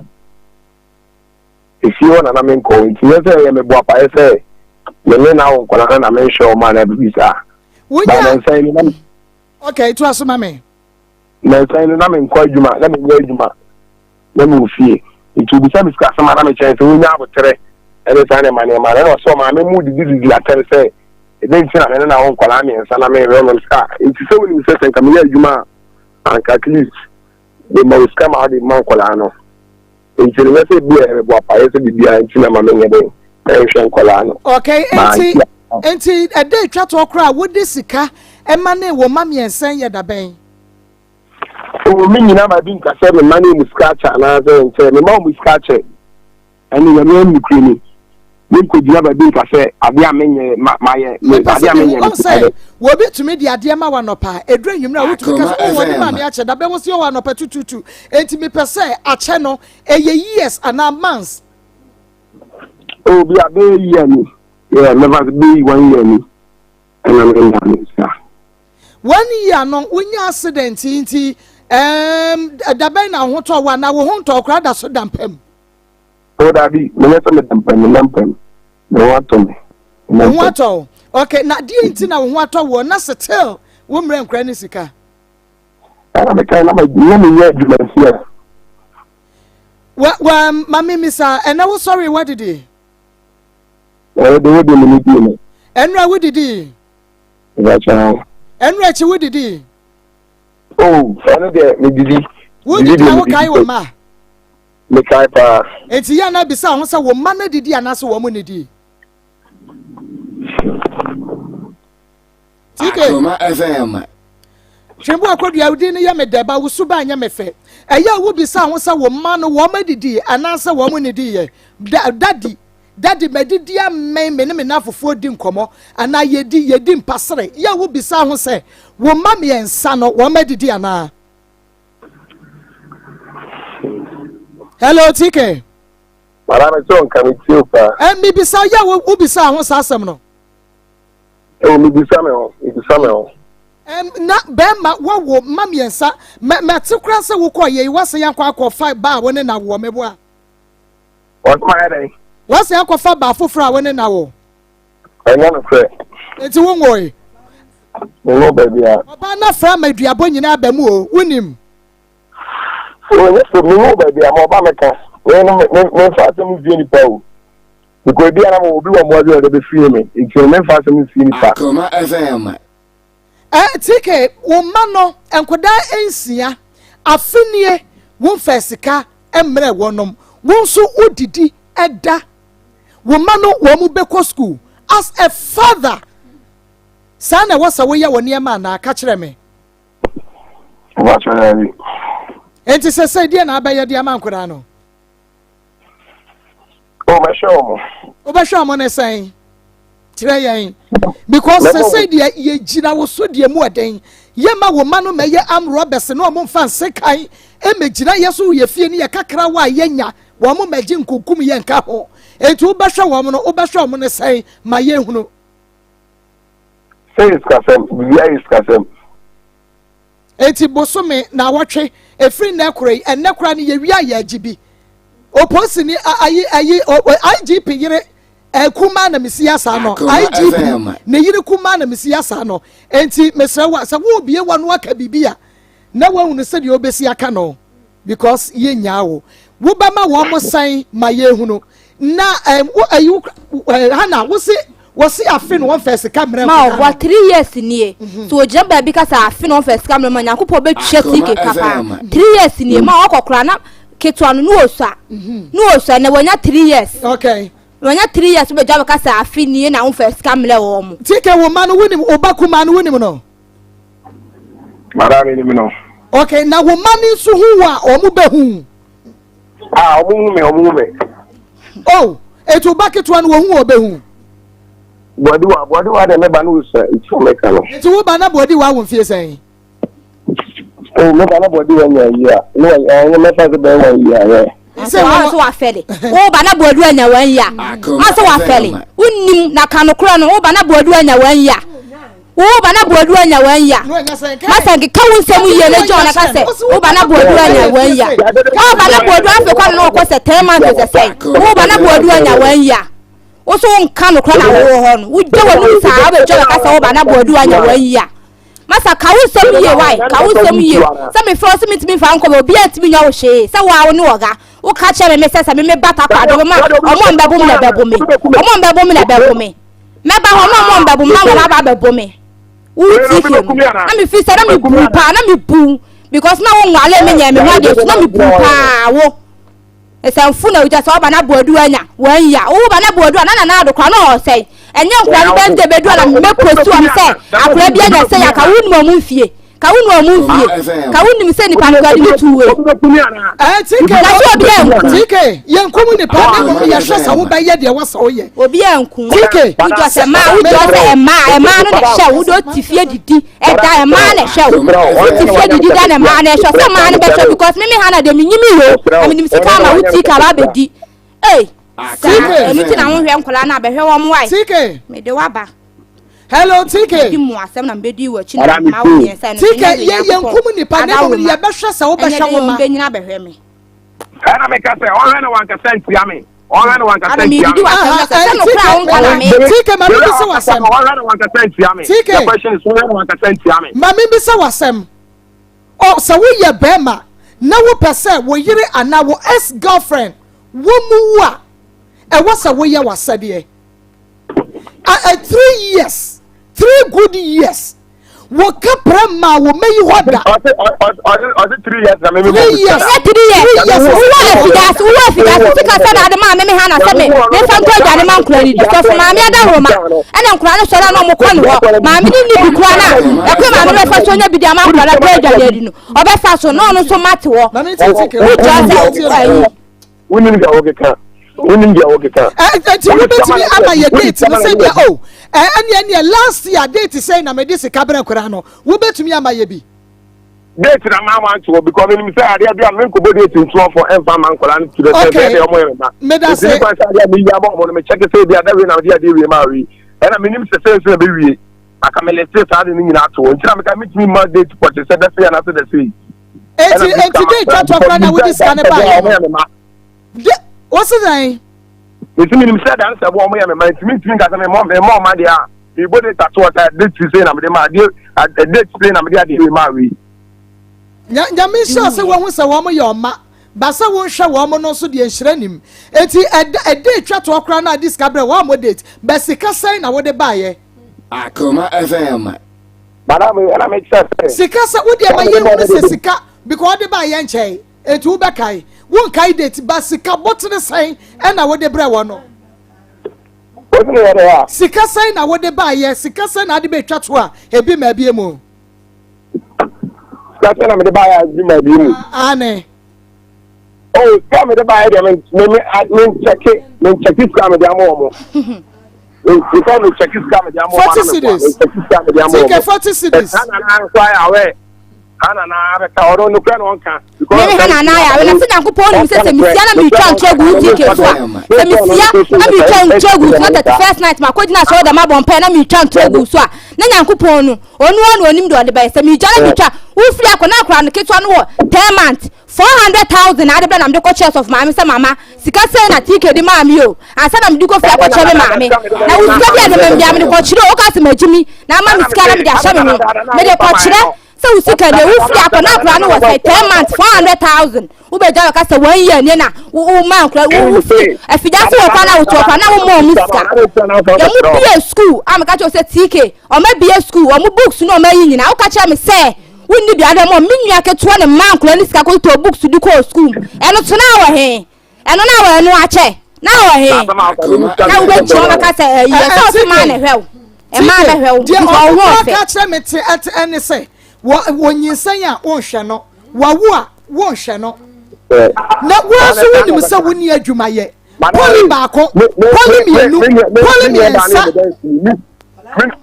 Efie hɔ na na menkɔ hɔ nti nyɛ sɛ ɛyɛ me boapayɛ sɛ me ne no awo nkwadaa no na menhwɛ wɔn anaa biribi saa. Ba nansa yi no na. Okay, to aso ma me. Nansa yi no na menkɔ adwuma na menyɛ adwuma na mewɔ fie nti obisa me sika asɛm a na mekyɛn sɛ wonya aboterɛ ɛne saa nneɛma nneɛma no ɛna ɔsɛ ɔmaame mu didididi atɛm sɛ ɛdɛn nti na me ne no awo nkwadaa mmiɛnsa na menhwɛ wɔn sɛ nti sɛ wonim sɛ sɛ nka meyɛ adwuma a anka at least mema wo sika ma wode ma nkwadaa no. Nti no nyɛ sɛ ebi a ɛyɛ me boapayɛ sɛ biribiara nti na ma menyɛ dɛn nhwɛ nkwadaa no. Okay, nti nti ɛda etwa toɔ koraa wode sika ɛma ne wo mma mmiɛnsa yɛ da bɛn? O me nyina ma bi nka sɛ me ma ne mu sika akyɛ anaasɛ nkyɛ me ma wɔn sika akyɛ. Ɛne nyame anim nokorɛ ni, menkɔgyina baabi nka sɛ adeɛ a menyɛ ma mayɛ me Mepɛ adeɛ sɛ a mehu, menyɛ ɔhu no sɛ mayɛ. obi tumi de adeɛ ma wo anɔpa a, ɛduru anwummerɛ a wotumi ka sɛ, oh, wɔde maa me akyɛ, da bɛn wo se oh anɔpa tututu. Enti mepɛ sɛ akyɛ no, ɛyɛ years anaa months? Oh, bi a bɛyɛ year ni, yeah, mɛfa sɛ bɛyɛ one year ni ɛna menya me sika. One year no, wonya accident yi nti, ɛɛm, da bɛn na wo ho tɔɔ wo anaa wo ho ntɔɔ koraa da so da mpa mu? Oh, dabi, menyɛ sɛ meda mpa mu, meda mpa mu. Me ho atɔ me. Wo ho atɔ wo. Okay, na deɛ nti na wo ho atɔ woɔ na still wo mmerɛ nkora ne sika? Ɛna meka na ma na menyɛ adwuma nti a. Wa wa ma me misa, ɛnɛ wo sɔre wadidi? Ɛɛ de wo de me ne die no. Ɛnura wo didi? Ɛbɛkyɛ. Ɛnura akyi wo didi? Oh, ɛno deɛ me didi. Wo didi a wo kae wo ma? Mekae paa. Enti yɛ a na bisa ho sɛ wo mma no adidi anaasɛ wɔn nnidii. TK. Akoma FM. Twembo Akodua, wo din no yɛ me dɛ, ba wo suban nyɛ me fɛ. Ɛyɛ a wobisa ho sɛ wo mma no wɔn adidi anaasɛ wɔn nnidii yɛ. Da, daddy, daddy, madidi amɛn me ne me nafofoɔ di nkɔmmɔ anaa yɛdi, yɛdi mpasere. Yɛ a wobisa ho sɛ wo mma mmiɛnsa no wɔn adidi anaa. Hello, TK. Mara me sɛ nka me tie paa. Ɛ mibisa yɛ wo wobisa ho saa asɛm no. Ɛwɔ mibisa me ho mibisa me ho. Ɛm na bɛrima wɔwo mma mmiɛnsa mɛ mɛte koraa sɛ wokɔ yɛ yi wɔsɛ yɛn akɔ akɔfa ba a wo ne na woɔ meboa. Wɔsɛ ma yɛ dɛn? Wɔsɛ akɔfa ba foforɔ a wo ne na wo. Ɛnyɛ nokorɛ. Enti wo nwoe? Menwoo baabiara. Ɔbaa no afra ama aduabɔ nyinaa aba mu o, wonim? Ɔnyɛ sɛ menwoo baabiara, ma ɔba mɛka. Wei no, memfa asɛm nsie nipa o. Because ebi ara ma obi wɔ mmoa bi a ɔde bɛfie me, nti no memfa asɛm nsie nipa. Akoma FM. Eh, TK, wo mma no, nkwadaa nsia, afe nie, womfaa sika mmrɛɛ wɔnom, wo nso wodidi da Wo mma no wɔn bɛkɔ school. As a father, saa na ɛwɔ sɛ woyɛ wɔ nneɛma anaa? Ka kyerɛ me. Mpakyɛ daabi. Enti sɛsɛi deɛ na abɛyɛ de ama nkwadaa no? O mɛhwɛ wɔn. Wobɛhwɛ wɔn ne sɛn? Kyerɛ yɛn. Because sɛsɛi deɛ yɛgyina wo so deɛ mu ɔden. Yɛma wo mma no mɛyɛ arm robbers na wɔn mfa nsekan mmɛgyina yɛ so wɔ yɛ fie ne yɛ kakrawa a yɛnya Wɔn mmɛgye nkunkum yɛn nka ho. Enti wobɛhwɛ wɔn no, wobɛhwɛ wɔn no sɛn? Ma yɛnhunu. Sɛ yɛ sikasɛm, biribiara yɛ sikasɛm. Enti bosome naawɔtwe ɛfiri nnɛ korɔ yi, ɛnnɛ koraa no yɛwie a yɛagye bi. Oposini ayi ayi IGP yere kumaa na mesi asa no. IGP ne yere kumaa na mesi asa no. Enti mesrɛ wo a sɛ wobie w'ano aka biribi a na woahunu sɛdeɛ wobɛsi aka no. Because yɛ nyaa wo. Wo bɛ ma wɔn mo sɛn ma yɛ hunu. Na ɛm wo ɛyi wo ɛ Hana wo se wɔ se afe no wɔn fɛ sika mmerɛ Ma ɔboa 3 years nie. So ogyina baabi ka sɛ afe no wɔn fɛ sika mmerɛ ma Nyankopɔn bɛ tua TK ka paa. 3 years nie ma ɔkɔ koraa na ketewa no no osua. No osua na wanya 3 years. Okay. Wanya 3 years wobɛ gya bɛ ka sɛ afe nie na wɔn fɛ sika mmerɛ wɔn mo. TK wo ma no wonim wo ba kumaa no wonim no. Madam mi nim no. Okay, na wo mma no nso hu wo a, wɔn bɛ hu. Ah, wɔn hu me, wɔn hu me. Oh, Eti wo ba ketewa no wɔhu wɔ ɔbɛhu? Boadiwa, Boadiwa deɛ mɛba no wosua nti na mɛka no. Nti wo ba na Boadiwa wɔ mfie sɛn? Oh, mɛba na Boadiwa nya yi a, ne wa ɛnyɛ mɛfa sɛ bɛyɛ wɔn yi a yɛ. Sɛ wɔn so wafɛle, wo ba na Boadiwa nya wɔn yi a, wɔn so wafɛle, wonim na ka nokorɛ no, wo ba na Boadiwa nya wɔn yi a. Wo ba na boadu anya wɔn ya. Masa nkeka wo nsɛm yie na John aka sɛ wo ba na boadu anya wɔn ya. Wo ba na boadu afei kwan na ɔkɔ sɛ 10 months sɛ sɛn. Wo ba na boadu anya wɔn ya. Wo so nka no kora na wo hɔ no. Wo gye w'anum saa wo bɛ John aka sɛ wo ba na boadu anya wɔn ya. Masa ka wo nsɛm yie why ka wo nsɛm yie sɛ me frɛ wo sɛ mentumi mfa nkɔ bɛ obi antumi nya wo hwee sɛ wo a wo ne ɔga wo ka kyerɛ me me sɛ sɛ me me ba takora de wo ma ɔmo a mbɛbo me na ɛbɛbo me ɔmo a mbɛbo me na ɛbɛbo me. Mɛba hɔ na ɔmo mbɛbo me na wɔn aba abɛbo me. Wo ti fie mu. Na me fi sɛ na me bu paa na me bu because na wo nwale me nyɛ me ho adeɛ so na me bu paa wo. Nsɛmfo na ogya sɛ ɔba na boadu anya wɔn ya. Wo ba na boadu a na nana ado kora na ɔsɛe. Ɛnyɛ nkora no birthday bɛdu a na me post wɔn sɛ akora bi anya sɛ ya ka wo nim ɔmo mfie. Ka wo nim ɔmo mfie. Ka wo nim sɛ nipa no kora de ne tu wei. TK, Na sɛ obi anku. TK, yɛn kum nipa na mmom yɛhwɛ sɛ wobɛyɛ deɛ wɔsɛ woyɛ. Obi anku. TK, Wodɔ sɛ mmaa, wodɔ sɛ mmaa, mmaa no na ɛhwɛ wo. Wodɔ ti fie didi, ɛda mmaa na ɛhwɛ wo. Wo ti fie didi da na mmaa na ɛhwɛ. Sɛ mmaa no bɛhwɛ because me me ha na deɛ menyimi yo. Na menim sika ama wo TK aba abɛdi. Ei, saa, ɛno ti na wohwɛ nkwadaa no abɛhwɛ wɔn wae. TK. Mede waba. Hello TK. Medi mu asɛm na mebɛdi w'akyi na mma wo mmiɛnsa no. TK, yɛ yɛn kum nipa na mmom yɛbɛhwɛ sɛ wobɛhwɛ wo ma. Ɛnyɛ de wɔn bɛnyina bɛhwɛ me. Ɛna meka sɛ ɔhwɛ na wankasa ntia me. Ɔhwɛ na wankasa ntia me. TK, ma mi bisa w'asɛm. Ɔhwɛ na wankasa ntia me. TK, the question is ɔhwɛ na wankasa ntia me. Ma mi bisa w'asɛm. Ɔ sɛ woyɛ bɛrima na wopɛ sɛ wo yere anaa wo ex girlfriend wɔ mu wu a, ɛwɔ sɛ woyɛ w'asɛdeɛ. A, 3 years, 3 good years, wɔka prɛ maa wɔ mɛyi hɔ da. Ɔse 3 years na meme 3 years. Ɛnyɛ 3 years. 3 years. Wowɔ afidaase, wowɔ afidaase sika sɛ na ade maa me me ha na sɛ me mefa ntɔ aduane ma nkora ni di. Sɔfo maame adahoroma ɛna nkora no sɔrɔ na ɔmo kɔ ne hɔ. Maame no ni bi kora na ɛkɔ maame no bɛfa so nya bi di ama nkora no atɔ aduane adi no. Ɔbɛfa so na ɔno nso mate hɔ. Wogya sɛ ayi. Wonim deɛ wokeka. Wonim deɛ wokeka. Nti wobɛtumi ama yɛ date no sɛ bia o ɛneɛ neɛ last year date sɛn na mede sika brɛ koraa no, wobɛtumi ama yɛ bi? Date na maa wanto hɔ because menim sɛ adeɛ bi a menkɔbɔ date ntoɔfo ɛmfa ma nkɔla no kyerɛ sɛ Okay. sɛ ɛdeɛ ɔmo yɛ me ma. Meda Nti se. ne kwan sɛ adeɛ a meyi ama ɔmo no mekyɛke sɛ ebi a da wei na mede adeɛ wei maa wei. Ɛna menim sɛ sɛ nso na bɛwie. Aka me liste saa de no nyinaa to hɔ. Nti na meka metumi ma date pɔte sɛ dɛsei anaasɛ dɛsei. Enti enti date twa toɔ koraa na wode sika no baeɛ no. De wosi dɛn? Mesi menim sɛ dan sɛ bo ɔmo yɛ me ma nti mentumi nka sɛ memmɔ memmɔ ɔma deɛ a mebɔ date ato hɔ sɛ date sei na mede ma adeɛ date sei na mede adeɛ wei maa wei. Nya nyame nhyira sɛ wahu sɛ wɔn yɛ ɔma ba sɛ wonhwɛ wɔn no nso deɛ nhyira nim eti ɛda ɛda etwa toɔ koraa na ade sika brɛ wɔn ammɔ date bɛ sika sɛn na wode baeɛ. Akoma FM. Madam ɛna mekyerɛ sɛ. Sika sɛ wo deɛ ma yɛn hunu sɛ sika because ɔde ba yɛn nkyɛn eti wo bɛ kae wo nkae date ba sika bɔtene sɛn ɛna wode brɛ wɔn no. Wosi ne yɛ dɛ a. Sika sɛn na wode ba yɛ sika sɛn na ade bɛ twa to a ebi ma ebie mu. Sika sɛn na mede ba yɛ a ebi ma ebie mu. Aane. Oh, sika mede ba yɛ deɛ me me me nkyɛke me nkyɛke sika mede ama wɔn. Nka me kyɛke sika mede ama wɔn. 40 cedis. Nkyɛke sika mede ama wɔn. TK 40 cedis. Hana na nso ayɛ awɛ. Hana na abɛka ɔno nokura na ɔnka. Me ne Hana na ayɛ awɛ na sɛ Nyankopɔn nim sɛ sɛ mesia na meretwa ntorɔ gu wo TK so a sɛ mesia na meretwa ntorɔ gu so na 31st night makɔgyina asɔre dɛm abɔ mpaeɛ na meretwa ntorɔ gu so a na Nyankopɔn no ɔno ara na ɔnim deɛ ɔde bɛyɛ sɛ megya na metwa wofiri akɔ na akora no ketewa no wɔ 10 months 400,000 na ade bɛ na mede kɔkyerɛ sɔfo maame sɛ mama sika sɛn na TK de maa me o ansa na mede kɔ fie akɔkyerɛ me maame na wo sika bi a de me bia mede kɔkyerɛ o woka sɛ magyi mi na ama me sika na mede ahyɛ me ho mede kɔkyerɛ sɛ wo sika deɛ wofiri akɔ na akora no wɔ sɛ 10 months 400,000 wobɛgya bɛka sɛ one year nie na wo ma nkora wo wofiri afigya se wɔ kwan na wotoɔ kwan na woma ɔmo sika yɛmo bie school a meka kyerɛ sɛ TK ɔma bie school ɔmo books no ɔma yi nyinaa woka kyerɛ me sɛ wonni bi adɛ mɔ me nua ketewa ne mma nkora ne sika kɔtɔ books de kɔɔ school ɛno so na wɔ he ɛno na wɔ ɛno akyɛ na wɔ he na wobɛkyia wɔbɛka sɛ ɛyi ɛsɛ ɔse maa na ɛhwɛ wo ɛmaa bɛhwɛ wo deɛ because ɔho ɔno ɔfɛ ka kyerɛ me te ɛte ɛne sɛ wɔ wɔnyinsɛn a wonhwɛ no wawu a wonhwɛ no na wo nso wonim sɛ wonni adwumayɛ. Pɔli baako, pɔli mmienu, pɔli mmiɛnsa.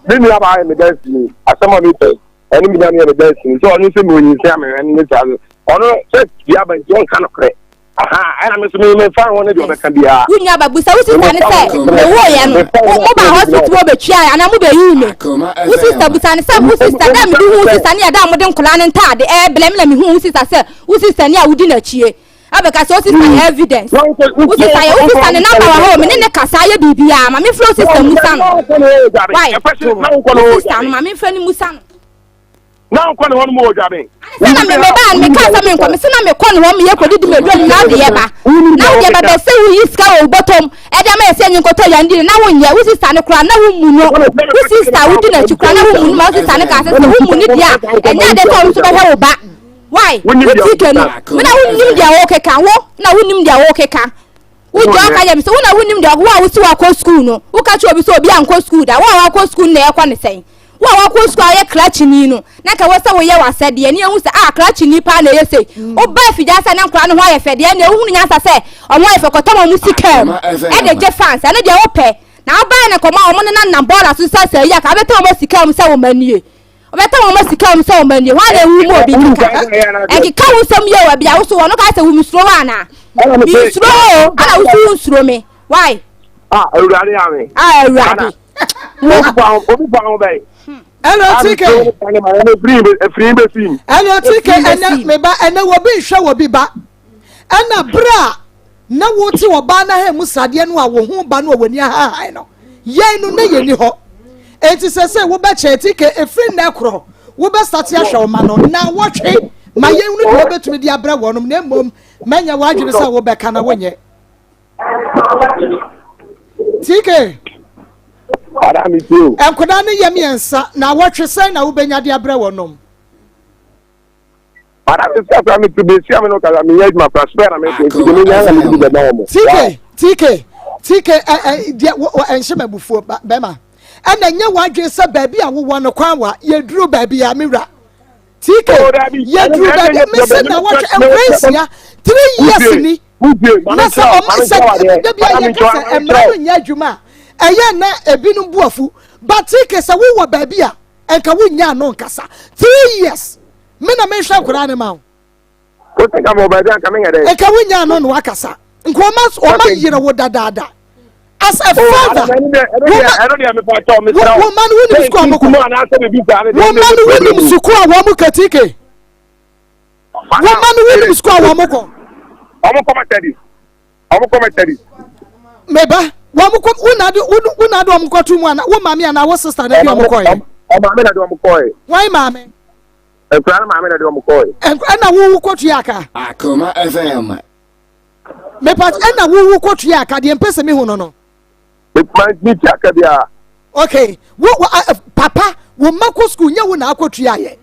Me nua baa yɛ me dansini asɛm a mepɛ ɛne me nua no yɛ me dansini sɛ ɔno sɛ mewɔ nyinsɛn a mehwɛ no ne saa no ɔno sɛ bia ba nti ɔnka nokorɛ aha ɛna me nso me mefa ho ne deɛ ɔbɛka biara. Wo nua ba busa wo sista ne sɛ mewoo yɛ no mo ba hospital wɔ bɛtua yɛ anaa mo bɛyii me wo sista busa ne sɛ wo sista dɛ mede hu wo sista ne yɛ dɛ a mode nkɔla no ntaade ɛɛblɛ me na mehu wo sista sɛ wo sista ni a wodi n'akyie abɛka sɛ wo sista yɛ evidence wo sista yɛ wo sista ne namba wɔ hɔ me ne ne kasa yɛ biribiara ma memfrɛ wo sista musa no why wo sista no ma memfrɛ ne musa no na nkɔ ne hɔ no mu wɔ dwaben. Sɛ na me mebaa no mekaa sɛ menkɔ mese na mekɔ ne hɔ meyɛ kɔdidi me aduane na wodeɛ ba na wodeɛ ba bɛsɛ woyi sika wɔ wo bɔtɔm ɛde ama yɛ sɛ nye nkɔtɔ yɛn di na wonyɛ wo sista no koraa na wo mu no wo sista wodi n'akyi koraa na wo mu no ma wo sista no kaa sɛ sɛ wo mu no deɛ a ɛnyɛ adeɛ sɛ ɔno nso bɛhwɛ wo ba why wo tike no me na wonim deɛ wokeka wo na wonim deɛ wokeka wogya ɔka yɛ me sɛ wo na wonim deɛ wo a wosi wakɔ sukuu no woka kyerɛ obi sɛ obi ankɔ sukuu da wo a wakɔ sukuu no na ɛkɔ ne sɛn Wo a woakɔ sukuu a woyɛ krakyeni no, na anka ɛwɔ sɛ woyɛ w'asɛdeɛ ne yɛhu sɛ ah krakyeni paa na ɛyɛ sei. Mm. Woba afigya sɛ na nkwadaa no ho ayɛ fɛ deɛ ɛnna wohunu nyansa sɛ ɔmo ayɛ fɛ kɔtɔ wɔn sika mu ɛde gye fans ɛno deɛ wopɛ. Na wobae no kɔma wɔn nenam bɔɔla so sɛ sɛ yi a ka wobɛtɔ wɔn sika mu sɛ wɔn anie. Wobɛtɔ wɔn sika mu sɛ wɔn anie. Hwan na ewu mu obi nkeka. Ɛnkeka wo nsɛm yie wɔ bia wo so wɔn ka sɛ wo misuro wo anaa. Misuro o ana wo so wo nsuro me. Why? Ah, awurade ame. Ah, awurade. Obi fa ho bɛyi. Ɛna tike. Ɛna tike ɛnɛ meba ɛnɛ wɔbi nhwɛ wɔbi ba. Ɛna bere a na wote ɔbaa no ha mu sradeɛ no a wo ho ba no a w'ani ahahan no yɛn no na yɛni hɔ. Enti sɛ sɛ wobɛkyɛ tike efiri nnɛ korɔ wobɛsate ahwɛ ɔma no na wɔtwe ma yɛn no deɛ wobɛtumi de abrɛ wɔnom na mmom mɛnyɛ w'adwene sɛ wobɛka na wonyɛ. TK. Nkwadaa no yɛ mmiɛnsa na awɔtwe sɛn na wobɛnya de abrɛ wɔn nom. TK TK TK ɛ ɛ deɛ wɔ ɛnhyɛ mɛ bufuo bɛma ɛna nyɛ wadwene sɛ baabi a wowɔ no kwan wa yɛduru baabi a me wura TK yɛduru baabi mese na wɔtwe nkura nsia 3 years ni na sɛ ɔma sɛ da bi a yɛka sɛ mmara no nyɛ adwuma a ɛyɛ na ebinom bu afu but TK sɛ wowɔ baabi a nka wonnya ano nkasa 3 years me na menhwɛ nkoraa ne ma wo nka wonnya ano na wakasa nka ɔma ɔma yere wo dadaada as a father wo ma no wonim sukuu a wɔkɔ wo ma no wonim sukuu a wɔn kɔ TK wo ma no wonim sukuu a wɔn kɔ. Wɔn kɔ Methodist wɔn kɔ Methodist. Meba wɔn kɔ wo na de wo na de wɔn kɔ tu mu ana wo maame ana wo sista na de wɔn kɔ yɛ. Ɔmaame na de wɔn kɔ yɛ. Wɔn maame. Nkura no maame na de wɔn kɔ yɛ. Ɛna wo wo kɔ tuya aka. Akoma FM. Mepa ɛna wo wo kɔ tuya aka deɛ mpɛ sɛ mi hu no no. Ma mi tua aka biara. Okay wo wo papa wo mma kɔ sukuu nyɛ wo na akɔ tua yɛ.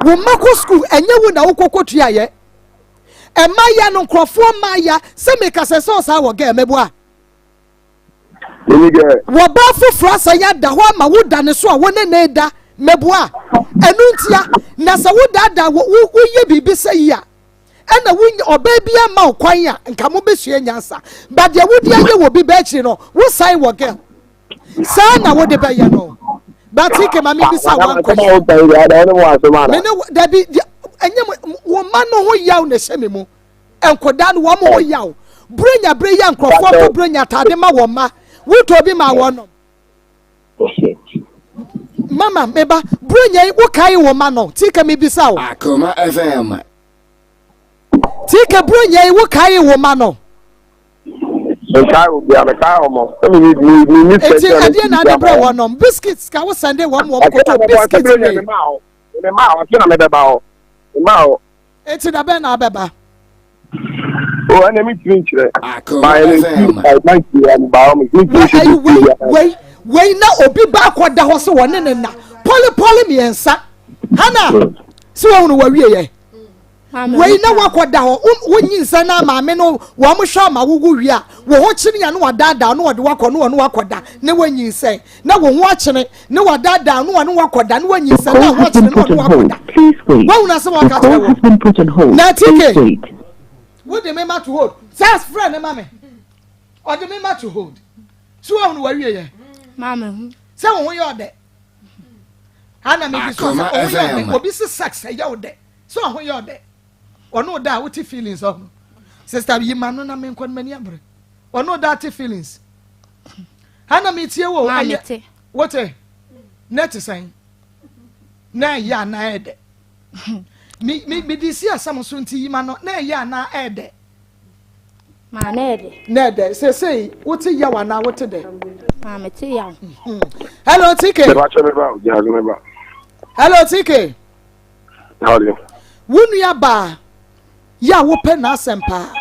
Wo mma kɔ sukuu ɛnyɛ wo na wokɔ kɔ tua yɛ. Ɛma ya no nkurɔfoɔ mma ya sɛ meka sɛ sɛ ɔsaa wɔ gɛɛ mɛboa. Wɔbaa foforɔ asan ada hɔ ama wo da ne so a wo ne ne da mɛboa. Ɛno ntia na sɛ wo daadaa wo woyɛ biribi sɛ yi a ɛna wonya ɔbaa bi ama wo kwan a nka mobɛsua nyansa ba deɛ wode ayɛ wɔ bi bɛakyiri no wo san wɔ girl saa na wode bɛyɛ no batike ma mebisa one question mene dabi ɛnyɛ wo ma no ho yaw na ɛhyɛ me mu nkɔdaa no wɔn ho yaw buronya bere yɛ nkurɔfoɔ kɔ buronya ataade ma wɔn ma wotɔ bi ma wɔn nom Mama, meba, Buronya yi, wokae wo ma no? Tika mebisa wo. Akoma FM. Tika Buronya yi, wokae wo ma no? Mekae wo bia, mekae wɔn. Sɛ mi mi mi mi sɛ. Eti ɛdeɛ na ade brɛ wɔn nom. Biscuits ka wo sɛnde wɔn wɔn koto biscuits wei. Me maa hɔ, me maa hɔ, afei na mebɛba hɔ. Me maa hɔ. Eti da bɛn na abɛba? O ɛna mi tiri nkyerɛ. Maa yɛ ne ti ma ti ya ba hɔ mi ti nkyerɛ bi ti ya. Wei wei na obi ba akɔ da hɔ sɛ wɔne ne na pɔli pɔli mmiɛnsa hana sɛ wɔn no wɔawie yɛ wei na wakɔ da hɔ wonyi nsa na maame no wɔn hwɛ ama wogu wie a wɔn ho kyene ya no wadaadaa no wɔde wakɔ no wɔn wakɔ da ne wɔnyi nsɛn na wɔn ho akyene ne wadaadaa no wɔne wakɔ da ne wɔnyi nsɛn na ho akyene ne wɔne wakɔ da wɔn asɛm wɔka kyerɛ wɔn na tike. Wode me ma to hold. Sɛ frɛ ne ma me. Ɔde me ma to hold. So wahunu wawie yɛ? Maame hu. Sɛ wo ho yɛ ɔdɛ. Ana me bi so sɛ ɔho yɛ ɔdɛ. Obi se sex ɛyɛ ɔdɛ. Sɛ ɔho yɛ ɔdɛ. Ɔno ɔda a wote feelings ɔho. Sister yi ma no na me nkɔ no m'ani abere. Ɔno ɔda te feelings. Ana me tie wo ɛyɛ. Wote? Na ɛte sɛn? Na ɛyɛ anaa ɛdɛ? Me me me de si asɛm so nti yi ma no na ɛyɛ anaa ɛdɛ? Maa na ɛdɛ. Na ɛdɛ. Sesei wote yaw anaa wote dɛ? Maa me te yaw. Hello TK. Meba kyɛ meba o gyina so meba. Hello TK. Howdy. Wo nua baa yɛ a wopɛ n'asɛm paa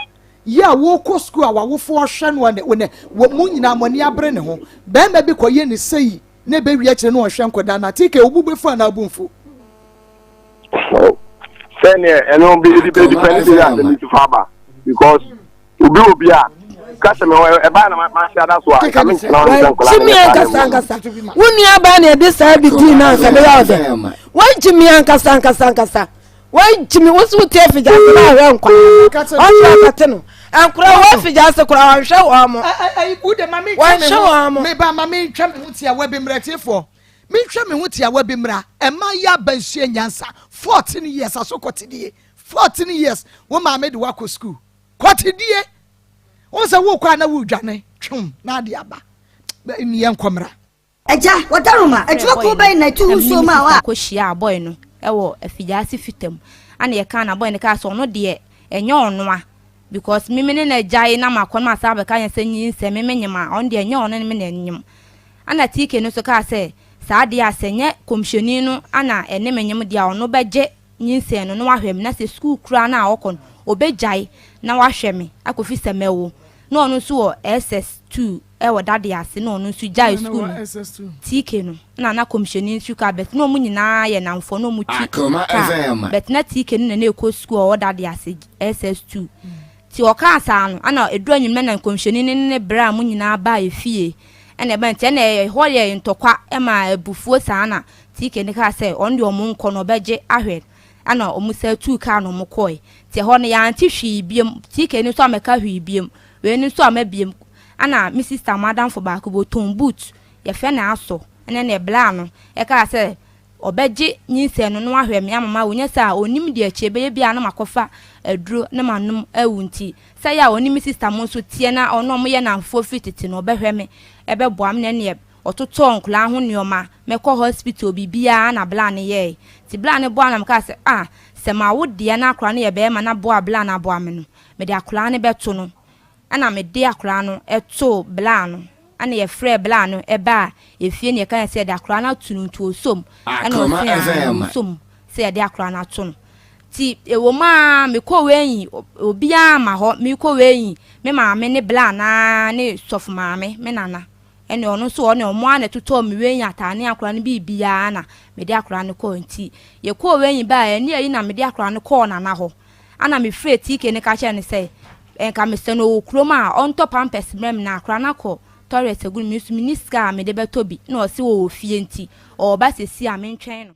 yɛ a wokɔ sukuu a w'awofoɔ hwɛ no ne ne wɔ mu nyinaa mo ani abere ne ho bɛrima bi kɔyɛ ne sei na ɛbɛwie akyire no ɔhwɛ nkɔda na TK wo bo bɛfu anaa wo bo mfu? Sɛneɛ ɛno bi bi bi depend bi a sɛ mi fa ba because obi obi a kasa mi ɛbaa na ma se ada so a nka mi ntena hɔ ne nkɔla ne ankasa ankasa wo nua baa na ɛde saa bi dii na ansa bɛyɛ ɔdɛ wɔngye mi ankasa ankasa ankasa wɔngye mi wosi wo tie figya ase na ahwɛ nkwa ɔhwɛ akate no nkora wɔ figya ase kora wɔnhwɛ wɔn mo wɔnhwɛ wɔn mo. Meba ma mentwa me ho tia wɔ bi mmerɛtefoɔ mentwa me ho tia wɔ bi mmra ɛma yɛ aba nsua nyansa 14 years aso kɔtedie 14 years wo maame de wakɔ school kɔtedie wo sɛ wokɔ a na wodwane twom na ade aba yɛ nkɔmmra. Agya, wɔdaroma, Ɛfrɛɛ adwuma boy kuo no bɛn na ɛtu na wo me ne nsuo me maa wo sista a. kɔhyiaa boy no wɔ Afigyase fita mu ana yɛkaa na boy no kaa sɛ ɔno deɛ ɛnyɛ ɔnoa because me me ne no agyae na makɔ na masan abɛka yɛn sɛ nyinsɛn me menyem a ɔno deɛ ɛnyɛ ɔno ne me na ɛnyem ana TK no nso kaa sɛ saa deɛ a sɛ nyɛ kɔmhyɛni no ana ɛne me nyem deɛ a ɔno bɛgye nyinsɛn no na wahwɛ me na sɛ sukuu koraa no a ɔkɔ no ɔbɛgyae na wahwɛ me akɔfi sɛ mɛwo na ɔno nso wɔ SS2 wɔ dade ase na ɔno nso gyae sukuu no TK no na na kɔmhyɛni nso kaa but na ɔmo nyinaa yɛ namfoɔ na ɔmo twi kaa but na TK no na na ɛkɔ sukuu a ɔwɔ dade ase SS2 nti ɔkaa saa no ana ɛduru anwummerɛ na nkɔmhyɛni no ne ne bra a mo nyinaa baa efie ɛna ɛba nti ɛna ɛhɔ yɛ ntɔkwa ɛma abufuo saa na TK no kaa sɛ ɔno deɛ ɔmo nkɔ no ɔbɛgye ahwɛ ɛna ɔmo san tuu kaa na ɔmo kɔɔe nti ɛhɔ no yɛante hwee biom TK no nso ammɛka hwee biom wei no nso amma biom ɛna me sister mo adamfo baako bi ɔtɔn boot yɛfrɛ no Asɔ ɛna ɛna ɛblaa no ɛkaa sɛ ɔbɛgye nyinsɛn no na wahwɛ me ama mawu nyɛ saa a ɔnnim deɛ akyire ɛbɛyɛ biara na makɔfa aduro na manom awu nti sɛ ɛyɛ a ɔne me sister mo nso teɛ na ɔne ɔmo yɛ nnamfoɔ firi tete no ɔbɛhwɛ me ɛbɛboa me na ɛneɛ Ɔtotɔɔ nkwadaa ho nnoɔma, mɛkɔ hospital biribiara na bla no yɛɛe. Nti bla no boa na mekaa sɛ ah sɛ mawo deɛ na akwadaa no yɛ bɛɛma na boa a bla no aboa me no, mede akwadaa no bɛto no. Ɛna mede akwadaa no too bla no, ɛna yɛfrɛɛ bla no baa efie na yɛka sɛ yɛde akwadaa no ato no nti ɔsɔ mu. Ɛna Akoma ɔse aane FM. ɔsɔ mu sɛ yɛde akwadaa no ato no. Nti ɛwɔ mu ara mekɔ wei obiara amma hɔ, mekɔ wei me maame ne bla no ara ne sɔfo maame, me nana. Ɛne ɔno nso ɔne ɔmo ara na ɛtotɔɔ me wei ataade ne akwadaa no biribiara na mede akwadaa no kɔɔ nti yɛkɔɔ wei baa ɛne ayi na mede akwadaa no kɔɔ nana hɔ ana mefrɛ TK no ka kyerɛ no sɛ nka mesɛ no ɔwɔ kurom a ɔntɔ pampers mmerɛ me na akwadaa no akɔ toilet agu no me nso menni sika a mede bɛtɔ bi na ɔse ɔwɔ fie nti ɔɔba sɛsi a mentwɛn no.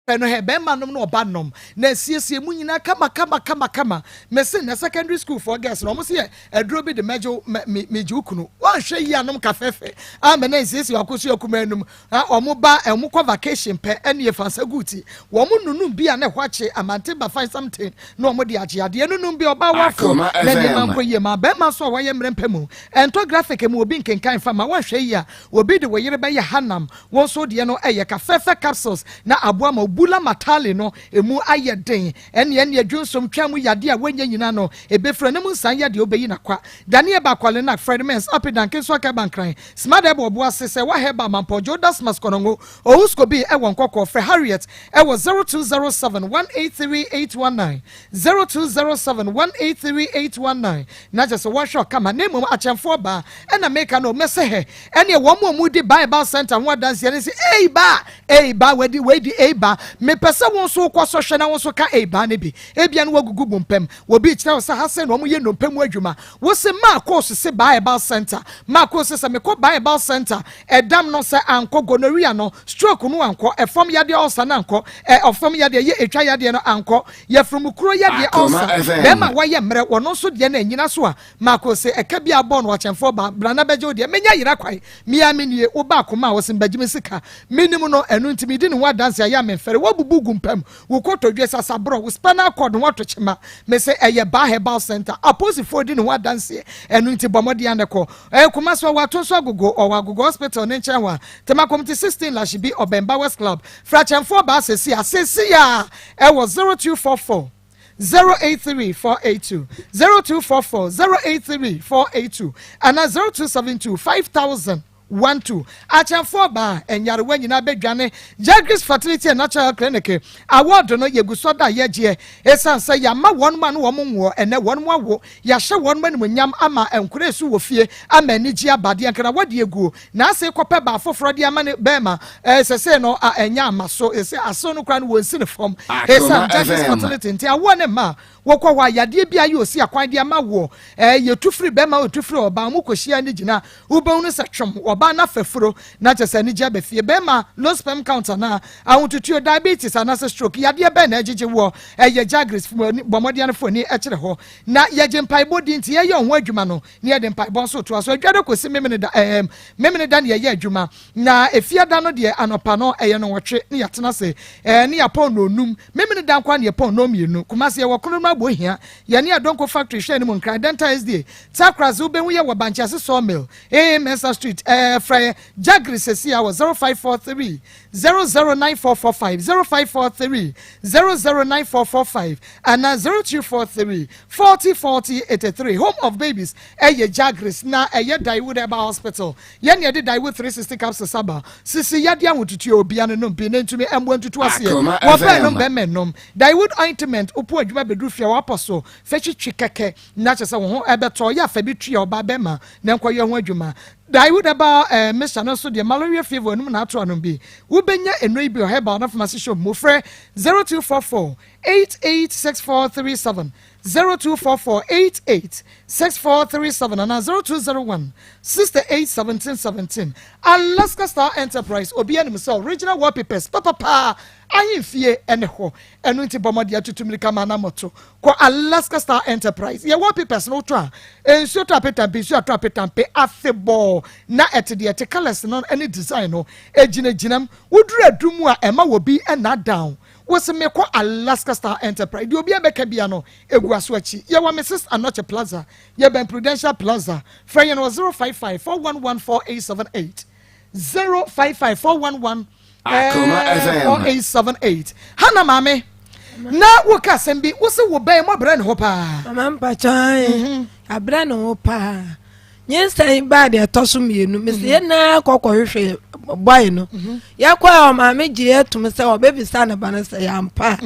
Pɛ no hɛ bɛɛma nom ne ɔba nom na asiesie mu nyinaa kama kama kama kama mese nɛ secondary school foɔ girls no ɔmo se yɛ aduro bi de mɛgye wo mɛ me megye wo kunu wanhwɛ yie anom ka fɛfɛ a mɛ na nsiesie wakosua kumaa num a ɔmo ba ɔmo kɔ vacation pɛ ɛne yɛ fansa gu ti wɔn nunum bi a na ɛhɔ akye amante ba find something na ɔmo de agye adeɛ nunum bi ɔbaa wafo Akoma na nneɛma FM. nkɔ yie ma bɛɛma nso a wayɛ mmerɛ mpɛ mu ɛntɔ graphic mu obi nkenkan fa ma wanhwɛ yie a obi de wo yere bɛyɛ hanam Wo nso deɛ no ɛyɛ kafɛfɛ capsules na aboa ma obula matale no emu ayɛ den. Ɛneɛ ɛneɛ dwonsom twa mu yadeɛ a woanya nyinaa no ɛbɛfiri ɛno mu nsan yadeɛ wobɛyi no akwa. Daniel ba Kwale Nak, Fred Mens, Apidan, Kenso Akɛba Nkran, Smart Herbal Ɔboase, Sɛwa Herbal Mampɔn, Jodas Maskonongo, Owusko Bi ɛwɔ Nkɔkɔɔ, Frɛ Harriet ɛwɔ 0207 183 819, 0207 183 819 na kyerɛ sɛ wɔnhwɛ ɔkama na mmom akyɛmfoɔ baa ɛna meka no mɛsɛ hɛ Ɛneɛ wɔn a wɔdi Bible Center ho adanseɛ no se, Ei ba! Ei ba! Wadi wei di ei ba! Mepɛ sɛ wo nso wokɔ so hwɛ na wo nso ka ei ba no bi. Ebia na woagugu bompam. Obi rekyerɛ wo sɛ ha sei na wɔyɛ nnompe mu adwuma. Wo se, Maa kɔɔso se Bible Center. Marco se sɛ mekɔ Ba Herbal Centre, ɛdam no sɛ ankɔ, gonorrhea no, stroke no ankɔ, ɛfam yadeɛ ulcer no ankɔ, ɛ ɔfam yadeɛ yɛ etwa yadeɛ no ankɔ, yafunu kuro yadeɛ Akoma ulcer, FM. bɛrima a wayɛ mmerɛ, wɔno nso deɛ no anyina so a, Marco se ɛka bi a bɔɔ no akyɛmfoɔ ba, bra na bɛgye wo deɛ, menya yera kwan, me ara me nie, wo ba akoma a ɔse mbɛgye me sika, menim no, ɛno nti medi ne ho adanse a ɛyɛ a memfɛre, woabubu gu mpa mu, Wo kotodwe sasaborɔ, wo spinal cord ho ato kyema. Mese ɛyɛ Baa Herbal Centre. Aposifoɔ di ne ho adanseɛ. Ɛno nti bɔ mmɔden ara na kɔ. Ɛyɛ Kumasi, ɔwɔ Atonso Agogo, ɔwɔ Agogo Hospital ne nkyɛn hɔ a. Tema Committee 16, Lashibi, ɔbɛn Bowers Club. Frɛ Akyɛmfoɔ Baa seesei a, seesei ara, ɛwɔ 0244 083 482, 0244 083 482 anaa 0272 5000. 12, Akyɛnfoɔ baa a nyarewa nyinaa bɛdwane Jagris Fertility and Natural Health Clinic award no yɛgu so da yɛgyeɛ ɛsiane sɛ yɛama wɔn a ne wɔn nwoɔ ɛnɛ wɔn awo yɛahyɛ wɔn animuonyam ama nkora ɛsu wɔ fie ama anigyeɛ aba deɛ nkra wɔde aguo na ase kɔpɛ baa foforɔ de ama ne bɛɛma ɛsɛsɛ no a ɛnyɛ ama so ɛsɛ asew no koraa no wɔnsi ne fam ɛsiane Jagris Fertility nti awoɔ ne mma Wokɔ hɔ a, yadeɛ bi ayɛ osi akwan de ama woɔ. Ɛɛ, yɛtu firi bɛrima, yɛtu firi ɔbaa, wɔn kɔhyia ne gyina. Wobɛhunu sɛ twom, ɔbaa no afa furo, na kyerɛ sɛ anigyeɛ aba fie. Bɛrima, low sperm count anaa ahotutuo, diabetes anaasɛ stroke, yadeɛ bɛn na ɛgyegye woɔ? Ɛyɛ Jagris, bɔ mmɔden ara fa w'ani kyerɛ hɔ. Na yɛgye mpaebɔ di nti, yɛyɛ wo ho adwuma no, na yɛde mpaebɔ nso toa so. Adwada kɔsi Memeneda, ɛɛm, Memeneda na yɛyɛ adwuma. Na Efiada no deɛ, anɔpa no, ɛyɛ nnɔnwɔtwe na yɛatena ase, ɛɛ, ne yɛapɔn nnɔnnum. Memeneda nko ara na yɛpɔn nnɔnmienu. Kumasi, yɛwɔ Kononom Abohia, yɛne Adonko Factory hwɛ anim, Nkran, Denta SDA, Takorase, wobɛhu yɛ wɔ Bankyease Sawmill, AA Mensah Street, ɛɛ, frɛ yɛn Jagri seesei ara wɔ 0543 009445, 0543 009445, anaa 0243 40 40 83. Home of Babies ɛyɛ Jagris na ɛyɛ Daewood Herbal Hospital. Yɛn na yɛde Daewoo 360 capsules aba. Sisi yadeɛ ahotutuo obia no nom pii na ntumi mmoa ntutu aseɛ. Akoma Wɔ bɛn nom FM. bɛmɛ nom. Daewood ointment wopo adwuma bɛduru fie a wapɔ so fɛ twitwi kɛkɛ na kyerɛ sɛ wo ho ɛbɛtɔ. Yɛ a fa bi tua ɔbaa bɛma na nkɔyɛ ho adwuma. Daewood herbal eh, mixture no nso deɛ malaria fever onum na ato anom bi. Wobɛnya nnuro yi bi wɔ herbal na pharmacy shop mu. Frɛ 0244 886437 0244 88 6437 anaa 0201 68 17 17. Alaska Star Enterprise, obiara nim sɛ original wallpapers papapaa ahemfie ne hɔ. Ɛno nti bɔ mmɔden atutu mmirika ma anammɔto kɔ Alaska Star Enterprise. Yɛ wallpapers no wotɔ a, nsuo tɔ apetampe, nsuo atɔ apetampe afebɔɔ na ɛte deɛ ɛte, colours no ne design no gyinagyinam. Woduru adum mu a, ɛma obi nna down. Wose mekɔ Alaska Star Enterprise deɛ obiara bɛka bia no egu aso akyi. Yɛwɔ Mrs Anokye Plaza, yɛbɛn Prudential Plaza. Frɛ yɛn wɔ 055 411 4878, 055 411 Akoma FM. 4878. Hannah maame, na woka asɛm bi, wose wo bɛn moabrɛ ne hɔ paa. Mama mpakyɛw, abrɛ ne ho paa. Nyinsɛn baa deɛ ɛtɔ so mmienu mesi yɛn nyinaa kɔ kɔhwehwɛ bɔe no yɛkɔ a ɔmaame gye yɛ tom sɛ ɔbɛbisa ne ba no sɛ yɛampa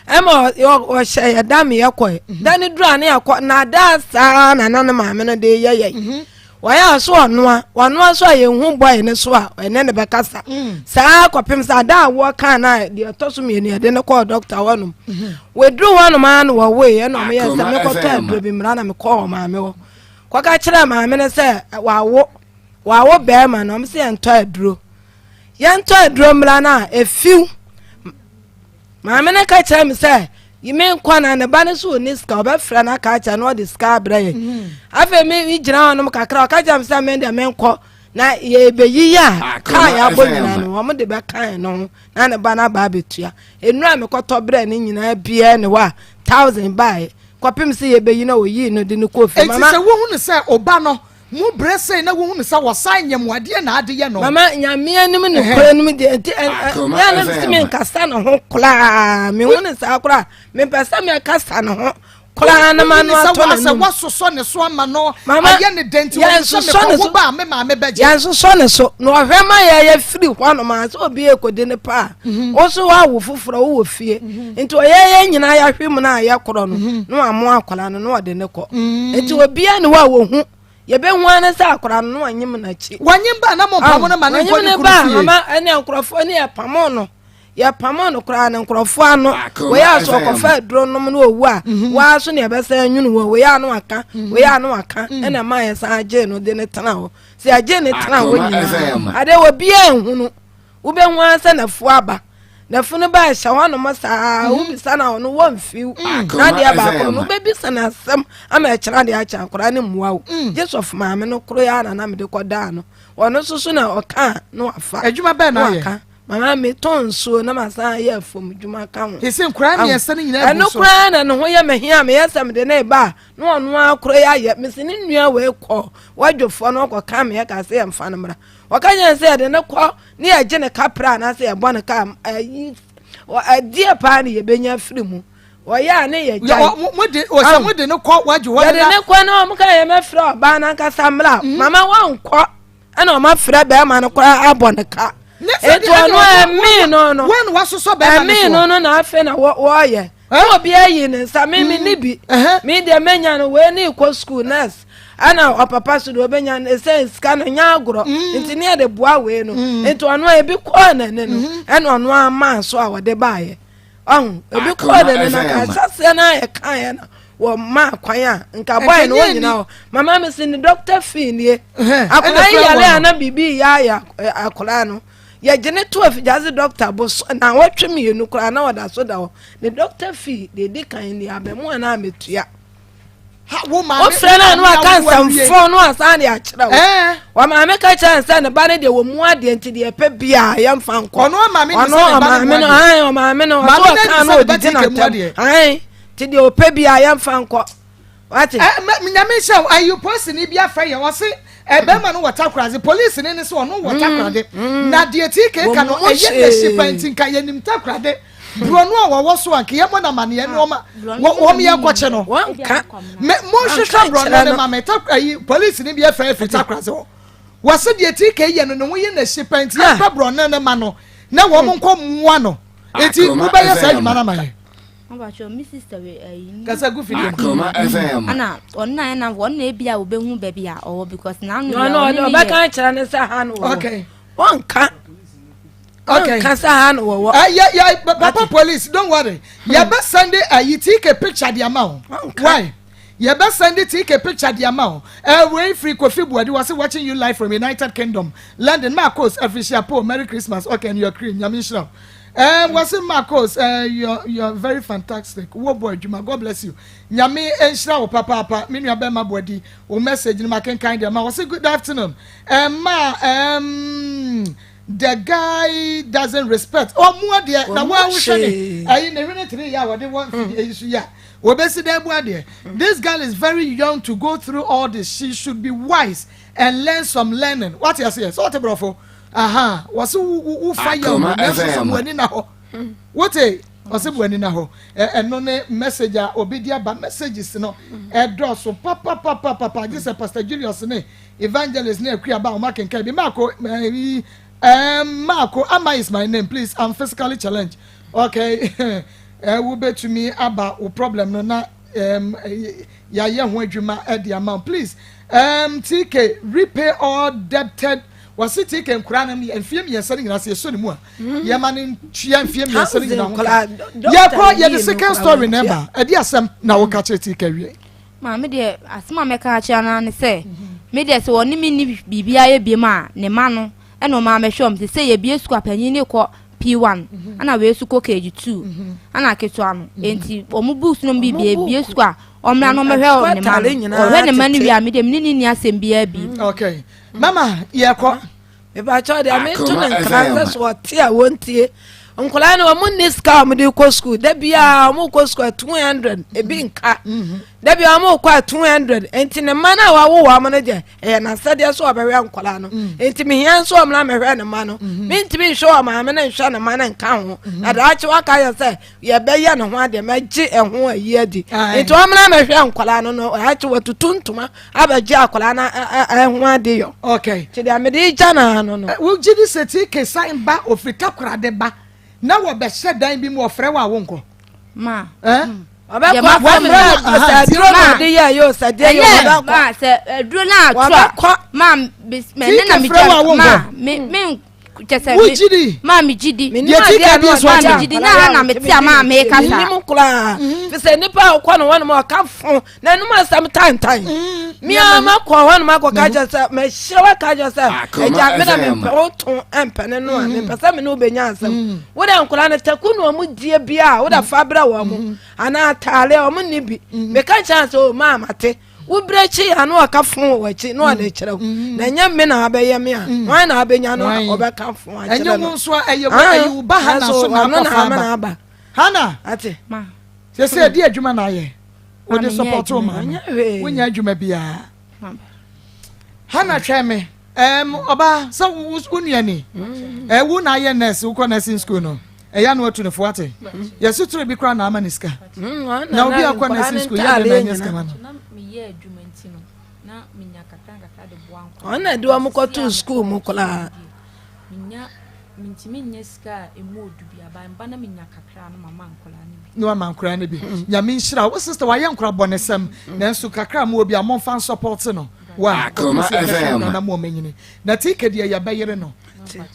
a ɛma ɔhyɛ yɛ da me yɛkɔe da ne duru a ne yɛkɔ na da saa na na ne maame no de yɛ yɛ wɔyɛ a so ɔnoa ɔnoa so a yɛnhu bɔe no so a ɛne ne bɛkasa saa kɔpem sɛ ada a wɔka na deɛ ɛtɔ so mmienu yɛde no kɔɔ dɔkta hɔnom wɔduru hɔnom a na wɔwoe ɛna ɔmo yɛ sɛ mekɔtɔ aduro bi mmara na mekɔɔ ɔmaame hɔ kɔka kyerɛɛ maame no sɛ wawo wawo bɛrima no, ɔmo sɛ yɛntɔ aduro yɛntɔ aduro mmra no a efiw maame no ka kyerɛ me sɛ me nkɔ na ne ba no so ɔni sika ɔbɛfrɛ no aka akyerɛ no ɔde sika abrɛ yɛn mhm. afei me gyina hɔnom kakra ɔka kyerɛ me sɛ me deɛ menkɔ na yɛbɛyi yɛ a kaa yɛabɔ nyina no wɔn de bɛka yɛn no ho na ne ba no aba abɛtua nnura a mekɔtɔ brɛ no nyinaa biara ne hɔ a thousand baeɛ kɔpem sɛ yɛbɛyi na wɔyii no de no kɔɔ fie. Enti sɛ wohunu sɛ ɔba no mu brɛ sei na wohunu sɛ wɔsan nyɛ mu adeɛ na ade yɛ no. Mama nyame anim ne kora no mu deɛ nti yɛ no sɛ menkasa ne ho koraa mehu ne saa koraa mepɛ sɛ mekasa ne ho koraa na ma no atɔ n'anum. Sɛ wasosɔ ne so ama no ayɛ ne dɛn nti wɔn sɛ mekɔ wo ba a me maame bɛgye. Yɛnsosɔ ne so na ɔhwɛ ma yɛyɛ firi hɔnom a sɛ obi ekodi ne pa a mhm. wo so woawo foforɔ wowɔ fie mhm. nti ɔyɛ yɛ nyinaa yɛahwe mu no a yɛkorɔ no mhm. na wamoa akwadaa no na ɔde ne kɔ nti obiara ne hɔ a wɔhu yɛbɛhu ara sɛ akwadaa no na wanyem n'akyi. Wanyem ba na mo mpamo no ma ne nkɔ ne kuru fie. Mama ɛne nkurɔfoɔ ne yɛpamo no. Yɛpamoo no koraa no nkurɔfoɔ ano. Wei a so ɔkɔfa aduro nom no owu a, mhm. waa so ne ɛbɛsan nwunu wɔ wei a no aka, mhm. wei a no aka, mhm. ɛna ɛma yɛ san gyee no de ne tena hɔ. Sɛ yɛgye ne tena hɔ nyinaa, adeɛ wɔ biara nhunu. Wobɛhu ara sɛ n'afuo aba. N'afunu ba ɛhyɛ hɔnom saa, wobisa no a ɔno wɔmfiw. Na adeɛ baako no, wobɛbisa no asɛm ama ɛkyerɛ adeɛ akyɛ akwadaa no mmua wo. Gye sɔfo maame no koro yɛ a na na mede kɔdaa no. Ɔno nso so na ɔka a na wafa. Adwuma bɛn na ayɛ? Mama metɔn nsuo na masan ayɛ afom dwuma ka ho. Ese nkwadaa mmiɛnsa no nyinaa gu so. Ɛno koraa na ne ho yɛ me hia meyɛ sɛ mede ne ba a na ɔno ara koro yɛ ayɛ. Mese ne nua wei kɔ wadwofoɔ no ɔkɔka meɛ ka sɛ yɛmfa no mmra. Ɔka kyerɛ sɛ yɛde ne kɔ ne yɛgye ne kapra anaasɛ yɛbɔ ne ka ayi ɛdeɛ paa ne yɛbɛnya afiri mu. Wɔyɛ a ne yɛgyae. Mode mode ne kɔ wadwo hɔ. Yɛde ne kɔ na wɔn ka yɛ mɛfrɛ ɔbaa n'ankasa mmra. Mhm. Mama wɔnkɔ. Ɛna wɔn afrɛ bɛrima no koraa abɔ ne ka. Nti ɔno ɛmii no no. Ɛmii no no na afei na wɔyɛ. Na obi ayi ne nsa me me ni bi. Me deɛ menya no wei ne kɔ school nurse. Ɛna ɔpapa so deɛ ɔbɛnya no ɛsɛ sika no nya agorɔ. Nti ne yɛde boa wei no. Nti ɔno a ebi kɔɔ n'ani no ɛna ɔno ama so a wɔde baayɛ. Ɔho ebi kɔɔ n'ani na ka ahyɛseɛ no a yɛkaeɛ no wɔ maa kwan a nka bɔyɛ no wɔn nyinaa hɔ. Mama me se ne doctor fee nie. Akwadaa yi yare a na biribi yɛ ayɛ akwadaa no. Yɛgye ne to afigyase dɔkta boso na wɔtwe mmienu koraa na ɔda so da hɔ. Ne dɔkta fee deɛ edi kan ni abɛmoa na ametua. Wofrɛ no a na waka nsɛmfo no asan de akyerɛ wo. Wɔ maame ka kyerɛ no sɛ ne ba no deɛ wɔ mu adeɛ nti deɛ ɛpɛ biara yɛmfa nkɔ. Ɔno maame no sɛ ne ba no mu adeɛ. Ɔmaame no ɔso ɔka no ɔdidi n'atɛm. Nti deɛ ɔpɛ biara yɛmfa nkɔ. Wate? Eh, nyame nhyɛ wo ayi polisini bi afrɛ yɛ ɔse eh, bɛrima no wɔ takorade polisini ne sɛ ɔno wɔ mm, takorade mm. na deɛ tii keka no ɛyɛ n'ahyi pa nti nka yɛnim takorade borɔno a wɔwɔ so a nka yɛmmɔ no amaneɛ ne ɔma wɔm yɛ nkɔkye no monhwehwɛ borɔno no ma me ayi polisini bi afrɛ afiri takorade hɔ wɔse deɛ tii ke yɛ no ne ho yɛ n'ahyi pa nti yɛmpɛ borɔno no ma no na wɔn nkɔ mmoa no nti wobɛyɛ saa adwuma no ama yɛ Mpatsɔ me sister wei ayi ni. Kasa gu fidie mu. Akoma FM. Ana ɔno na ɛna wɔn na ebi a obehu baabi a ɔwɔ because n'ano yɛ ɔno ne yɛ. Ɔbɛka akyerɛ ne sɛ ha no wɔ. Okay. Wɔnka. Okay. Wɔnka sɛ ha no wɔwɔ. Ɛyɛ yɛ papa police don't worry. Yɛ bɛ send ayi TK picture di ama o. Why? Yɛ bɛ send TK picture di ama o. Ɛwei firi Kofi Buadi wɔsi watching you live from United Kingdom London Marcos Afrisia Po Merry Christmas okay and your crew Nyame nhyira o. Eh, wɔse Marcos, eh, you're, you're very fantastic. Wo bɔ adwuma. God bless you. Nyame nhyira wo papaapa. Me nua bɛma boadi. Wo message no makenkan deɛ ma. Wɔse good afternoon. Eh, ma, um, the guy doesn't respect. Oh, mu adeɛ. Na wo ahohwɛ ne. Ayi ne hwene tere ya wɔde wɔ mfidie yi so ya. Wɔbɛsi dan bu adeɛ. This girl is very young to go through all this. She should be wise and learn some learning. What you say? So what brofo? Aha, wɔse wo fa yɛ ho nanso so bu ani na hɔ. Wote ɔse bu ani na hɔ. Ɛno ne message a obi de aba messages no ɛdɔɔso papapapapa gye sɛ Pastor Julius ne evangelist ne akua ba wɔn akenkan bi Marco Marco Ama is my name please I'm physically challenged okay wobɛtumi aba wo problem no na yɛayɛ ho adwuma de ama please TK repay all debted Wɔse TK nkoraa no mfie mmiɛnsa no nyinaa sɛ yɛsɔ ne mu a hmm. yɛma no ntua mfie mmiɛnsa no nyinaa ho ka yɛkɔ yɛde second story na ɛba ɛde asɛm na woka kyerɛ TK wie. Maame deɛ asɛm a mɛka akyerɛ no ne sɛ me deɛ sɛ wɔne me ni biribiara yɛ biem a ne ma no ɛna ɔma mɛhwɛ ɔm te sɛ yɛbie sukuu apanyin ne kɔ P1 mhm. ɛna wei so kɔ KG2 mhm. ɛna ketewa no mhm. enti wɔn books no bi bie bie sukuu a ɔmmra no ɔmmɛhwɛ ne ma no ɔhwɛ ne ma no wie a me deɛ me ne ne ni asɛm biara bi. Okay. Mama yɛkɔ. Mepakyɛw deɛ meto no nkra sɛ so ɔte a wɔntie nkwadaa no wɔn nni sika a wɔde kɔ sukuu da biara wɔn kɔ sukuu a 200 ebi nka mhm. da biara wɔn kɔ a 200 nti ne mma no a wawo wɔn no deɛ ɛyɛ n'asɛdeɛ so ɔbɛhwɛ nkwadaa no mm. nti mehia nso wɔn na mehwɛ ne mma no mhm. mentumi nhwɛ wɔn maame no nhwɛ ne mma no nka ho mhm. na daakye waka yɛ sɛ yɛbɛyɛ ne ho adeɛ mɛgye ɛho ayi adi nti wɔn na mehwɛ nkwadaa no no daakye wɔtutu ntoma abɛgye akwadaa no ɛho ade yɔ. okay ti deɛ mede gya na ano no. wogye di sɛ TK san ba ofiri takoradi ba na wɔbɛhyɛ dan bi mu ɔfrɛ wo a wonkɔ. ma. ɔbɛkɔ afrɛ sɛ aduro na ɔde yɛ yɛ o sɛ deɛ yɛ ɔbɛkɔ. ma sɛ aduro na ato a ma mɛ ne na mi gya ma me me. kyɛ sɛ Wogye di? Maa megye di. Menim Deɛ ti adeɛ ka a bi na nso ɔde ate. Maa megye di. Na ha na mete a maa meka saa. Menim koraa. Fi sɛ nipa a ɔkɔ no hɔnom a ɔka fo na ɛnum asɛm tantan. Mia ma kɔ hɔnom akɔka kyerɛ sɛ mahyia wo aka kyerɛ sɛ agya me na mempɛ wo to mpɛ ne no a mempɛ sɛ me ne wo bɛnya asɛm. Wo dɛ nkwadaa no taku na ɔmo die bia a wo dɛ fa brɛ wɔn mo anaa ataale a ɔmo nni bi. Meka kyerɛ sɛ o maa mate. Wo berɛ kyi a na ɔka fo wɔ w'akyi na ɔde kyerɛ wo. Na ɛnyɛ me na abɛyɛ me a hwan na abɛnya no a ɔbɛka fo akyerɛ Ɛnyɛ no. wo nso a ɛyɛ wo ɛyɛ wo ba Hana so na akɔfa aba. Hana. Ate. Sɛ sɛ ɛdi adwuma na ayɛ. Wode Maame, nyɛ support wo adwuma. maame. Ɔnyɛ hwee. Wonyɛ adwuma biara. Hana twɛn me. Ɛm ɔbaa sɛ wo wo nua ni. Ɛ wo na ayɛ nurse wokɔ nursing school no. Ɛyɛ ano atu ne fo ate. Yɛsi toro bi koraa na ama ne sika. Na obi akɔ nursing school yɛ de na ɛnyɛ sika ma no. Na meyɛ adwuma nti no na menya kakra nkakra de boa nkwadaa. Ɔno na de wɔn kɔtoo sukuu mu koraa. Menya mentumi nyɛ sika a emu odu bi aba mba na menya kakra no mama nkwadaa no bi. Ne wama nkora no bi. Nyame nhyira wo sister wayɛ nkora bɔ ne sɛm. Nanso kakra mu obi a momfa nsupporte no. Wa Akoma FM. na mo ɔmanyini. Na tika deɛ yɛbɛyere no.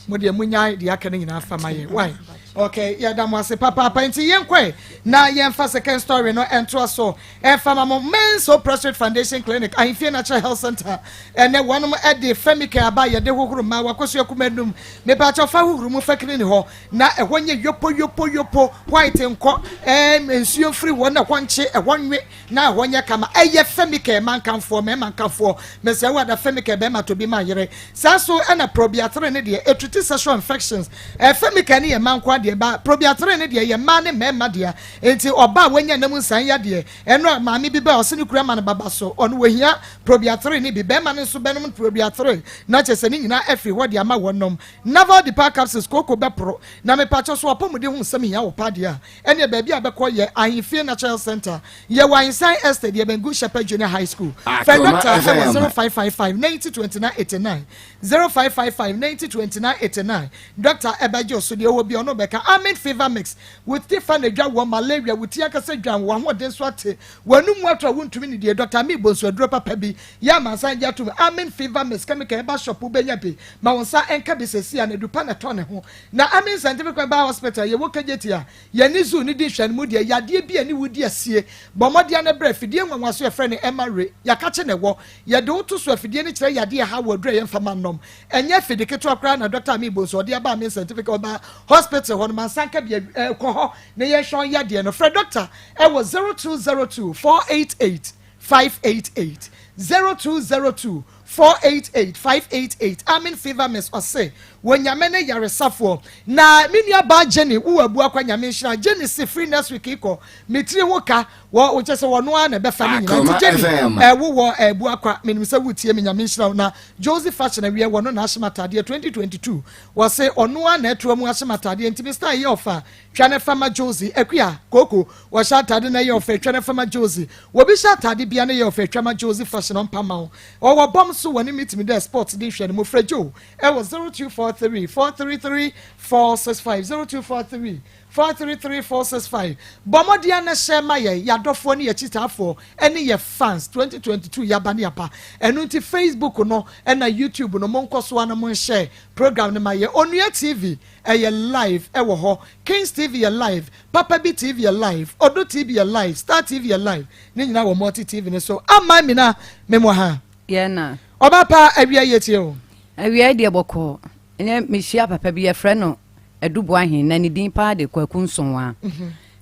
Mo deɛ monyae deɛ aka no nyinaa fa ma yɛ. Why? Okay, yɛda mo ase papaapa nti yɛnkɔe na yɛmfa second story no ɛntoa so ɛmfa ma mo Men's Hope Prostrate Foundation Clinic Ahemfie Natural Health Center ɛnɛ wɔnom ɛde Femicare aba yɛde hohoro mmaa wakɔso akuma num mepaakyɛw fa hohoro mu fa kini ne hɔ na ɛhɔ nyɛ yopo yopo yopo white nkɔ ɛɛm nsuo mfiri hɔ na ɛhɔ nkye ɛhɔ nwe na ɛhɔ nyɛ kama ɛyɛ Femicare ma nkamfoɔ mmarima nkamfoɔ mesɛ wo ada Femicare bɛrima tɔ bi ma yere saa so ɛna Probiatere ne deɛ ɛtuti sexual infections ɛ Femicare ne yɛ mmaa nko adeɛ ba Probiatere ne deɛ yɛ mmaa ne mmarima deɛ nti ɔbaa wanya nam nsan yadeɛ ɛno a maame bi ba ɔse ne kura ma no baba so ɔno wɔhia Probiatere ne bi bɛrima no nso bɛnom Probiatere na kyɛ sɛ ne nyinaa afiri hɔ de ama wɔnom Naval Depart Capsules kooko bɛporo na mepakyɛ so apɔmuden ho nsɛm hia wo pa deɛ a ɛneɛ baabi a bɛkɔ yɛ Ahemfie Natural Center yɛwɔ Ahensan Estate yɛbɛn Good Shepherd Junior High School fɛ Akoma doctor ɛwɔ FM. 0555 90 29 89 0555 90 29 89 doctor ɛbɛgye wo so deɛ ɔwɔ bi ɔno bɛka Amen Fever Mix wo ti fa na dwa wɔ malaria wo ti ankasa dwan wɔ ahoɔden so ate w'anum mu ato a wontumi ne die doctor mi bɔ nsuaduro papa bi yɛ amansan gye atom Amen Fever Mix chemical ɛba shop wobɛnya bi ma wo nsa ɛnka bi sɛsi a na dupa na ɛtɔ ne ho na Amen Scientific Herbal Hospital yɛwɔ Kegyeti a yɛne zoo no di nhwɛne mu deɛ yadeɛ bi a ne wodi asie bɔ mmɔden no brɛ afidie nwanwa so yɛfrɛ no ɛma re yɛakakye na ɛwɔ yɛde wo to so afidie no kyerɛ yadeɛ ha wɔ aduru a yɛmfa ma nnɔm ɛnyɛ afidi ketewa koraa na Dr. Ami Bonsu ɔde aba Amen Scientific Herbal Hospital hɔ no mansa nka bi kɔ hɔ na yɛnhwɛ yadeɛ no frɛ doctor ɛwɔ 0202 488 588 0202 488 588 Amen Fever Miss ɔse wɔ nyame ne yaresafoɔ na me nua baa Jenny wowɔ abu akwa nyame nhyira Jenny se free next week kɔ me tiri ho ka wɔ wo kyɛ sɛ wɔno ara na ɛbɛfa ne nyinaa nti Akoma Jenny FM. wowɔ abu akwa menim sɛ wotie me nyame nhyira wo na Josie Fashion awie wɔno na ahyem atadeɛ 2022 wɔse ɔno ara na ɛtoa mu ahyem atadeɛ nti me style yɛ ɔfa twa ne fama Josie akua koko wɔhyɛ atade na ɛyɛ ɔfɛ twa ne fama Josie wɔbi hyɛ atade bia na ɛyɛ ɔfɛ twa ma Josie Fashion ɔmpa ma wo ɔwɔ bɔm so wɔ ne meet me dɛ sports de nhwɛ no mo frɛ Joe ɛwɔ 0243 433 465 0243 433 465 bɔ mmɔden na hyɛ ma yɛ yɛadɔfoɔ ne yɛkyitaafoɔ ɛne yɛ fans 2022 yaba ne yaba ɛno nti Facebook no ɛna YouTube no monkɔ so a na monhyɛ program no ma yɛ Onua TV ɛyɛ live ɛwɔ hɔ Kings TV yɛ live Papa bi TV yɛ live Odo TV yɛ live Star TV yɛ live ne nyinaa wɔ Multi TV ne so ama mina memmɔ ha Yɛn na. Ɔba pa awia yɛ tie o. Awia deɛ bɔkɔɔ. Ɛnɛ mehyia papa bi yɛfrɛ no Aduboahen na ne din paa de Kwaku Nsonwa.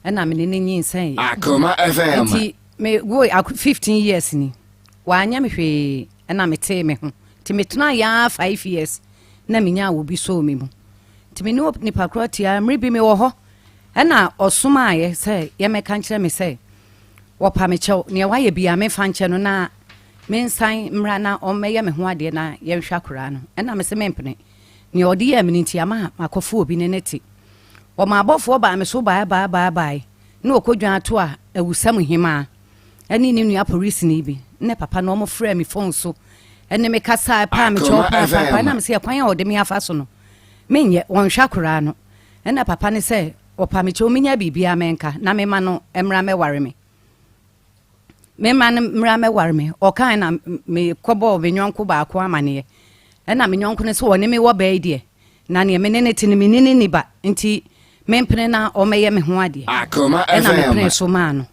Ɛna me ne no nyinsɛn. Akoma FM. Nti me wo 15 years ni. Wanyɛ me hwee ɛna metee me ho. Nti metena yaa 5 years na menyaa obi sɔɔ me mu. Nti me ne nipa korɔ tia mmere bi mewɔ hɔ. Ɛna ɔsomaeɛ sɛ yɛmmɛka nkyerɛ me sɛ wɔpa me kyɛw nea wayɛ bia memfa nkyɛ no na mensan mmra na ɔmmɛyɛ me ho adeɛ na yɛnhwɛ akoraa no. Ɛna me sɛ mempene. Nea ɔde yɛɛ me no nti ama makɔfo obi ne ne te. Wɔma abɔfoɔ baa me so bae bae bae bae na ɔkɔdwan ato a awusam hemaa ɛne ne nua polisini bi ne papa no ɔmo frɛɛ me phone so ɛne me kasae paa me kyɛw Akoma paa paa paa FM. ɛna me sɛ ɛkwan a ɔde me afa so no menyɛ wɔnhwɛ akoraa no. Ɛna papa ne sɛ ɔpa me kyɛw menya biribiara menka na mema no mmra mɛware me. Mema no mmra mɛware me. Ɔkae na mekɔbɔɔ me nyɔnko baako amanneɛ. Ɛna me nyɔnko no sɛ ɔne me wɔ bɛɛ deɛ. Na neɛ me ne no te no, me ne no nni ba, nti mempene na ɔmmɛyɛ me ho adeɛ. Akoma Ɛna FM. mepenee so maa no,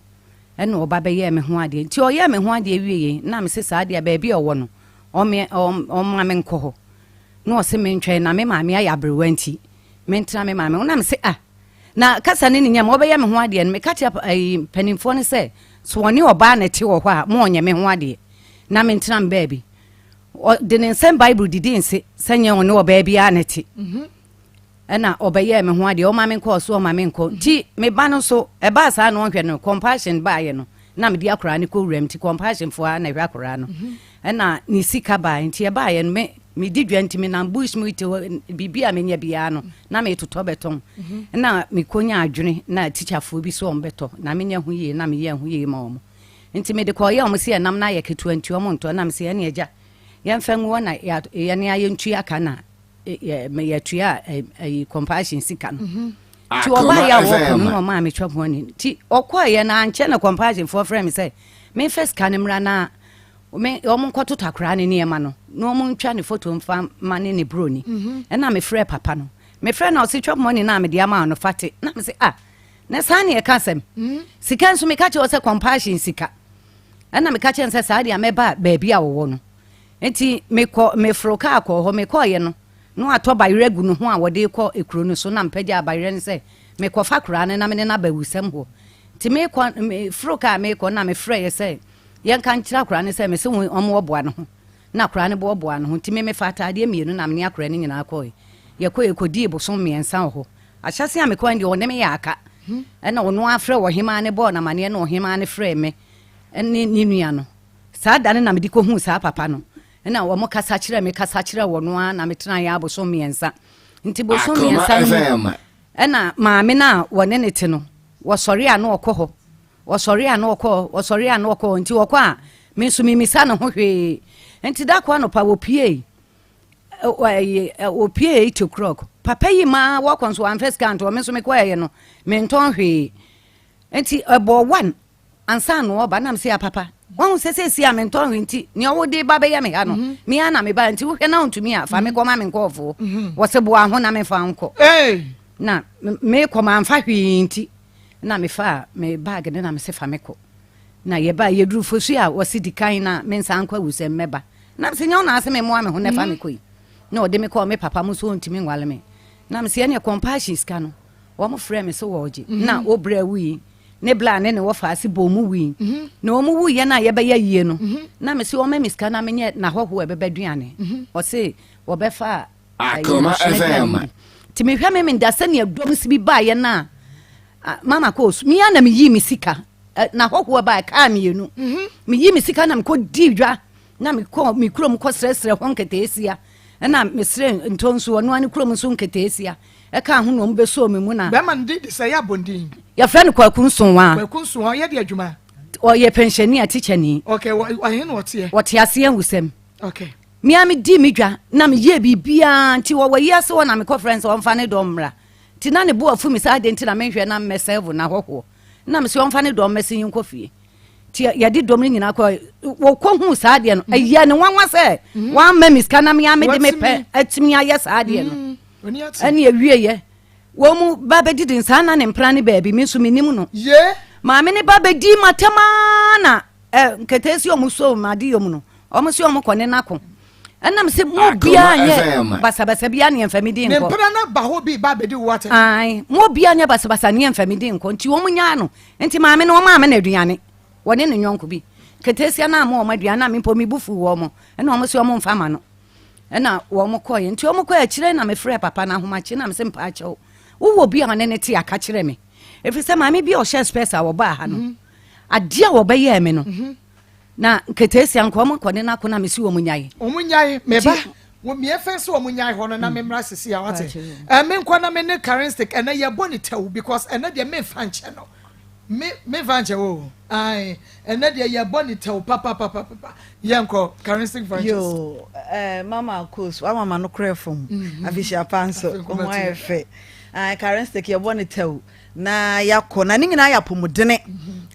ɛna ɔba bɛyɛɛ me ho adeɛ. Nti ɔyɛɛ me ho adeɛ wieeɛ, na mese saa deɛ baabi a ɔwɔ no, ɔmme, ɔmma menkɔ hɔ. Na ɔse mentwɛn, na me maame ayɛ aberewa nti, mentena me maame hɔ. Na mese ah, na kasa ne ne nyam, ɔbɛyɛ me ho adeɛ no, meka kyerɛ ayi, mpanimfoɔ no sɛ, so ɔne ɔbaa na ɛte wɔ hɔ a, mo ɔnyɛ me ho adeɛ, na mentena me baabi. Ɔde ne nsɛm Bible didi nse sɛ nyɛ ɔne ɔbaa biara na ɛte. Mhm. Ɛna ɔbɛyɛɛ me ho adeɛ, ɔma me nkɔɔ so, ɔma me nkɔ. Nti me ba no nso, ɛbaa saa na ɔnhwɛ no, compassion baeɛ no, na mede akwaraa no kɔ wuram, nti compassion foɔ ara na ɛhwɛ akwaraa no. Mhm. Ɛna ne sika baeɛ, nti ɛbaeɛ no, me medi dwa nti menam bush mu te hɔ, biribi a menya biara no, na metotɔ bɛtɔn. Mhm. Ɛna mekɔnya adwene na tikyafoɔ bi sɛ wɔn bɛtɔ, na menya ho yie, na meyɛ ho yie ma wɔn. Nti mede kɔɔeɛ a wɔn se ɛnam no ayɛ ketewa nti wɔn ntɔ, na mese ɛne agya, yɛmfa ngu hɔ na yɛne ayɛ ntua ka na yɛtua ayi compassion sika no. Mhm. Nti ɔbaeɛ a wɔkɔ no na ɔmaa me twɛ ho ani. Nti ɔkɔeɛ no ankyɛ na compassion foɔ frɛ me sɛ memfa sika no mmra na me wɔn nkɔtotɔ akwaraa ne nneɛma no na wɔn ntwa ne foto mfa ma ne ne buroni. Mhm. Ɛna mefrɛ papa no. Mefrɛ na ɔse twɛ money no a mede ama no fa te. Na mese ah na saa ne ɛka asɛm. Mhm. Sika nso meka kyerɛ wɔ sɛ compassion sika. Ɛna meka kyerɛ no sɛ saa deɛ mɛba baabi a wɔwɔ no. Enti mekɔ, meforoo kaa kɔɔ hɔ. Mekɔeɛ no, na watɔ bayerɛ agu ne ho a wɔde rekɔ kuro no so, na mepagyaa bayerɛ no sɛ mekɔfa koraa no na me ne no aba awusɛm hɔ. Nti mekɔ, meforo kaa mekɔ na mefrɛeɛ sɛ yɛnka nkyerɛ akwadaa no sɛ mese wɔmmoaboa ne ho. Na akwadaa no boaboaa ne ho. Nti me mefaa ataadeɛ mmienu na me ne akwadaa no nyinaa kɔeɛ. Yɛkɔeɛ yɛkɔdii bosom mmiɛnsa wɔ hɔ. Ahyɛaseɛ a mekɔeɛ no deɛ ɔne me yɛɛ aka. Ɛna ɔno ara frɛɛ ɔhemaa no bɔɔ no amaneɛ na ɔhemaa no frɛɛ me ne ne nua no. Saa da no na mede kɔhuu saa papa no. Ɛna wɔn kasa kyerɛɛ me kasa kyerɛɛ wɔn ara na metenaeɛ ara bosom mmiɛnsa. Nti bosom mmiɛnsa no mu ɛna maame no a wɔne ne te no, wɔsɔre a na ɔkɔ hɔ, wɔsɔre a na ɔkɔ hɔ, wɔsɔre a na ɔkɔ hɔ. Nti ɔkɔ a, me nso memmisa ne ho hwee. Nti da koro anɔpa wɔpuei, wɔpuei 8 o'clock. Papa yi maa wɔkɔ nso wɔamfa sika antoɔ, me nso mekɔɛeɛ no, mentɔn hwee. Nti ɛbɔɔ 1 Ansa na ɔreba na mese apapa wahu sɛ seesei a mentɔ hwee nti nea wode ba bɛyɛ me ha no mhm. me ara na meba nti wohwɛ na wontumi a fa me kɔma me nkɔɔfoɔ mhm. wɔse boa ho na memfa nkɔ na mekɔ mamfa hwee nti na mefa me bag ne na mese fa me kɔ na yɛba yɛduru fosu a wɔse di kan na mensa nkɔ awu sɛ mmɛba na mese nyɛ wo na ase memmoa me ho na fa me kɔ yi na ɔde me kɔɔ me papa mo so ɔntumi nwale me na mese ɛneɛ compassion sika no wɔn frɛ me so wɔgye na wobrɛ wui ne bla ne ne wɔfa ase bɔɔ mu wui mhm. na wɔn wuiɛ no a yɛbɛyɛ yie no mhm. na mese wɔma me sika na menyɛ n'ahɔhoɔ a ɛbɛbɛ aduane mhm. ɔse wɔbɛfa Akoma FM nti mehwɛ me menda sɛnea dɔm si bi baeɛ no a mama kɔɔ so mea na meyii me sika n'ahɔhoɔ baeɛ kaa mmienu meyii me sika na mekɔdii dwa na mekɔ me kurom kɔsrɛsrɛ hɔ nketeesia ɛna mesrɛ ntonso ɔno ara ne kurom nso nketeesia ɛka ho na wɔn bɛsɔɔ me mu na. Bɛrima no din de sɛ yɛ abɔnten. Yɛfrɛ no Kwaku Nsowa. Kwaku Nsowa ɔyɛ de adwuma. Ɔyɛ pɛnhyɛni a tikyani. Okay, ɔhe na ɔteɛ? Ɔte aseɛ nwusɛm. Okay. Me a medi me dwa na meyɛ biribiara nti wɔwɔ yi ase hɔ na mekɔfrɛ no sɛ ɔmfa ne dɔm mmra. Nti na ne bo afu me sɛ adɛn nti na menhwɛ na mmɛsɛvo n'ahɔhoɔ. Na mesɛ ɔmfa ne dɔm mmɛse yɛnkɔ fie. Nti yɛde dɔm no nyinaa kɔ wɔkɔhuu saa adeɛ no mhm. ɛyɛ ne nwanwa sɛ mhm. wamma me sika na me a mede mepɛ atumi ayɛ saa adeɛ no mhm. Ɛne ɛwieɛ wɔn mu ba bɛdidi nsaa na ne mpena ne baabi me nso menim no maame ne ba bɛdi matam aa na nketeesi ɔmo so made yɛ mu no ɔmo se ɔmo kɔ ne nako ɛnam sɛ mo biara nyɛ basabasa biara ne ɛmfa me di nkɔ ne mpena na ba hɔ bi ba bɛdi wo atɛm ae mo biara nyɛ basabasa ne ɛmfa me di nkɔ nti wɔn nyaa no nti maame no wɔn maame na aduane wɔne ne nyɔnko bi nketeesia no ama wɔn aduane na me mpo me bu fu wɔn ɛna wɔn se wɔn mfa ma no Ɛna wɔn kɔeɛ. Nti wɔn kɔeɛ akyire na mefrɛɛ papa no ahomakye na mese mpaakyɛw wowɔ bi a ɔne ne te aka kyerɛ me ɛfiri sɛ maame bi a ɔhyɛ spɛs a wɔbaa ha no mhm. adeɛ a wɔbɛyɛɛ me no mhm. na nketeesia nka wɔn kɔ ne no ako na mesi wɔn nyae wɔn nyae meba wɔn fɛn sɛ wɔn nyae hɔ no na mm. memmra sisi a wate ɛme nkɔ na me ne Karen stick ɛnɛ yɛbɔ ne tɛw because ɛnɛ deɛ memfa nkyɛ no Me me fa nkyɛ wo o. Ae ɛnɛ deɛ yɛbɔ ne tɛw papapapapa. Yɛnkɔ Charistic Ventures. Yoo eh, mama Akos, wama ma no korɛ fam. Mm -hmm. Afehyia pa nso, wo ho ayɛ fɛ. Ae, Charistic yɛbɔ ne tɛw na yɛakɔ na ne nyinaa yɛ apɔmudene.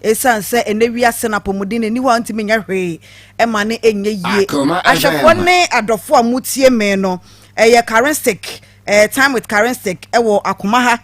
Ɛsiane sɛ ɛnɛ wiase no apɔmuden ɛni hɔ a ntumi nyɛ hwee ɛma ne ɛnyɛ yie. Ahwɛfoɔ ne adɔfoɔ a motie me no, ɛyɛ Charistic. eh, Time with Karen Stick ɛwɔ akoma ha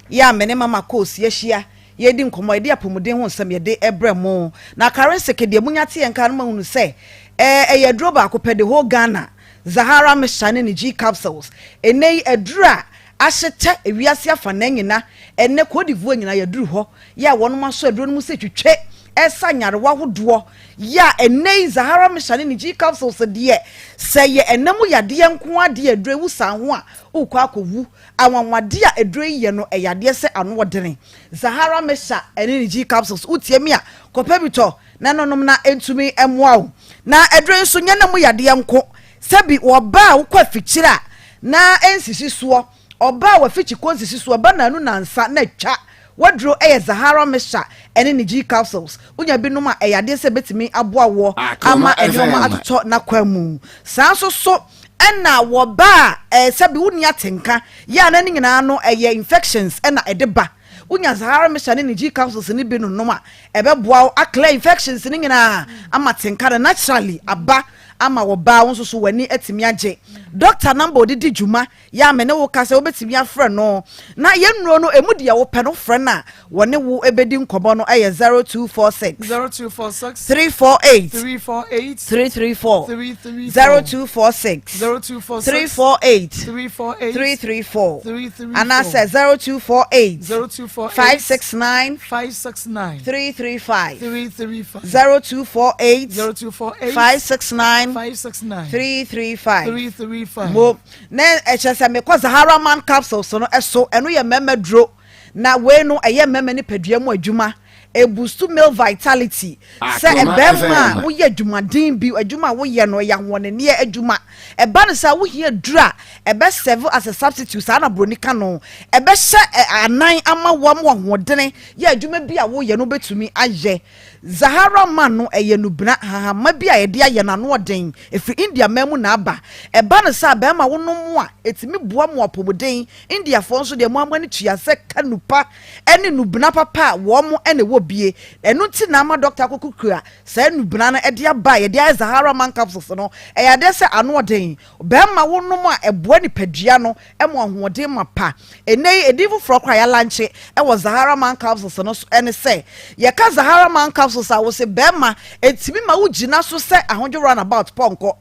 yɛ a me ne Mama Kos yɛahyia yɛredi nkɔmmɔ yɛde apɔmuden ho nsɛm yɛde ɛbrɛ mo na Karen Stick deɛ munya te yɛn nka no mahunu sɛ eh, ɛyɛ aduro baako pɛ the whole Ghana Zahara Mixture ne ne G capsules ɛnɛ yi aduro a ahyekyɛ ewiase afanaa nyina ɛnɛ Cote d'Ivoire nyina yɛduru hɔ yɛ a wɔnom asɔ aduro no mu sɛ twitwe ɛsa nyarewa ahodoɔ yɛ a ɛnɛ yi Zahara Mixture ne ne G capsules deɛ sɛ yɛ ɛnɛ mu yadeɛ nko ara deɛ aduro yi wo san ho a wokɔ akɔwu anwanwadeɛ a aduro yi yɛ no ɛyɛ adeɛ sɛ ano ɔdene Zahara Mixture ɛne ne G capsules wotie mi a kɔpɛ bi tɔ na ɛnonom na ɛntumi mmoa wo na aduro yi nso nyɛ na mu yadeɛ nko sɛbi wɔba a wokɔ afikyire a na ɛnsisi soɔ ɔba a wafikyi kɔ nsisi soɔ ɛba naanu nansa na atwa waduro ɛyɛ Zahara Mixture ɛne ne G capsules wonya binom a ɛyɛ adeɛ sɛ ɛbɛtumi aboa woɔ ama nneɛma atotɔ n'akwan mu saa nso so ɛna wɔba a ɛɛ sɛbi wonni atenka yɛ a na ne nyinaa no ɛyɛ infections ɛna ɛde ba wonya Zahara Mixture ne ne G capsules ne bi nonom a ɛbɛboa wo aclear infections ne nyinaa ama tenka no naturally aba ama wɔbaa wo nso so w'ani atumi agye doctor number ɔde di dwuma yɛ a me ne wo ka sɛ wobɛtumi afrɛ no na yɛn nnuro no emu deɛ wopɛ no frɛ no a wɔne wo bɛdi nkɔmmɔ no ɛyɛ 0246 0246 348 348 334 334 0246 0246 348 348 334 334 anaasɛ 0248 0248 569 569 335 335 0248 0248 569 569 335 335 mo na ɛkyerɛ sɛ mekɔ Zahara Man capsules no ɛso ɛno yɛ mmarima duro na wei no ɛyɛ mmarima nipadua mu adwuma ɛboost male vitality sɛ Akoma ɛbɛrima a FM. woyɛ adwumaden bi adwuma a woyɛ no ɛyɛ ahoɔdenneɛ adwuma ɛba no sɛ wohia duro a ɛbɛ serve as a substitute saa na buroni ka no ɛbɛhyɛ anan ama wo ama ahoɔdene yɛ adwuma bi a woyɛ no wobɛtumi ayɛ Zahara Man no ɛyɛ nubena hahama bi a yɛde ayɛ no ano ɔden ɛfiri India man mu na aba ɛba no sɛ bɛrima wonom a ɛtumi boa mo apɔmuden Indiafoɔ nso deɛ mo ama no tua sɛ ka nupa ɛne nubena papa a wɔn ɛna ɛwɔ bie ɛno nti na ama dɔkta akɔkɔ kura saa nubena no ɛde aba a yɛde ayɛ Zahara Man capsules no ɛyɛ adeɛ sɛ ano ɔden bɛrima wonom a ɛboa nipadua no ɛmo ahoɔden ma pa ɛnɛ yi edin foforɔ koraa yɛalaunch ɛwɔ Zahara Man capsules no so ɛne sɛ yɛka Zahara Man capsules a wɔsɛ bɛrima etimi ma wogyina so sɛ ahodwo roundabout pɔnkɔ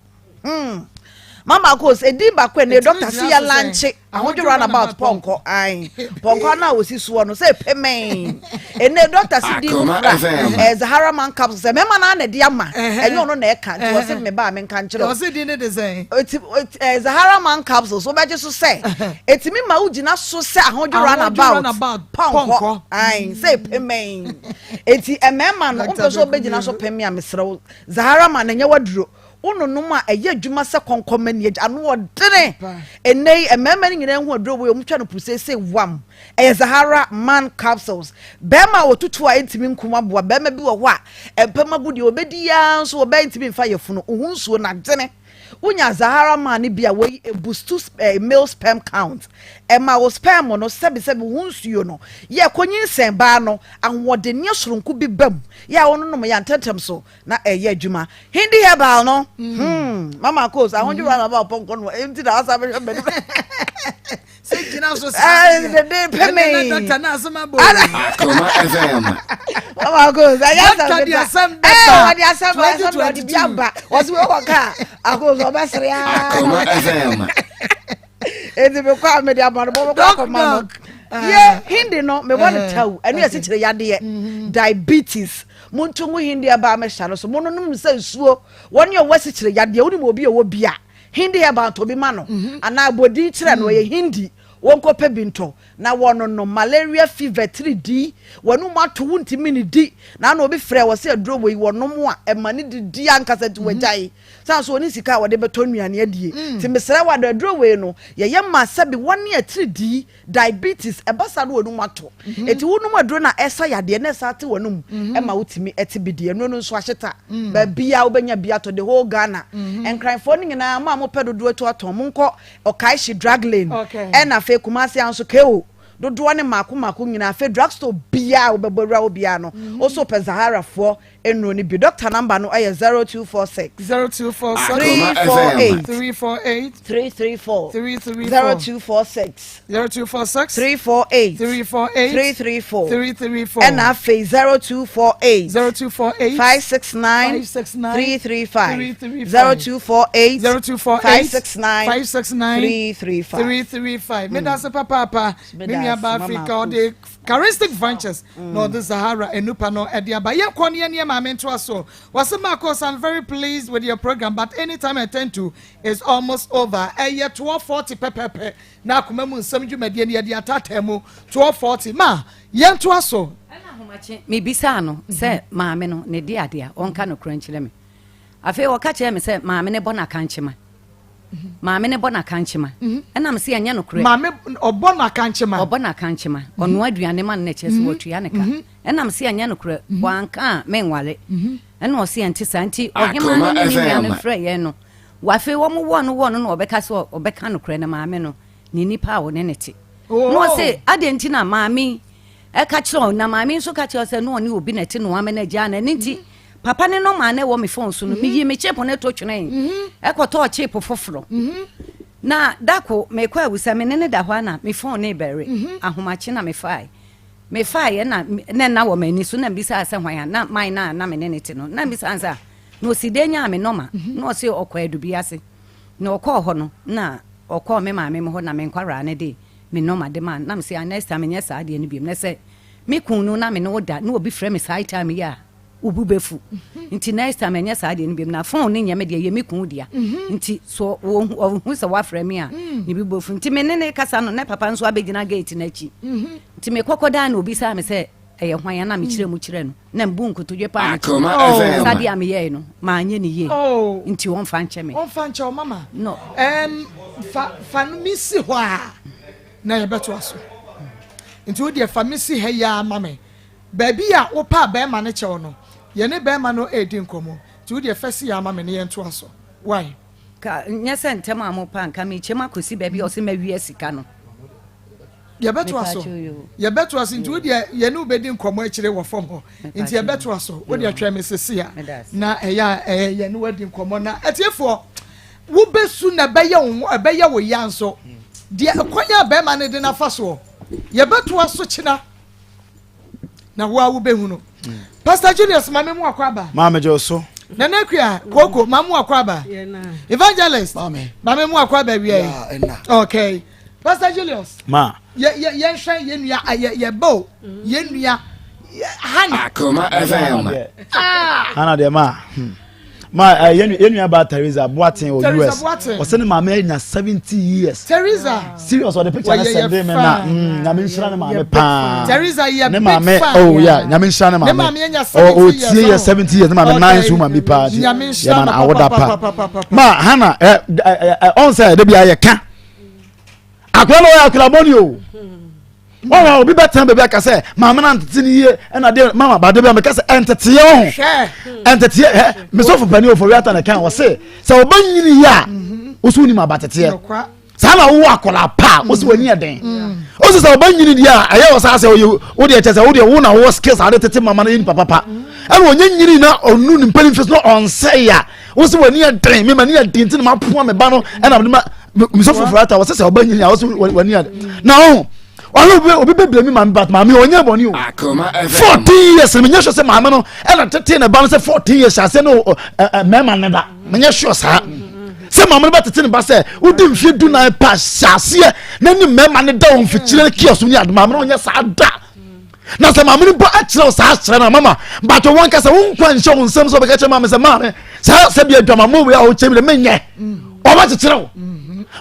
mama kos edin baako ɛnɛ Ɛtumi dɔkta si gyina so sɛ yɛalaunch ahodwo roundabout pɔnkɔ ayi pɔnkɔ no a wosi soɔ no sɛ pɛmɛn ɛnɛ dɔkta si din Akoma foforɔ a FM. ɛɛ Zahara Man capsules sɛ mɛma naa na ɛde ama ɛnyɛ ɔno na ɛka nti wɔsɛ meba a menka nkyerɛ wo ɔsɛ din ne de sɛn eti eti Zahara Man capsules wobɛgye so sɛ etimi ma wogyina so sɛ ahodwo Ahodwo roundabout roundabout pɔnkɔ pɔnkɔ. ayi sɛ pɛmɛn eti mmarima no Dr. wopɛ sɛ wobɛgyina so pɛmɛ a mesrɛ wo Zahara Man ɛnyɛ waduro wononom a ɛyɛ adwuma sɛ kɔnkɔn ani agya ano ɔdene ɛnɛ yi mmarima no nyinaa hu aduro wei ɔmo twa no pusese wam ɛyɛ Zahara Man capsules bɛrima a wɔtutu a ɛntumi nkum aboa bɛrima bi wɔ hɔ a mpɛm agu deɛ ɔbɛdi yaa nso ɔbɛn ntumi nfa yɛ funu ohun nsuo n'adene wonya Zahara Man no bi a wɔyi eboost male sperm count ɛma wo sperm no sɛbisɛbi ho nsuo no yɛ kɔnyinsɛn baa no ahoɔdenneɛ soronko bi bam yɛ a wɔnonom yɛ ntɛntɛm so na ɛyɛ adwuma Hindi herbal no mama kos ahodwo mm. roundabout pɔnkɔ no ɛnti na asa bɛhwɛ mbɛni sɛ gyina so saa dede pɛmɛ dɔkta na asɛm abɔ Akoma FM. mama kos ɛyɛ asɛm Dɔkta de asɛm ɛɛ bɛba ɔde asɛm ba asɛm na ɔde bi aba wɔsi wɔ wɔ kaa akos ɔbɛsere aa Akoma FM. eti mi kɔ a mi de ama no bɔ mi kɔ akɔma no Doc, yɛ Hindi no mi bɔ ne taw ɛnu yɛ sikyere yadeɛ diabetes mo nto ngu Hindi ɛba mɛhyɛ no so mo nonom sɛ nsuo wɔn yɛ ɔwɔ sikyere yadeɛ wɔn mu obi a ɔwɔ bia Hindi ɛba ntɔ bi ma no anaa abodin kyerɛ no ɔyɛ Hindi wɔn kɔ pɛ bi ntɔ na wɔn no malaria fever tiri di wɔn mu ato wɔn ntumi ne di na ano obi frɛ wɔ sɛ aduro wɔ yi wɔn nom a ɛma ne didi ankasa nti wɔgyae san so wɔne sika a wɔde bɛtɔ nnuane adie nti mesrɛ wɔ ado aduro wei no yɛyɛ ma sɛbi wɔne atiri di diabetes ɛba saa no wɔn mu ato eti wɔn aduro na ɛsa yadeɛ na ɛsa ate wɔn mu ɛma wotumi ɛte bi die ɛno no nso ahyeta baabi a wobɛnya bi atɔ the whole Ghana nkranfoɔ no nyinaa mo a mopɛ dodoɔ atu atɔn mo nkɔ Ɔkaehye drug lane ɛna afei Kumasi nso keo dodoɔ ne mako mako nyinaa afei drug store biara wobɛbɔ awura hɔ biara no wosɔ pɛ Zaharafoɔ. nnuro no bi. Doctor number no yɛ 0246. 0246. 348. 348. 334. 334. 0246. 0246. 348. 348. 334. 334. Ɛna afei 0248. 0248. 569. 569. 335. 335. 0248. 0248. 569. 569. 335. 335. Meda se papaapa. Me nua ba Africa ɔde charistic ventures na ɔde Zahara enupa no ɛde aba. Yɛn kɔ ne yɛn ne maame ntoa so. Wɔsi Marcos, I'm very pleased with your program but anytime I tend to is almost over. Ɛyɛ 12:40 pɛpɛpɛ na akoma mu nsɛm dwumadie no yɛde ataataa mu 12:40 ma yɛn toa so. Ɛna ahomakye mebisaa no sɛ maame no ne de adeɛ a ɔnka nokorɛ nkyerɛ me. Afei ɔka kyerɛɛ me sɛ maame no bɔ no akankyema. Maame no bɔ no akankyema. Ɛna mese ɛnyɛ nokorɛ. Maame ɔbɔ no akankyema. Ɔbɔ no akankyema. Ɔnoa aduane ma no na ɛkyerɛ sɛ watua ne ka. Ɛna mese ɛnyɛ nokorɛ. Wanka a menware. Ɛna ɔse ɛnte saa. Nti ɔhemaa no ne ne nua no frɛ yɛn no. Afei wɔn wɔɔ no wɔɔ no na ɔbɛka sɛ ɔbɛka nokorɛ no maame no ne nipa a ɔne ne te. Na ɔse adɛn nti na maame yi ɛka kyerɛ ɔ na maame nso ka kyerɛ sɛ na ɔne obi na ɛte no ame no agyaa no ɛno nti papa ne nɔma na ɛwɔ me phone so no meyii me chip no to twenee ɛkɔtɔɔ chip foforɔ na dako mekɔ awusa me ne ne da hɔ a na me phone ne bɛre ahomakye na mefae mefaeɛ na na ɛna wɔ m'ani so na mbisaa sɛ hwan a na man na na me ne ne te no na mbisaa sɛ na ɔsi dɛn nyaa me nɔma na ɔse ɔkɔ adubi ase na ɔkɔɔ hɔ no na ɔkɔɔ me maame mu hɔ na me nkwaraa no de me nɔma de maa no na me se ah next time menyɛ saa adeɛ no biom na sɛ me kun no na me ne wo da na obi frɛ me saa time yi a wo bo bɛfu nti next time ɛnyɛ saa adeɛ no biom na phone no nyɛ me deɛ yɛ me kun dea nti so ɔhu sɛ woafrɛ me a ne bi bɛfu nti me ne ne kasa no na papa nso abɛgyina gate no akyi nti mekɔkɔ daa na obisaa me sɛ ɛyɛ hwan a na mekyerɛ mu kyerɛ no na mbu nkotodwe paa mekyerɛ no sadeɛ a meyɛe no maanyɛ ne yie oh. nti ɔmfa nkyɛ me ɔmfa nkyɛ wo mama no um, fa fa no mesi hɔ a na yɛbɛtoa so nti wo deɛ fa mesi ha yi ara ma me baabi a wopɛ a bɛrima no kyɛw no yɛne bɛrima no ɛredi nkɔmmɔ nti wo deɛ fa si ama me ne yɛntoa so why ka nyɛ sɛ ntɛm a mopa nka mekyɛm akɔsi baabi a ɔsɛ mawia sika no Yɛbɛtoa so. Yɛbɛtoa so. Nti wo deɛ yɛne wo bɛdi nkɔmmɔ akyire wɔ fam hɔ. Nti yɛbɛtoa so. Wo deɛ twɛn me sese a na ɛyɛ a ɛyɛ yɛne wo adi nkɔmmɔ na atiefoɔ wobɛsu na ɛbɛyɛ wo ɛbɛyɛ wo ya nso. Deɛ kwan a bɛrima no de no afa soɔ. Yɛbɛtoa so kyena. Na wo a wobɛhunu. Pastor Julius maame mu akɔ aba. Maame gye so. Nana Akua Koko maame mu akɔ aba. Evangelist maame mu akɔ aba wia yi. Okay. Pastor Julius. Ma. Yɛ yɛ yɛnhwɛ yɛn nua yɛ yɛ ba o yɛn nua Hana. Akoma FM. Ah. Hana deɛ ma. Hmm. Ma eh, yɛn yɛn nua ba Teresa Boateng wɔ US. Ɔsɛ ne maame anya 70 years. Teresa. Serious ɔde picture ne sɛnde me na mm, nyame nhyira ne maame paa. Teresa yɛ ne big maame fan. oh yeah nyame nhyira ne maame. Ne maame anya 70 oh, years. Otie yɛ 70 years ne maame nice woman bi paa. Nyame nhyira no awoda pa. Ma Hana ɛ ɛ ɔn sɛ ɛde bi ayɛ ka. Akora na ɔyɛ akora bɔne o. Wɔn a obi bɛtena baabi aka sɛ maame na ntete ne yie ɛna de mama ba de bi a meka sɛ ɛnteteɛ wɔ ho ɛnteteɛ ɛ mesɔfo panin ofori ata na kan ɔse sɛ ɔba nyini yie a wosi wonim abateteɛ saa na wowɔ akwadaa pa a wosi w'ani yɛ den wosi sɛ ɔba nyini deɛ a ɛyɛ wɔ saa sɛ ɔyɛ wodeɛ kyɛ sɛ wodeɛ wo na wowɔ skills a wode tete mama no yɛ nipa papa ɛna ɔnyɛ nyini na ɔnu ne mpanin fi so na ɔnsɛe a wosi w'ani yɛ den mema ni yɛ den ti na ma poa me ba no ɛna mede ma mesɛ foforɔ ata wɔsɛ sɛ ɔba nyini a wɔsɛ w'ani yɛ den na ɔho ɔno obi obi bebree mi maame but maame ɔnyɛ bɔne o 14 years na menyɛ sure sɛ maame no ɛna tete ne ba no sɛ 14 years ase no mmarima ne da menyɛ sure saa sɛ maame no bɛtete ne ba sɛ wodi mfie du nan pa hyɛ aseɛ na ne mmarima ne da wɔn mfikyire kiosk ne ade maame no ɔnyɛ saa da na sɛ maame no mpo akyerɛ wo saa akyerɛ no mama bato wɔn kasa wo nkwa nhyɛ wo nsɛm sɛ ɔbɛka kyerɛ maame sɛ maame saa sɛ bi adwamammɔ wei a wokyɛ mi dɛ menyɛ ɔbɛkyekyerɛ wo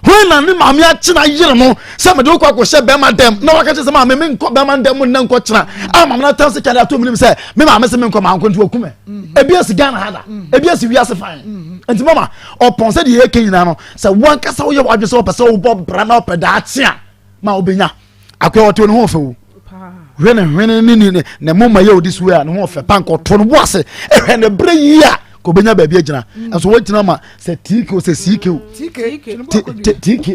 hwan na ne maame akyena yere no sɛ mede wokɔ akɔhyɛ bɛrima dɛm na waka kyerɛ sɛ maame menkɔ bɛrima dɛm mu nnɛ nkɔkyena a maame no atam sɛ kyade ato menim sɛ me maame sɛ menkɔ mankɔ nti wakumɛ ebi asi Ghana ha da ebi asi wiase fan nti mama ɔpɔn sɛ deɛ yɛka nyinaa no sɛ wankasa woyɛ w'adwene sɛ wɔpɛ sɛ wobɔ bra na wopɛ daakye a ma wobɛnya Akoa ɔte ne ho ɔfɛ o. Hwɛ ne hwene ne ne ne moma yɛ odi so a ne ho ɔfɛ pa nka ɔto no bo ase ɛhwɛ ne bere yie a ka obɛnya baabi agyina. Mm. Nso wɔgyina ma sɛ TK o sɛ CK o. TK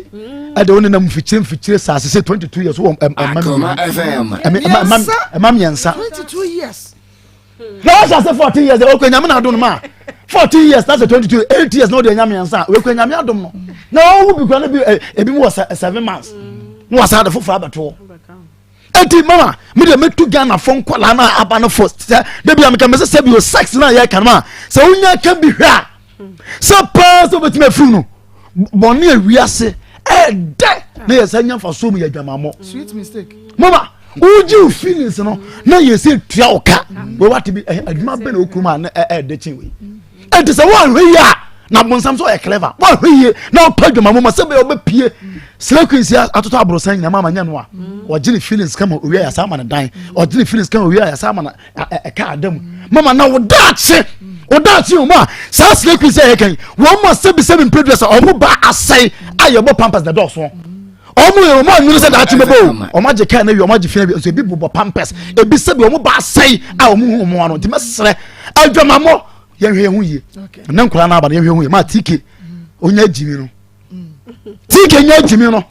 ɛde wo nenam mfikyire mfikyire saa sɛ 22 years wɔ ɛma mmiɛnsa. 22 years. Na wahyɛ ase 14 years okura nyame na adom no ma 14 years na sɛ 22 8 years na ɔde anya mmiɛnsa a okura nyame adom no na ɔwu bi kura no bi ebi mu wɔ 7 months na wasa de foforɔ abɛtoɔ. Eti mama mi de metu Ghana fo nkɔla na aba no fo sɛ debi ameka mɛ sɛ sɛbi o sex na yɛ kan ma sɛ wonya ka bi hwɛ a sɛ paa sɛ wobɛtumi afiri no bɔne awiase ɛdɛ na yɛ sɛ nya mfasoɔ mu yɛ adwamammɔ. Sweet mistake. Mama wogye wo feelings no na yɛ sɛ tua wo ka wei wate bi adwuma bɛ na okurum a na ɛɛdɛ kyen wei ɛnti sɛ woanhwɛ yie a na bonsam sɛ ɔyɛ clever woanhwɛ yie na wotɔ adwamammɔ ma sɛ bɛyɛ wobɛpie sɛ queen si atotɔ aborosan nyina ma ama nyɛ no a ɔgye ne feelings kama owia yɛ saa ama no dan ɔgye ne feelings kama owia yɛ saa ama no ɛka ada mu mama na wo daakye wo daakye wɔn a saa slay queen sɛ ɛyɛ kan wɔn mu a sɛbi sɛbi mpɛdua sɛ wɔn ba asɛe a yɛbɔ pampers na dɔɔso wɔn yɛ wɔn anwene sɛ daakye bɛbɛ o wɔn agye kaa na wi wɔn agye fia bi nso ebi bobɔ pampers ebi sɛbi wɔn ba asɛe a wɔn hu wɔn ano nti mɛsrɛ adwamamɔ yɛnhwɛ yɛn ho yie ne nkwadaa n'aba no yɛnhwɛ yɛn ho yie maa tike onya gyimi no tike nya gyimi no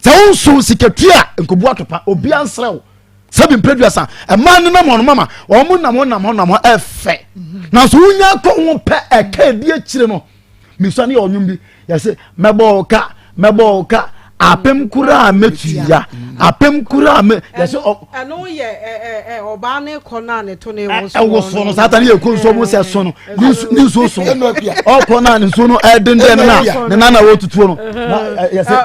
sɛ wonso sikatua nkobu atopa obi ansrɛ wo sɛbi mpɛduasa ɛmaa no nam ɔno mama wɔn nam hɔ nam hɔ nam hɔ ɛfɛ nanso wonya kɔ ho pɛ ɛka edi akyire no misua ne yɛ ɔnwom bi yɛsɛ mɛbɔ ɔka mɛbɔ ɔka apem koraa mɛtua apem koraa mɛ yɛsɛ ɔ. Ɛno yɛ ɛ ɛ ɔbaa ne kɔ na ne to ne ɛwɔ so. Ɛwɔ so no saa ta ne yɛ kɔ nsuo mu sɛ so no ne nsuo so no ɔkɔ na ne nsuo no ɛdendɛn no na ne nan na wɔtutuo no na yɛsɛ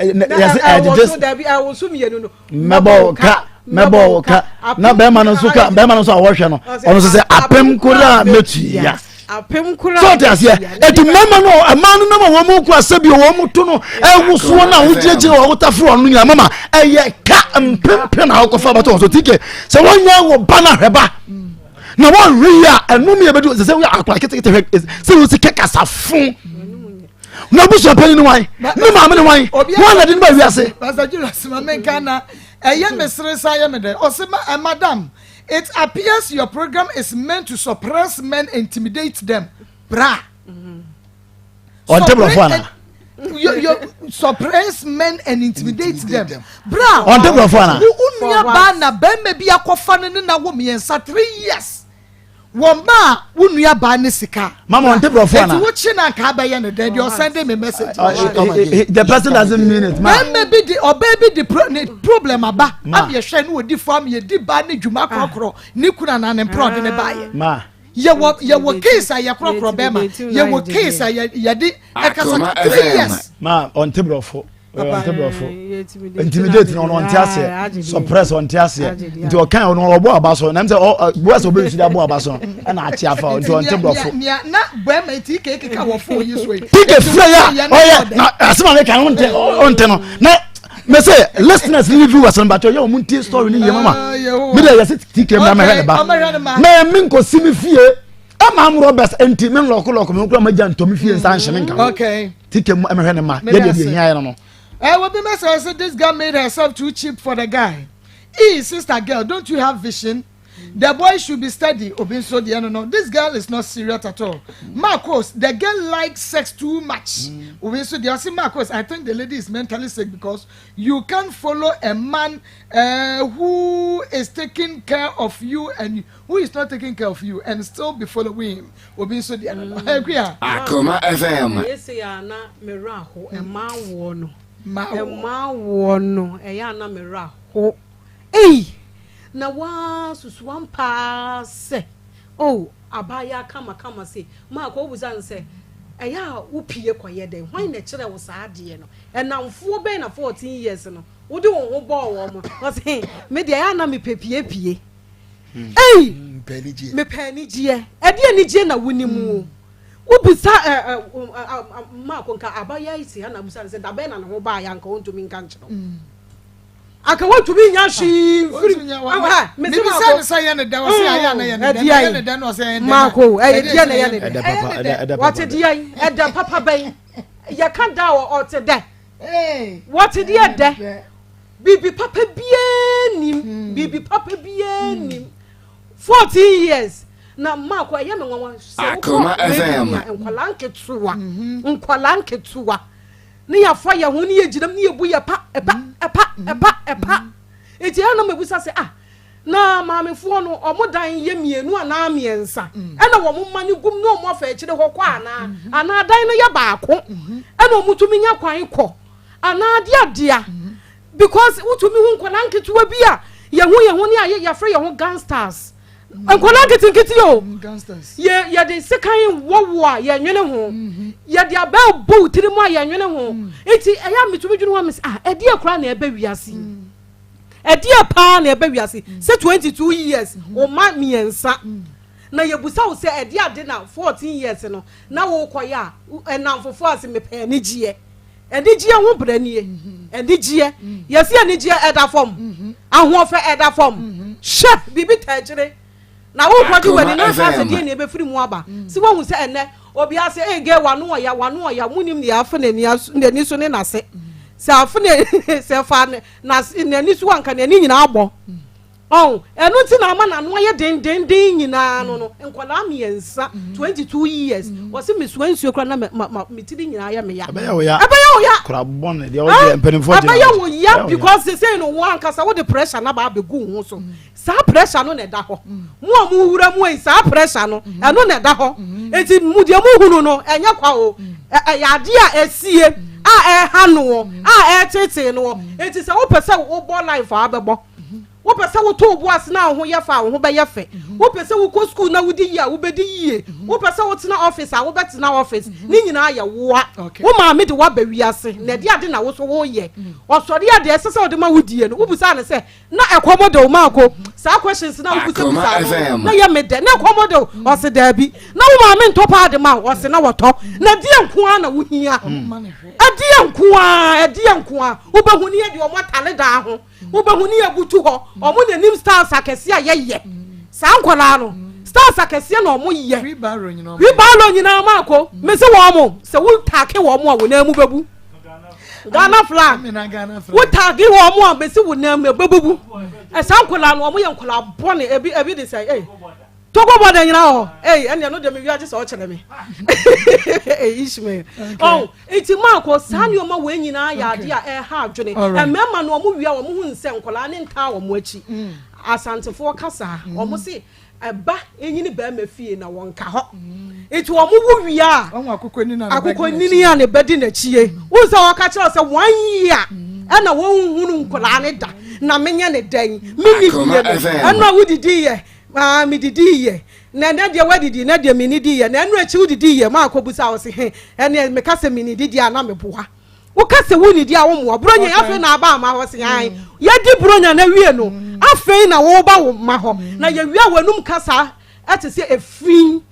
yɛsɛ ɛgyegye. Ɛwɔ so mmienu no. Mɛbɔ wo ka mɛbɔ wo ka na bɛrima no nso ka bɛrima no nso a wɔhwɛ no ɔno nso sɛ apem koraa mɛtua so ɔte aseɛ ɛti mmarima no ɛmaa no nam a wɔn mu kɔ asɛ bi wɔn mu to no ɛwosoɔ no a wogyinagyina wɔn wotaforo ɔno nyinaa mama ɛyɛ ka mpempem na awokɔfa bɛtɔ wɔn so tike sɛ wɔnyɛ wɔ ba no ahwɛ ba na wɔnhwɛ yi a ɛnom yɛ bɛdu sɛ sɛ woyɛ akora ketekete hwɛ sɛ wosi kɛ kasafo na abusua panyin ne wan ne maame ne wan wọn na de ne ba wiase. Pastor Julius maame nka na ɛyɛ me sere sa yɛ me dɛ ɔsɛ ma eh, madam it appears your program is meant to suppress men intimidate them bra. Ɔnte borɔfo ana. You, suppress men and intimidate, intimidate them. Bra. Ɔnte borɔfo ana. Wo nua baa na bɛrima bi akɔfa no ne na wo mmiɛnsa 3 years wɔn ba a wo nua baa ne sika. Mama ɔnte borɔfo ana. Eti wo kyi na nka abɛyɛ ne dɛ deɛ ɔsɛn de mi message. The person doesn't mean it ma. Bɛrima bi de ɔbaa bi de pro ne problem aba ama yɛ hwɛ ne odi fo ama yɛ di ba ne dwuma korɔkorɔ ne kunu anaa ne mpere ɔde ne ba yɛ. Ma. Yɛwɔ yɛwɔ case a yɛ korɔkorɔ bɛrima yɛwɔ case a yɛ yɛde ɛkasa 3 years. Ma ɔnte borɔfo ɔnte borɔfo intimidate no ɔno ɔnte aseɛ suppress ɔnte aseɛ nti ɔkan ɔno ɔbɔ aba so nam sɛ ɔ bua sɛ ɔbɛyi so de abɔ aba so ɛna akye afa nti ɔnte borɔfo. Nea na bɛrima ti keke ka wɔ fon yi so yi. Tike fira yi a ɔyɛ na asɛm a meka no ɔnte ɔnte no na mɛ sɛ listeners ni viewers no bàtɛ ɔyɛ wɔn ti story ni yie mama mi de yɛsɛ tike mi na mɛ hwɛ ne ba mɛ mi nkɔ si mi fie ɛma amurɔ bɛs nti mi nlɔko lɔko mi nkura ma gya ntɔ mi fie nsa nhyɛ mi nka ho tike mu ɛmɛ hwɛ ne ma yɛ deɛ deɛ hia yɛ no no. Obi message say this girl made herself too cheap for the guy. E sister girl, don't you have vision? The boy should be steady. Obi nso deɛ no no. This girl is not serious at all. Marcos, the girl likes sex too much. Obi nso deɛ ɔsi Marcos, I think the lady is mentally sick because you can't follow a man who is taking care of you and who is not taking care of you and still be following him. Obi nso deɛ no no. Ekuya. Akoma FM. Ɛyɛ sɛ yɛ ana mmerɛ aho ɛma awoɔ no ɛma awoɔ no ɛyɛ ana mmerɛ aho ei na waa susu ampaa sɛ oh abaayewa kamakama se maakɔ wobusa no sɛ ɛyɛ a wopie kɔyɛ dɛn hwan na ɛkyerɛ wo saa adeɛ no ɛnamfoɔ bɛn na 14 years no wode wo ho bɔɔ wɔn mo ɔse me deɛ ɛyɛ ana mepɛ piepie ei mepɛ anigyeɛ ɛde anigyeɛ na wonim o wobisa maako nka abayewa yi si ha na busa no sɛ dabɛn na ne ho baayɛ anka wɔntumi nka nkyerɛ wo anka wɔntumi nya hwee mfiri mebisa ne sɛ yɛ ne dɛ ɔsɛ ayɛ ana yɛ ne dɛ yɛ ne dɛ na ɔsɛ yɛ ne dɛ maako ɛyɛ deɛ na yɛ ne dɛ wɔte deɛ ɛdɛ papa bɛn yɛka da a ɔte dɛ wɔte deɛ dɛ biribi papa biara nim biribi papa biara nim 14 years na maako ɛyɛ me nwanwa sɛ wokɔ baabi a nkwadaa nketewa nkwadaa nketewa ne yɛafa yɛn ho ne yɛgyinam ne yɛbu yɛ pa ɛpa ɛpa ɛpa ɛpa nti ɛyɛ na mabisa sɛ ah. Na maamefoɔ no, wɔn dan yɛ mmienu anaa mmiɛnsa, ɛna wɔn mma no gum na wɔn afa akyire hɔ kɔ anaa? Mm-hmm. Anaa dan no yɛ baako, mm-hmm. ɛna wɔtumi nya kwan kɔ anaa adeadea? Mm-hmm. Because wotumi hu nkwadaa nketewa bi a yɛn ho yɛn ho ne a yɛfrɛ yɛn ho gangsters. Nkwadaa nketenkete o, yɛ yɛde sekan wɔwɔ a yɛnwene ho, yɛde abɛn bɔ wo tiri mu a yɛnwene ho. Nti ɛyɛ a metumi dwene ho a mesi ah ɛdeɛ koraa na ɛbɛ wiase yi. Ɛdeɛ paa na ɛba wiase sɛ 22 years wo mma mmiɛnsa na yɛbusa wo sɛ ɛdeɛ ade na 14 years no na wokɔyɛ a ɛnamfofoɔ ase mepɛ anigyeɛ anigyeɛ ho brɛ nie anigyeɛ yɛsi anigyeɛ ɛda fam ahoɔfɛ ɛda fam hwɛ biribi taakyire Na worekɔgye w'ani na aka sɛ deɛ na ɛbɛfiri mu aba. Si woahu sɛ ɛnnɛ obiara sɛ ee gay w'ano ɔya w'ano ɔya monim deɛ afe n'ani aso n'ani so ne n'ase sɛ afe ne sɛ fa n'ase n'ani so anka n'ani nyinaa abɔ ɔn ɛno nti na ama n'ano ayɛ dendenden nyinaa no no nkwadaa mmiɛnsa 22 years wɔsi mesua nsuo kora na ma ma me tiri nyinaa yɛ me ya ɛbɛyɛ wo ya ɛbɛyɛ wo ya kora bɔne deɛ wɔdeɛ mpanimfoɔ gyina ɛbɛyɛ wo ya because sesei no wɔn ankasa wode pressure na ba abɛgu wo ho so Saa pressure no na ɛda hɔ. Mo a mowura mu yi, saa pressure no, ɛno na ɛda hɔ. Enti mo deɛ mohunu no, ɛnyɛ kwa o. Ɛyɛ adeɛ a ɛsie, a ɛha noɔ, a ɛretetee noɔ. Enti sɛ wopɛ sɛ wobɔ life a, wobɛbɔ. Wopɛ sɛ woto wo bo ase na wo ho yɛ fɛ a, wo ho bɛyɛ fɛ. Wopɛ sɛ wokɔ sukuu na wodi yie a, wobɛdi yie. Wopɛ sɛ wotena office a, wobɛtena office. Ne nyinaa yɛ woa. Wo maame de wo aba wiase, na ɛdeɛ ade na wo nso woyɛ. Ɔsɔre a, deɛ ɛsɛ sɛ wode ma wo die no, wobusaa no sɛ, na ɛkɔm de wo maako saa questions na wobisabisa no na yɛ me dɛ na ɛkɔm de wo ɔse daabi na wo maame ntɔ paade ma wo ɔse na wɔtɔ na ɛdeɛ nko ara na wohia ɛdeɛ nko ara ɛdeɛ nko ara wobɛhu ne yɛde ɔmo atale daa ho wobɛhu ne yɛbutu hɔ ɔmo na nim stars akɛseɛ a yɛyɛ saa nkwadaa no stars akɛseɛ na ɔmo yɛ wheelbarrow nyinaa maako mese wɔn mo sɛ wo taake wɔn mo a wɔn nan mu bɛbu Ghana flag wo taage wɔn mo a mese wo nan mu ɛbɛbubu ɛsaa nkwadaa no ɔmo yɛ nkwadaa bɔne ebi ebi de sɛ ee Togo bɔda nyinaa wɔ hɔ ee ɛnna ɛno deɛ me wia gye sɛ ɔkyerɛ me ee Ishmael ɔn nti maako saa nneɛma wɔ nyinaa yɛ adeɛ a ɛha adwene mmarima no ɔmo wia wɔn ho nsɛ nkwadaa ne ntaa wɔn akyi asantefoɔ kasa wɔn se. Ɛba nyini bɛrima fie na wɔnka hɔ. Nti wɔn wo wie a, akokɔnini a ne ba di n'akyie. Wohu sɛ wɔka kyerɛ sɛ one year ɛna wɔnhunu nkwadaa ne da na menyɛ ne dɛn menni fie no ɛno a wodidi yɛ maa medidi yɛ na ɛnɛ deɛ woadidi na deɛ menidi yɛ na ɛno akyi wodidi yɛ maa kɔbusa wo se he ɛneɛ meka sɛ menidi deɛ a na meboa Woka sɛ wonnidi a wommoa. Buronya yi afei na aba ama hɔ se ae. Yɛadi Buronya no awie no, afei na woba wo mma hɔ. Na yɛwie a w'anum kasa te sɛ efi,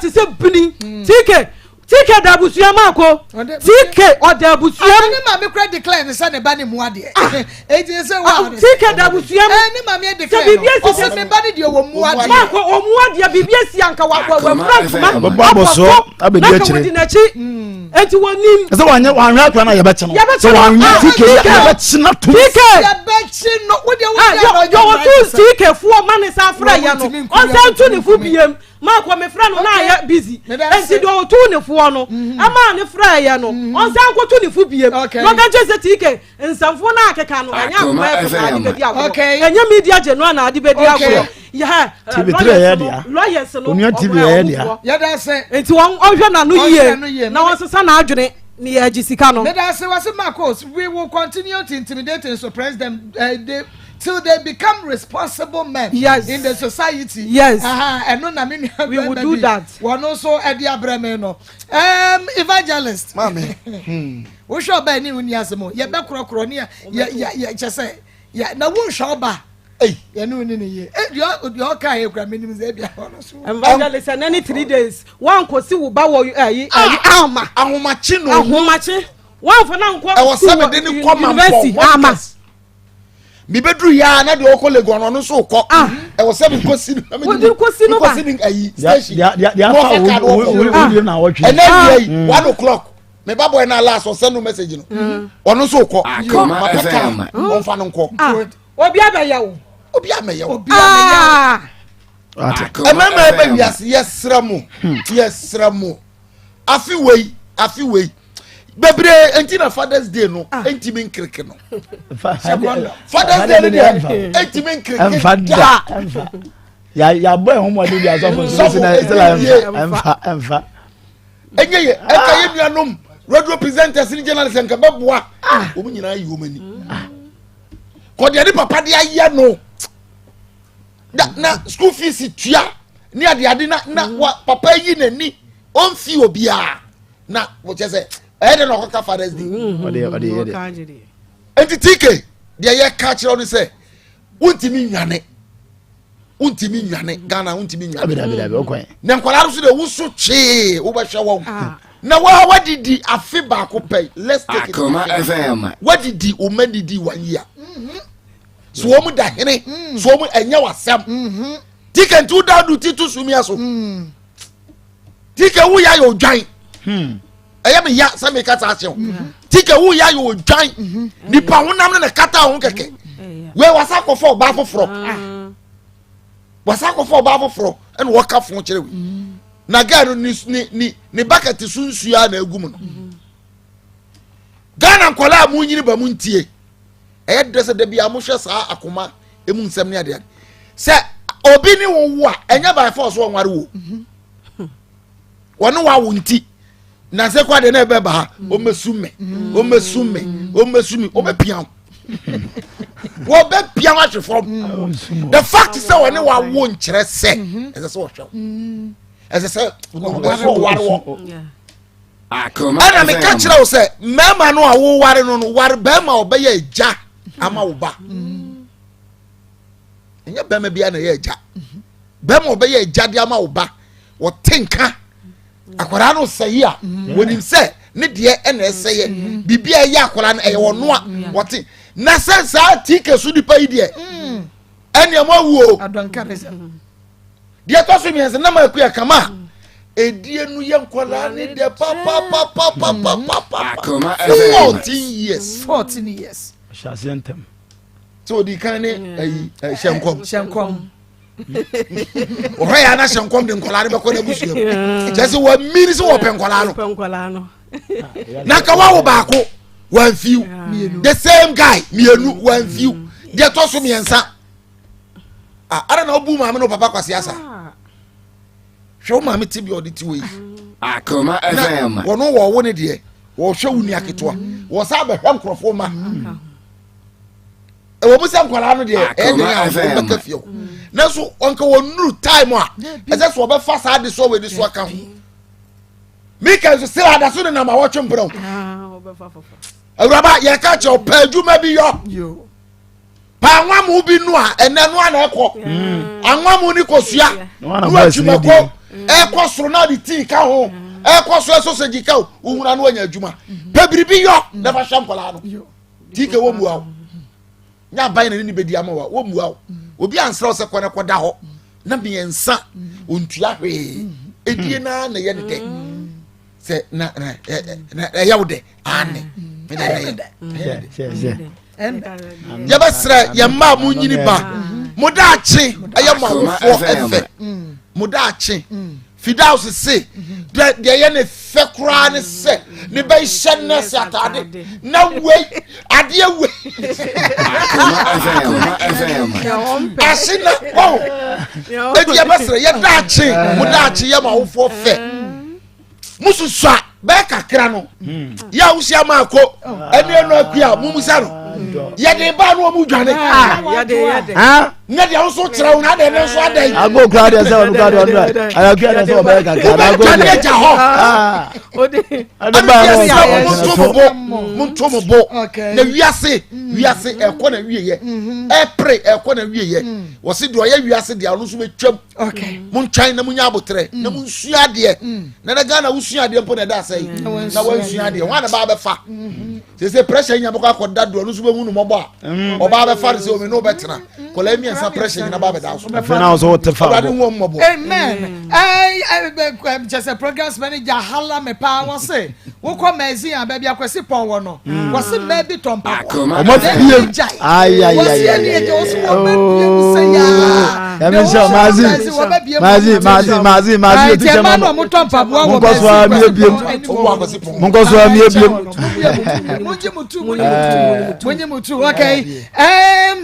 te sɛ bini. TK, TK da abusua mu ako. TK ɔda abusua mu. Ne maame kura declare ne sɛ ne ba ne mu adeɛ. Eti sɛ wa. TK da abusua mu. Ne maame declare no. Ɔsɛ ne ba ne deɛ wɔ mu adeɛ. Maako wɔ mu adeɛ biribi esi anka wa wa wa fura ntoma. Abɔ so na nka wɔdi n'akyi. Eti wɔnim. Sɛ wanyɛ wanhwɛ akora na yɛbɛkye no. Yɛbɛkye no. Sɛ wanhwɛ TK yɛbɛkye no atum. TK. Yɛbɛkye no. Wo deɛ wo deɛ na ɔyɛ. Yɛ ɔtu TK foɔ ma ne sa frɛ yɛ no. Ɔnsan tu ne fo biem. Maakɔ me frɛ no na ayɛ busy. Enti deɛ ɔtu ne foɔ no ɛmaa ne frɛ yɛ no. Ɔnsan kɔtu ne fo biem. Na ɔka kyerɛ sɛ TK nsɛmfo no akeka no ɛnyɛ akoma ɛfo na ade bɛdi agorɔ. Ɛnyɛ media general na ade bɛdi agorɔ. Yɛ TV 3 ɛyɛ dea. Lawyers no Onua TV ɛyɛ dea. Yɛda ase. Nti wɔn ɔhwɛ n'ano yie na wɔsesa n'adwene ne yɛ agye sika no. Meda ase wɔsi Marcos we will continue to intimidate and suppress them uh, they, till they become responsible men yes. in the society. Yes. Ɛno na me nua we will do that. Wɔn nso ɛde abrɛ mi no. Evangelist. Maame. Wohwɛ ɔbaa ni wo ni asɛm o. Yɛbɛ korɔkorɔ ne yɛ yɛ yɛ kyɛ sɛ yɛ na wonhwɛ ɔbaa. Yɛne wo ni ne yie. Deɛ deɛ ɔka yɛ kura menim sɛ ebia ɔno so. Evangelist ɛnɛ ne 3 days wankɔsi wo ba wɔ ɛyi ɛyi ama. Ahomakye no. Ahomakye wanfa na nkɔ ɛwɔ sɛ mede ne kɔ ma university ama. Mebɛduru yɛ a na deɛ ɔkɔ Legon ɔno nso kɔ. Ɛwɔ sɛ mekɔ si no. Wode kɔ si no ba. Mekɔ si no ayi station. Deɛ afa wo na awɔtwe. Ɛnɛ wia yi 1 o'clock me ba boy na last ɔsend no message no. Ɔno nso kɔ. Mapɛ kaa ɔmfa no nkɔ. Obi abɛyɛ wo. Obi abɛyɛ wo. Obi abɛyɛ wo. Ɛmɛɛmɛ ɛbɛ wiase yɛsrɛ mo yɛsrɛ mo afi wei afi wei. Bebree nti na Father's Day no ah. ntumi nkiriki no. Father's Day no deɛ ntumi nkiriki da. Yabɔ ɛho mɔden bi asɔfo nso sɛ na ɛmfa ɛmfa. Ɛnyɛ yɛ ɛka yɛ nuanom radio presenters ni journalists nka bɛboa ah. wɔn nyinaa yi wɔn ani. Ah. Kɔdeɛ ne papa de ayɛ no. Na na school fees tua ne adeade na na mm. wa papa yi n'ani ɔnfi obiara na wɔkyɛ sɛ ɛyɛ dɛ na ɔkɔka fathers day. Mm-hmm. Ɔde ɔde yɛ de. Nti TK deɛ yɛ ka kyerɛ no sɛ wontumi nwane wontumi nwane Ghana wontumi nwane na nkwadaa no so deɛ woso twee wobɛhwɛ wɔn ah. na wa wadidi afe baako pɛ let's take it wadidi wo ma didi one year. Mm -hmm. So wɔn da hene mm. so wɔn ɛnyɛ wasɛm mm-hmm. tike nti woda do ti to sumia so mm. tike wo ya yɛ odwan hmm. ɛyɛ mi ya sɛ mi kasa ahyɛ o mm-hmm. tike wo ya yɛ odwan mm-hmm. nipa honam ne na kata ho kɛkɛ wei wasa akɔfɔ ɔbaa foforɔ ah. wasa akɔfɔ ɔbaa foforɔ ɛna wɔka fon kyerɛ wei na gɛɛ no ni ni ni ne bucket so nsuo a na egu mu no Ghana nkɔla a mo nyini ba mo ntie. Ɛyɛ dɛ sɛ da bi a mohwɛ saa akoma emu nsɛm ne adeade. Sɛ obi ne wo wo a, ɛnyɛ by force wɔnware wo. Mhm. Wɔne wawo nti. Na sɛ kɔ adeɛ na ɛbɛba ha, ɔmmɛsu me, ɔmmɛsu me, ɔmmɛsu me, ɔbɛpia wo. Wɔbɛpia wo ahwe fam. The fact sɛ wɔne wawo nkyerɛ sɛ ɛsɛ sɛ wɔhwɛ wo. Ɛsɛ sɛ wɔware wɔ. Ɛna meka kyerɛ wo sɛ mmarima no a woware no no ware barima a ɔbɛyɛ agya ama wo ba ɛnyɛ barima biara na ɛyɛ agya barima a ɔbɛyɛ agya de ama wo ba wɔte nka akwadaa no sɛyi a wɔnim sɛ ne deɛ ɛna ɛsɛyɛ biribi a ɛyɛ akwadaa no ɛyɛ wɔn a wɔte na sɛ saa tike so nipa yi deɛ ɛnea mo awu o Deɛ ɛtɔ so mmiɛnsa nam akua kama a edie no yɛ nkwadaa ne deɛ papapapapapapa 14 years. 14 years. Ɔhyɛ aseɛ ntɛm. Sɛ odi kan ne ayi hyɛ nkɔm. Hyɛ nkɔm. Ɔhɔ yɛ ana hyɛ nkɔm de nkwadaa no bɛkɔ n'abusua mu. Kyerɛ sɛ wɔamini sɛ wɔpɛ nkwadaa no. Na nka wawo baako wɔamfiw. The same guy mmienu wɔamfiw. Deɛ ɛtɔ so mmiɛnsa. Ah, ara na wobu maame no papa kwasi asa. Hwɛ wo maame te bi ɔde te wei. Akoma FM. Wɔn wɔ wo ne deɛ wɔhwɛ wo nua ketewa. Wɔ sa bɛhwɛ nkurɔfoɔ ma. Ɛwɔ mu sɛ nkwadaa no deɛ ɛyɛ den a wɔn bɛka fie hɔ. Nanso wɔnka wɔn nuru time a ɛsɛ sɛ wɔbɛfa saa de so wɔ edi so aka ho. Mika nso sɛ adaso ne nam awɔtwe mpere ho. Awuraba yɛka kyerɛ ɔpɛ adwuma bi yɔ. pa anwamu bi no a ɛnɛ no ana ɛkɔ mm. anwamu ni kosua no atwumako ɛkɔ soro na de tii ka ho ɛkɔ so ɛsɔ sɛ gyi ka o wohuna no anya adwuma pɛ biribi yɔ na fa hwɛ nkɔlaa no tii ka wɔ mua o nya aban na ne ne bɛdi ama wa wɔ mua o obi ansrɛ wo sɛ kɔ ne kɔda hɔ na mmiɛnsa ontua hwee edie naa na ɛyɛ ne dɛ sɛ na na na ɛyɛ wo dɛ ane me dɛ ɛyɛ dɛ yɛbɛsrɛ yɛn mma a monyini ba mo daakye ɛyɛ mo awofoɔ ɛfɛ mo daakye fidaus se deɛ deɛ ɛyɛ ne fɛ koraa ne sɛ ne bɛ hyɛ nɛɛse ataade na wei adeɛ wei ase na wɔn eti yɛbɛsrɛ yɛ daakye mo daakye yɛ mo awofoɔ fɛ. Mususua bɛɛ kakra no hmm. yɛ a wohyia maa ko ɛne ɛno akua mumusa no yɛde ba no ɔmu dwane ah. ah. ne deɛ wo so kyerɛ wo na adɛn ne nso adɛn ago kura deɛ sɛ ɔno kura deɛ ɔno akua deɛ sɛ ɔbɛyɛ kakra na ago deɛ agya hɔ ɛne deɛ sɛ monto mo bo monto mo bo na wiase wiase ɛkɔ na wieyɛ ɛpere ɛkɔ na wieyɛ wɔsi deɛ ɔyɛ wiase deɛ ɔno nso bɛtwam okay montwɛn na munya abotrɛ mm. na munsua adeɛ mm. na na Ghana wosua adeɛ mpo na ɛda asɛ yi na wansua adeɛ wɔn a na ba abɛfa mm-hmm. sese pressure nya bɛkɔ akɔda do ɔno nso bɛhu no mɔbɔ a mm. ɔba abɛfa no sɛ omi ne wobɛtena kɔla mmiɛnsa pressure nyina ba abɛda so afei na ɔsɛ wote fa awurade hu mmɔbɔ amen kyɛ sɛ programs manager hala me paa wɔ se wokɔ magazine a baabi akwasi pɔn wɔ no wɔse mmaa bi tɔ mpaboa ɔma fie wɔse ɛne agya wɔse wɔma bie mu sɛ yaa. Nyame nhyira wo maazi maazi maazi maazi maazi yɛ tikya ma no monkɔ so a meyɛ biem monkɔ so a meyɛ biem. Munyi mutu munyi mutu okay.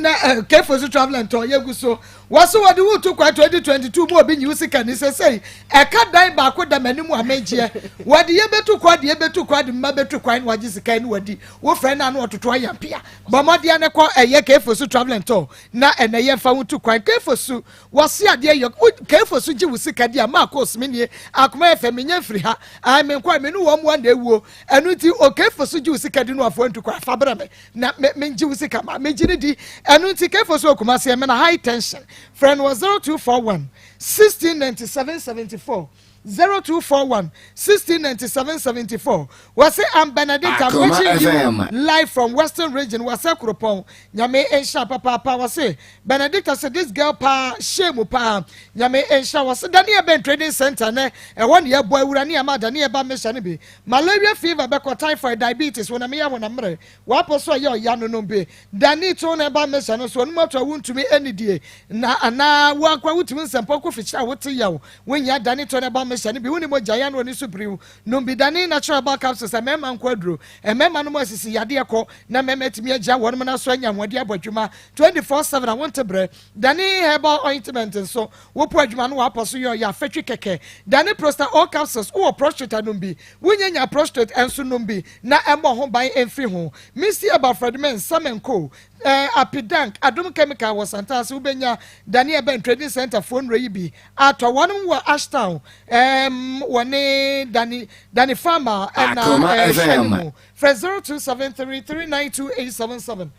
Na kefo so travel and tour yegu so. Wɔse wɔde wo reto kwan 2022 mu obi nyi wo sika ni sesei ɛka dan baako da m'anim a megyeɛ wɔde yɛ bɛtu kwan de yɛ bɛtu kwan de mma bɛtu kwan na wagye sika ne wadi wo frɛ no a na ɔtoto ayampea bɔ mmɔden ne kɔ ɛyɛ Kefosu travel and tour na ɛnɛ yɛmfa wo tu kwan Kefosu wɔse adeɛ yɛ Kefosu gye wo sika di a maa kos me nie akoma yɛ fɛ menyɛ mfiri ha ae menkɔ me ne wɔn mua na ewuo ɛno nti o Kefosu gye wo sika di no afoa ntu kwan fa brɛ me na me mengye wo sika ma megye no di ɛno nti kefo so Kumasi ɛmena high tension frɛ no wɔ 0241 1697 74 0241 1697 74 wɔse I'm Benedicta I'm watching you live from Western region wɔsɛ kuropɔn nyame nhyira papaapa wɔse Benedicta sɛ this girl paa shame paa nyame nhyira wɔse Daniel Ben trading center nɛ ɛhɔ ne yɛbɔ awura ne ama Daniel ba mehyɛ no bi Malaria fever bɛkɔ typhoid diabetes honam ya honam mmerɛ w'apɔ so ɛyɛ ɔya no nom bi da ne to na ɛba mmɛhyɛ no so ɔnom ato a wontumi ɛnidie na anaa wo ankora wotumi nsɛmpɔ kɔ fikyiri a wote yaw wonya da ne to na ɛba mmɛhyɛ no bi wone mogya ya no ani so biriw nom bi da ne natural herbal capsules mmarima nko aduro mmarima nom asisi yadeɛ kɔ na mmarima atumi agya wɔnom na so anya ahoɔden abɔ adwuma 24/7 a wonte brɛ da ne herbal ointment nso Wopo adwuma no w'apɔ so yɛ ɔyɛ afatwi kɛkɛ. Dane Prosta O capsules wowɔ prostrate a nom bi, wonya nya prostrate nso nom bi na ɛmmɔ ho ban mfiri ho. Misty Herbal Fredman Samenko eh, Apidank, Adom Chemical wɔ Santase wobɛnya Dane Urban Trading Centre foɔ nnuro yi bi atɔ. Wɔnom wɔ Ashtown ehm wɔne Dane Dane Pharma ɛna Akoma ɛhwɛ no FM. mu. Frɛ 0273 392 877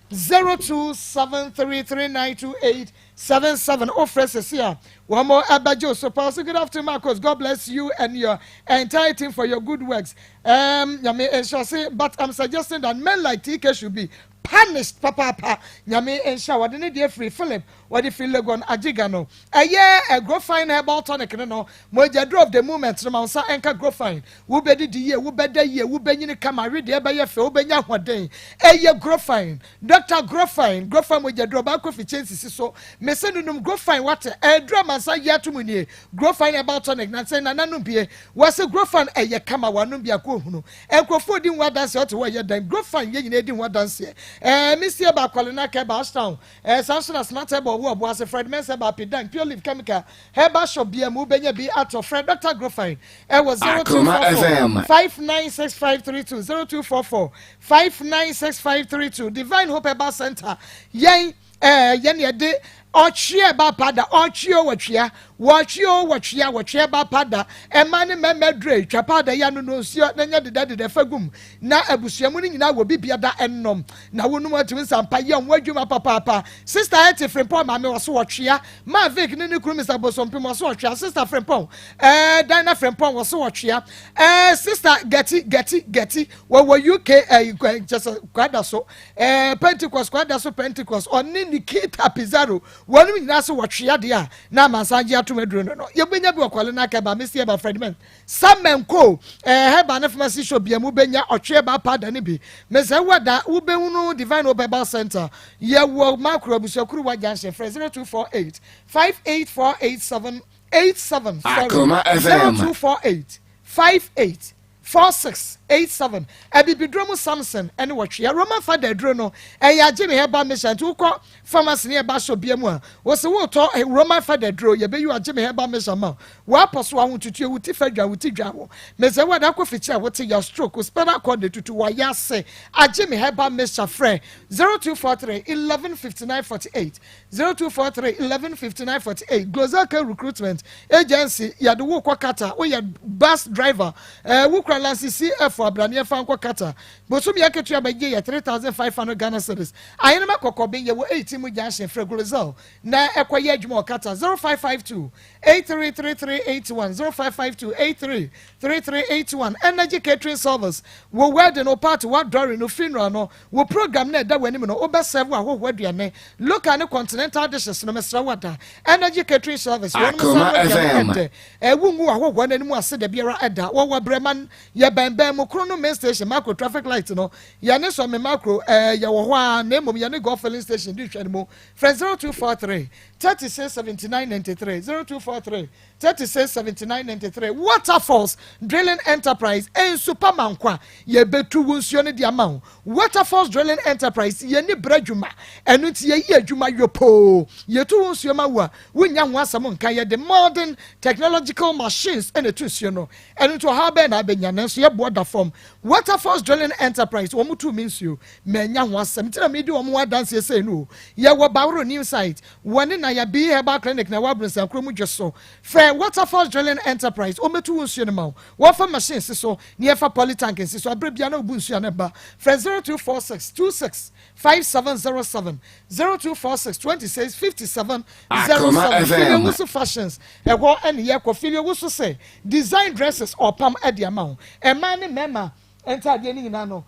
0273 392 877 Wofrɛ sɛsi a wɔn ɛbɛgye wo so paa. So good afternoon Marcos, God bless you and your entire team for your good works. Nyame nhyira se, but I'm suggesting that men like TK should be punished papaapa. Nyame nhyira wɔde ne deɛ firi Philip, wɔde firi Legon Ajiga no. Ɛyɛ ɛ Grofine herbal tonic no no, mogya duro of the moment no ma wo nsa ɛnka Grofine. Wobɛdidi yie, wobɛda yie, wobɛnyini kama, awedeɛ bɛyɛ fɛ, wobɛnya ahoɔden. Ɛyɛ Grofine. Doctor Grofine, Grofine mogya duro ɔbaa kofi kyɛ nsisi so. Mese no nom Grofine wate, ɛduro amansan yi ato mu nie. Grofine herbal tonic na sɛ nana nom bie. Wɔse Grofine ɛyɛ kama wanom biako ohunu. Nkurɔfoɔ di ho adanseɛ ɔte hɔ ɛyɛ dɛn. Grofine yɛn nyinaa di ho adanseɛ. Ɛɛ Misi Herbal Kwalena Herbal Ashtown Ɛɛ saa nso na Smart Herbal wɔ Ɔboase, Fred Mensah Herbal, Pidank, Pure Leaf Chemical, Herbal Shop biara mu wobɛnya bi atɔ. Frɛ Dɔkta Grofine ɛwɔ Akoma 0244 FM. 596532, 0244 596532. Divine Hope Herbal Center, yɛn ɛɛ yɛn yɛde ɔtwe ɛba pada, ɔtwe o wɔtwea, wɔtwe o wɔtwea, wɔtwe ɛba pada, ɛma ne mɛmɛ dure, twa pada yi ano no nsuo na nyɛ dedɛ dedɛ fa gum na abusua mu no nyinaa wɔ bibia da ɛnnom na wonom atumi nsampa yɛ ɔmo adwuma papaapa. Sister Hetty Frimpong maame ɔso ɔtwea, Maa Vic ne ne kunu Mister Bosompem ɔso ɔtwea, Sister Frimpong ɛɛ Dinah Frimpong ɔso ɔtwea, ɛɛ Sister Getty Getty Getty wɔwɔ UK ɛɛ kyɛsɛ kwada so ɛɛ Pentecost kwada so Pentecost ɔne Nikita Pizarro wɔnom nyinaa so wɔtwea deɛ a na amansan gye atom aduro no no yɛbɛnya bi wɔ Kwale na Akɛba Mesi Ɛba Fredman Samenko eh, herbal ne pharmacy shop bia mu bɛnya ɔtwe herbal powder no bi. Mesɛ wo da wobɛhunu Divine Hope Herbal Center. Yɛwɔ Makro Abusuakuruwa Junction. Frɛ 0248 58487 87 sorry Akoma FM. 0248 58 4687 Abibiduro mu Samson ne wɔtwea Roman fada aduro no ɛyɛ agye me herbal mixture nti wokɔ pharmacy ne herbal shop bia mu a wose wotɔ Roman fada aduro yɛbɛyi agye me herbal mixture ma wo w'apɔ so ahotutuo wo ti fa dwa wo ti dwa wo mesɛ wo ada kɔ fikyiri a wote ya stroke wo spinal cord na tutu wayɛ ase agye me herbal mixture frɛ 0243 11 59 48 0243 11 59 48 Glozalka Recruitment Agency yɛde wo kɔ Qatar woyɛ bus driver ɛɛ wo kura lansi CF abraneɛ fa nkɔ Qatar bosomi akatua bɛgye yɛ 3500 Ghana cedis ahenema kɔkɔbe yɛwɔ 18 mu junction frɛ Glozal na ɛkɔ yɛ adwuma wɔ Qatar 0552 833381 0552 833381 Energy Catering Service wo wedding wo party w'adɔre no funeral no Wo program no a ɛda w'anim no, wobɛ serve ahɔhoɔ aduane, local ne continental dishes no, mesrɛ wo ada. Energy Catering Service, wɔnom Akoma serve aduane FM. ɛdɛ, ɛ, wongu w'ahɔhoɔ no anim ase dabiara da. Wɔwɔ Breman, Yɛbɛn bɛn mu koro no main station Makro traffic light no. Yɛne Sɔme Makro ɛɛ yɛwɔ hɔ ara na mmom yɛne Golf filling station di nhwɛne mu. Frɛ 0243 36 79 93 0243 36 79 93 Waterfalls Drilling Enterprise nsu pa ma nkwa yɛbɛtu wo nsuo no de ama wo. Waterfalls Drilling Enterprise yɛni brɛ adwuma ɛno nti yɛyi adwuma yopoo yɛtu wo nsuo ma wo a wonnya ho asɛm nka yɛde modern technological machines na ɛtu nsuo no ɛno nti ɔhaw bɛn na abɛnya nanso yɛboɔ da fam Waterfalls Drilling Enterprise wɔn tu me nsuo manya ho asɛm nti na medi wɔn ho adanseɛ sei no o yɛwɔ Baworo New Site wɔne Naya B Herbal Clinic na ɛwɔ Abronsan mu dwe so frɛ Waterfalls Drilling Enterprise wɔmmɛtu wo nsuo no ma wo wɔfa machine si so na yɛfa polytank nsi so aberɛ biara na wobu nsuo a na ɛba frɛ 0246 26 5707 0246 26 57 07 Filie Wusu Fashions ɛhɔ ɛne yɛkɔ Filie Wusu sɛ design dresses ɔpam ɛde ama wo mmaa ne mmarima ntaadeɛ no nyinaa no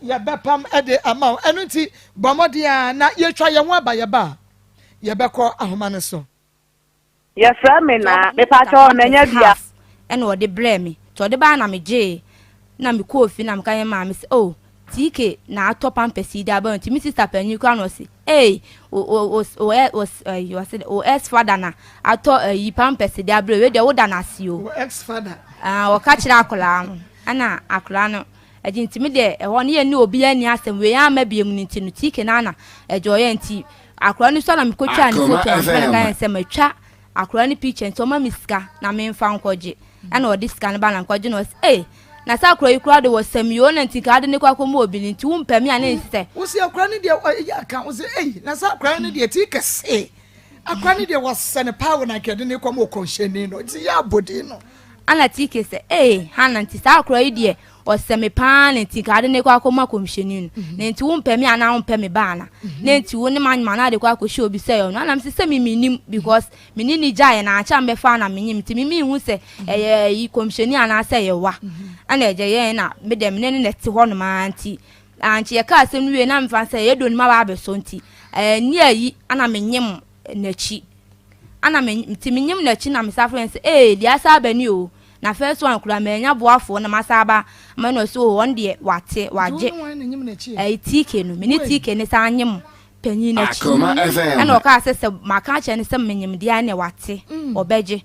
yɛbɛpam ɛde ama wo ɛno nti bɔ mmɔden a na yɛtwa yɛn ho aba yɛba a yɛbɛkɔ ahoma no so. Yɛfrɛ me Naa. Mepakyɛw manya bi a. Ɛna ɔde brɛɛ me. Nti ɔde bae na megyee. Na mekɔɔ fie na meka kyerɛɛ maame sɛ oh TK na atɔ pampers yi de aba nti me sister panyin koraa na ɔse ei wo wo wo wo wo ɛyi ɔse dɛ wo ex father na atɔ ɛyi pampers de abrɛ wei deɛ woda no ase o. Wo ex father. Ah ɔka kyerɛ akwadaa no ɛna akwadaa no ɛgye nti me deɛ ɛhɔ no yɛ ne obiara nni asɛm wei amma biom no nti no TK no ara na ɛgye ɔyɛ nti Akwadaa no sua na mekɔtwaa ne Akoma foto na mefrɛ no FM. ka yɛn sɛ matwa akwadaa no picture nti ɔma me sika na memfa nkɔgye ɛna ɔde sika no ba na mekɔgye na ɔsɛ ee na sɛ akwadaa yi koraa de wɔ sɛm yi o na nti nka ade ne kɔ akɔma obi no nti wompɛ me a na ɛnsi sɛ Wosi akwadaa no deɛ ɛyɛ aka wo sɛ ei na sɛ akwadaa no deɛ ti kɛse akwadaa no deɛ wɔsɛ no paa wɔ na nka ɛde ne kɔma ɔkɔnhyɛni no nti yɛ abɔden no. Ana TK sɛ, Ee, Hana, nti saa akora yi deɛ ɔsɛ me paa na nti nka ade ne kɔ akɔma kɔmhyɛni no. Mhm. Na nti wompɛ me anaa wompɛ me ba ana? Mhm. Na nti wo ne m'anyema na ade kɔ akɔhyɛ obi sɛ ɔno. Ana mese sɛ me mennim because me ne ne gyaeɛ na akyɛ a mebɛfa na menyim nti me menhu sɛ ɛyɛ ayi kɔmhyɛni anaasɛ ɛyɛ wa. Ana ɛgya yɛn na me deɛ me ne ne na ɛte hɔ nom ara nti ankye yɛka asɛm no wie na mefa sɛ yɛdɔ no ma ba abɛsɔ nti ɛni ayi ana menyem n'akyi. Ana me nti menyim n'akyi na mesan frɛ no sɛ ee deɛ asa aba ni o na first one koraa manya boafoɔ na masa aba ama no ɔsɛ o ɔno deɛ wate wagye ɛyi TK no me ne TK ne san nyem panyin n'akyi ɛna ɔkaa sɛ sɛ maka akyerɛ no sɛ menyem deɛ ɛna wate ɔbɛgye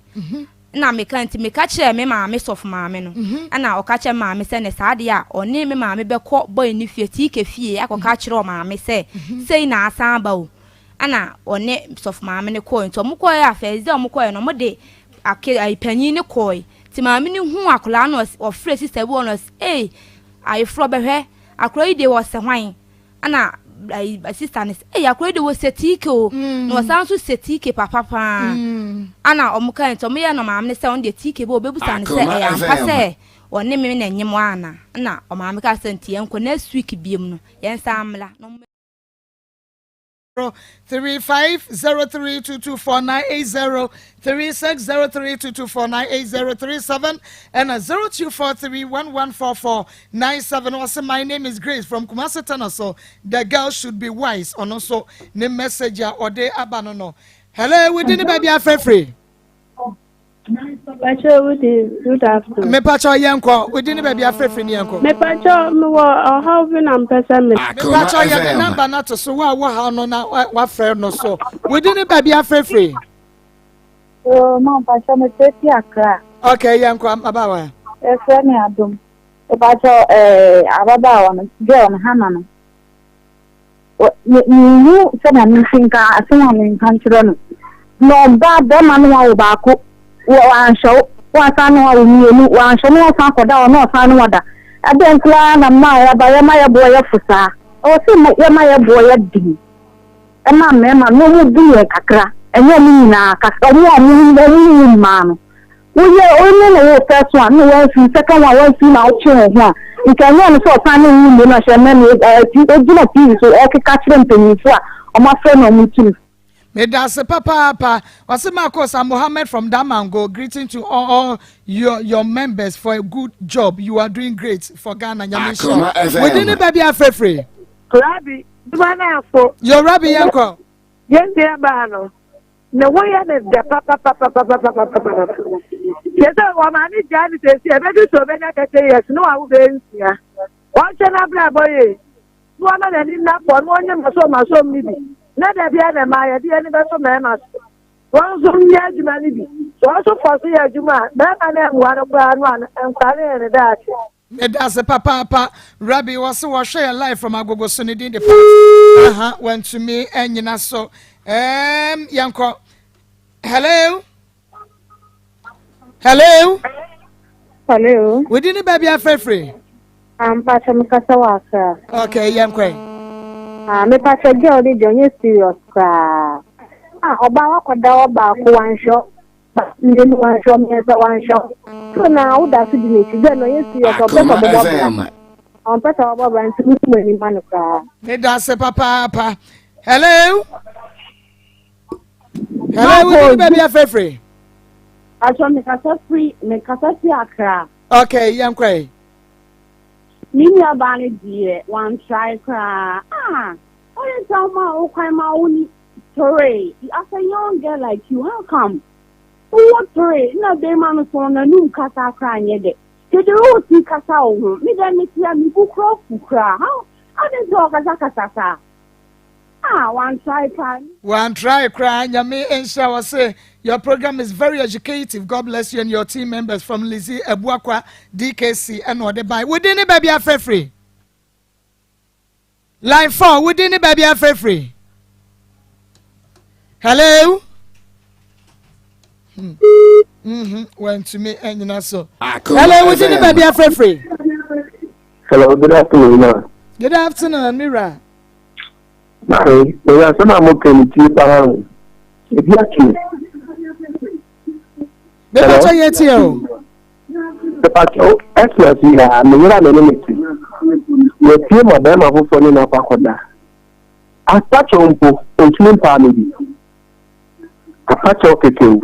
na meka nti meka kyerɛ me maame sɔfo maame no ɛna ɔka kyerɛ maame sɛ ne saa deɛ a ɔne me maame bɛkɔ bɔyɛ ne fie TK fie akɔka akyerɛ ɔmaame sɛ sei na asan aba o Ɛna ɔne sɔfo maame no kɔɔe. Nti ɔmo kɔɔe a first day a ɔmo kɔɔe no ɔmo de ake ayi panyin no kɔɔe. Nti maame no huu akwadaa no ɔfrɛ sister bi wɔ hɔ na ɔse ei ayeforɔ bɛhwɛ akwadaa yi deɛ ɔsɛ hwan? Ɛna ayi sister no se ei akwadaa yi deɛ ɔsɛ TK o. Na ɔsan nso sɛ TK papa paa. Ɛna ɔmo kae nti ɔmo yɛɛ no maame no sɛ ɔno deɛ TK bɛ ɔbɛbusa no sɛ ɛyɛ ampa sɛ ɔne me na ɛnyem ana? Ɛna ɔmaame kaa sɛ nti yɛnkɔ next week biom no yɛnsan mmra na ɔmo 3503224980 360322498037 ɛna 0243114497 ɔsɛ my name is Grace from Kumasi Tana so the girl should be wise ɔno nso ne message a ɔde aba no no hello wodi ne baabi afrɛfrɛ Mepakyɛ wo de good afternoon. Mepakyɛ yɛn kɔ wo di ne baabi afrɛfrɛ ni yɛn kɔ. Mepakyɛ mewɔ ɔhaw bi na mpɛ sɛ me. Mepakyɛ yɛ de namba no ato so wo a wɔ haw no na wafrɛ no so wo di ne baabi afrɛfrɛ. Oo ma mpakyɛ mefrɛ fi Accra. Okay yɛn kɔ ababaawa. Yɛfrɛ me Adom. Mepakyɛ ɛɛ ababaawa no girl no Hannah no. Menhu sɛnea mensi nka asɛm a menka nkyerɛ no. Na ɔbaa bɛrima no wawo baako, wanhyɛ wo, wasan ne wawo mmienu, wanhyɛ no wasan akɔda hɔ na ɔsan ne wada. Ɛdɛn koraa na mmaa yɛaba yɛma yɛ boɔ yɛ fo saa? Ɛwɔ sɛ yɛma yɛ boɔ yɛ den ɛma mmarima no na wɔn bu yɛn kakra, ɛnyɛ wɔn nyinaa, kakra wɔn a wɔn wɔn mu mmaa no. Woyɛ ɔno na wo first one na wamfiri second one wamfiri na wotwe wo ho a nka ɛnyɛ ɔno sɛ ɔsan ne wo mmienu ahyɛ mɛ no ogyina TV so ɔkeka kyerɛ mpanyinfo a ɔmo afrɛ no ɔmo ti no. Medase papaapa. Ɔse Marcos, I'm Mohammed from Damango. Greeting to all, all your, your members for a good job. You are doing great for Ghana. Nyame nhyira wo. Within the baby afrefre. Rabi, duma na afo. Yo Rabi yɛnkɔ. Yɛn deɛ baa no. Ne ho yɛ no dɛ papapapapapapapa. Kyerɛ sɛ wɔma no gyaa no seesei a, ɛbɛdu sɛ ɔbɛnya 30 years na wawo bɛyɛ nsia. Ɔnhwɛ n'abrabɔ yie na wama n'ani nna fam na ɔnyɛ masɔmmasɔm no bi. Na da biara na mmaa yɛde yɛn ani bɛto mmarima so. Wɔn nso nyɛ adwuma no bi. Sɛ wɔn nso kɔ so yɛ adwuma a, mmarima no mmoa no koraa no a, nkwadaa no yɛ ne daakye. Medase papaapa Rabbi wɔse wɔhwɛ yɛ live from agogo so ne din de Pat aha wantumi anyina so um, yɛnkɔ hello hello hello wodi ne baabi afrɛfrɛ Mpakyɛ mekasa wɔ Accra. Okay, yɛnkɔ. Ah, mepakyɛ girl ne deɛ ɔnyɛ serious koraa. Ah, ɔbaa wakɔda hɔ baako wanhwɛ mmienu wanhwɛ mmiɛnsa wanhwɛ. So na woda so di n'akyi girl no ɔnyɛ serious ɔmpɛ sɛ ɔbɛbɔ bra. Ɔmpɛ sɛ ɔbɛbɔ bra nti mo mu ani ma no koraa. Meda ase papaapa. Hello. Hello, wodi ne baabi afrɛfrɛ. Akyɛ mekasa firi mekasa firi Accra. Okay, yɛnkɔ yi. Me nua baa no deɛ wantrae koraa ah ɔyɛ nti a woma wo kwan ma wo ni three as a young girl like you how come wowɔ three na bɛrima no so n'anum kasa koraa nyɛ dɛ hwɛ de wo si kasa wo ho me dɛ me tia me bu koraa fu koraa how adɛn nti a ɔkasa kasa saa ah wantrae koraa. Wantrae koraa nyame nhyira wɔ se your program is very educative God bless you and your team members from Lizzie Abuakwa DKC ɛna ɔde bae wodin ne baabi afrɛfiri line 4 wodin ne baabi afrɛfiri hello hmm. mm-hmm. wantumi anyina so hello wodin ne baabi afrɛfiri hello good afternoon ma. Good afternoon mira. Maame, meyɛ asɛm a moka no tie paa o. Ebi ato me. Mepatɔ yɛ tie o. Mepatɔ Xmas yi a me yere a me ne ne te. Yɛtie ma bɛrima foforɔ ne no akɔ akɔda. Apakyɛw mpo, ɔntumi mpaa me bi. Apakyɛw kɛkɛ o.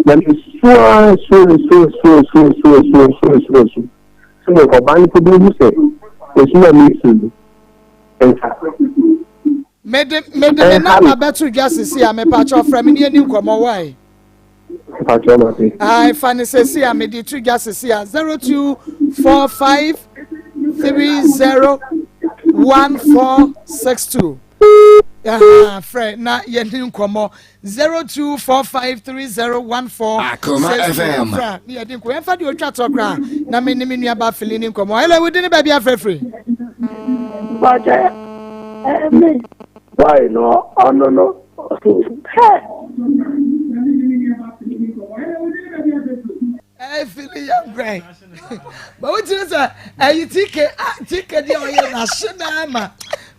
Na mesu ara su su su su su su su su su. Sɛdeɛ ɔbaa no mpo bɛhu sɛ esu a mesu no nka. Mede mede me namba bɛto dwa sisi a mepakyɛw frɛ me ne yɛni nkɔmmɔ wae. Mepakyɛw mate. Ae fa ne sisi a mede to dwa sisi a 0245 30 1462. Aha, frɛ na yɛni nkɔmmɔ 02453014 Akoma FM. Frɛ ne yɛdi nkɔmmɔ. Yɛmfa deɛ ɔtwa toɔ koraa na me ne me nua ba Fili ni nkɔmmɔ. Hello, wodi ne baabi afrɛfiri. Bàjẹ́ ẹ̀mí bọ́ọ̀ì no ọ̀nà no hẹ́. Ɛfili yɛ nkorɛ. Ba wotumi sɛ ɛyi TK TK deɛ ɔyɛ n'ahye naa ma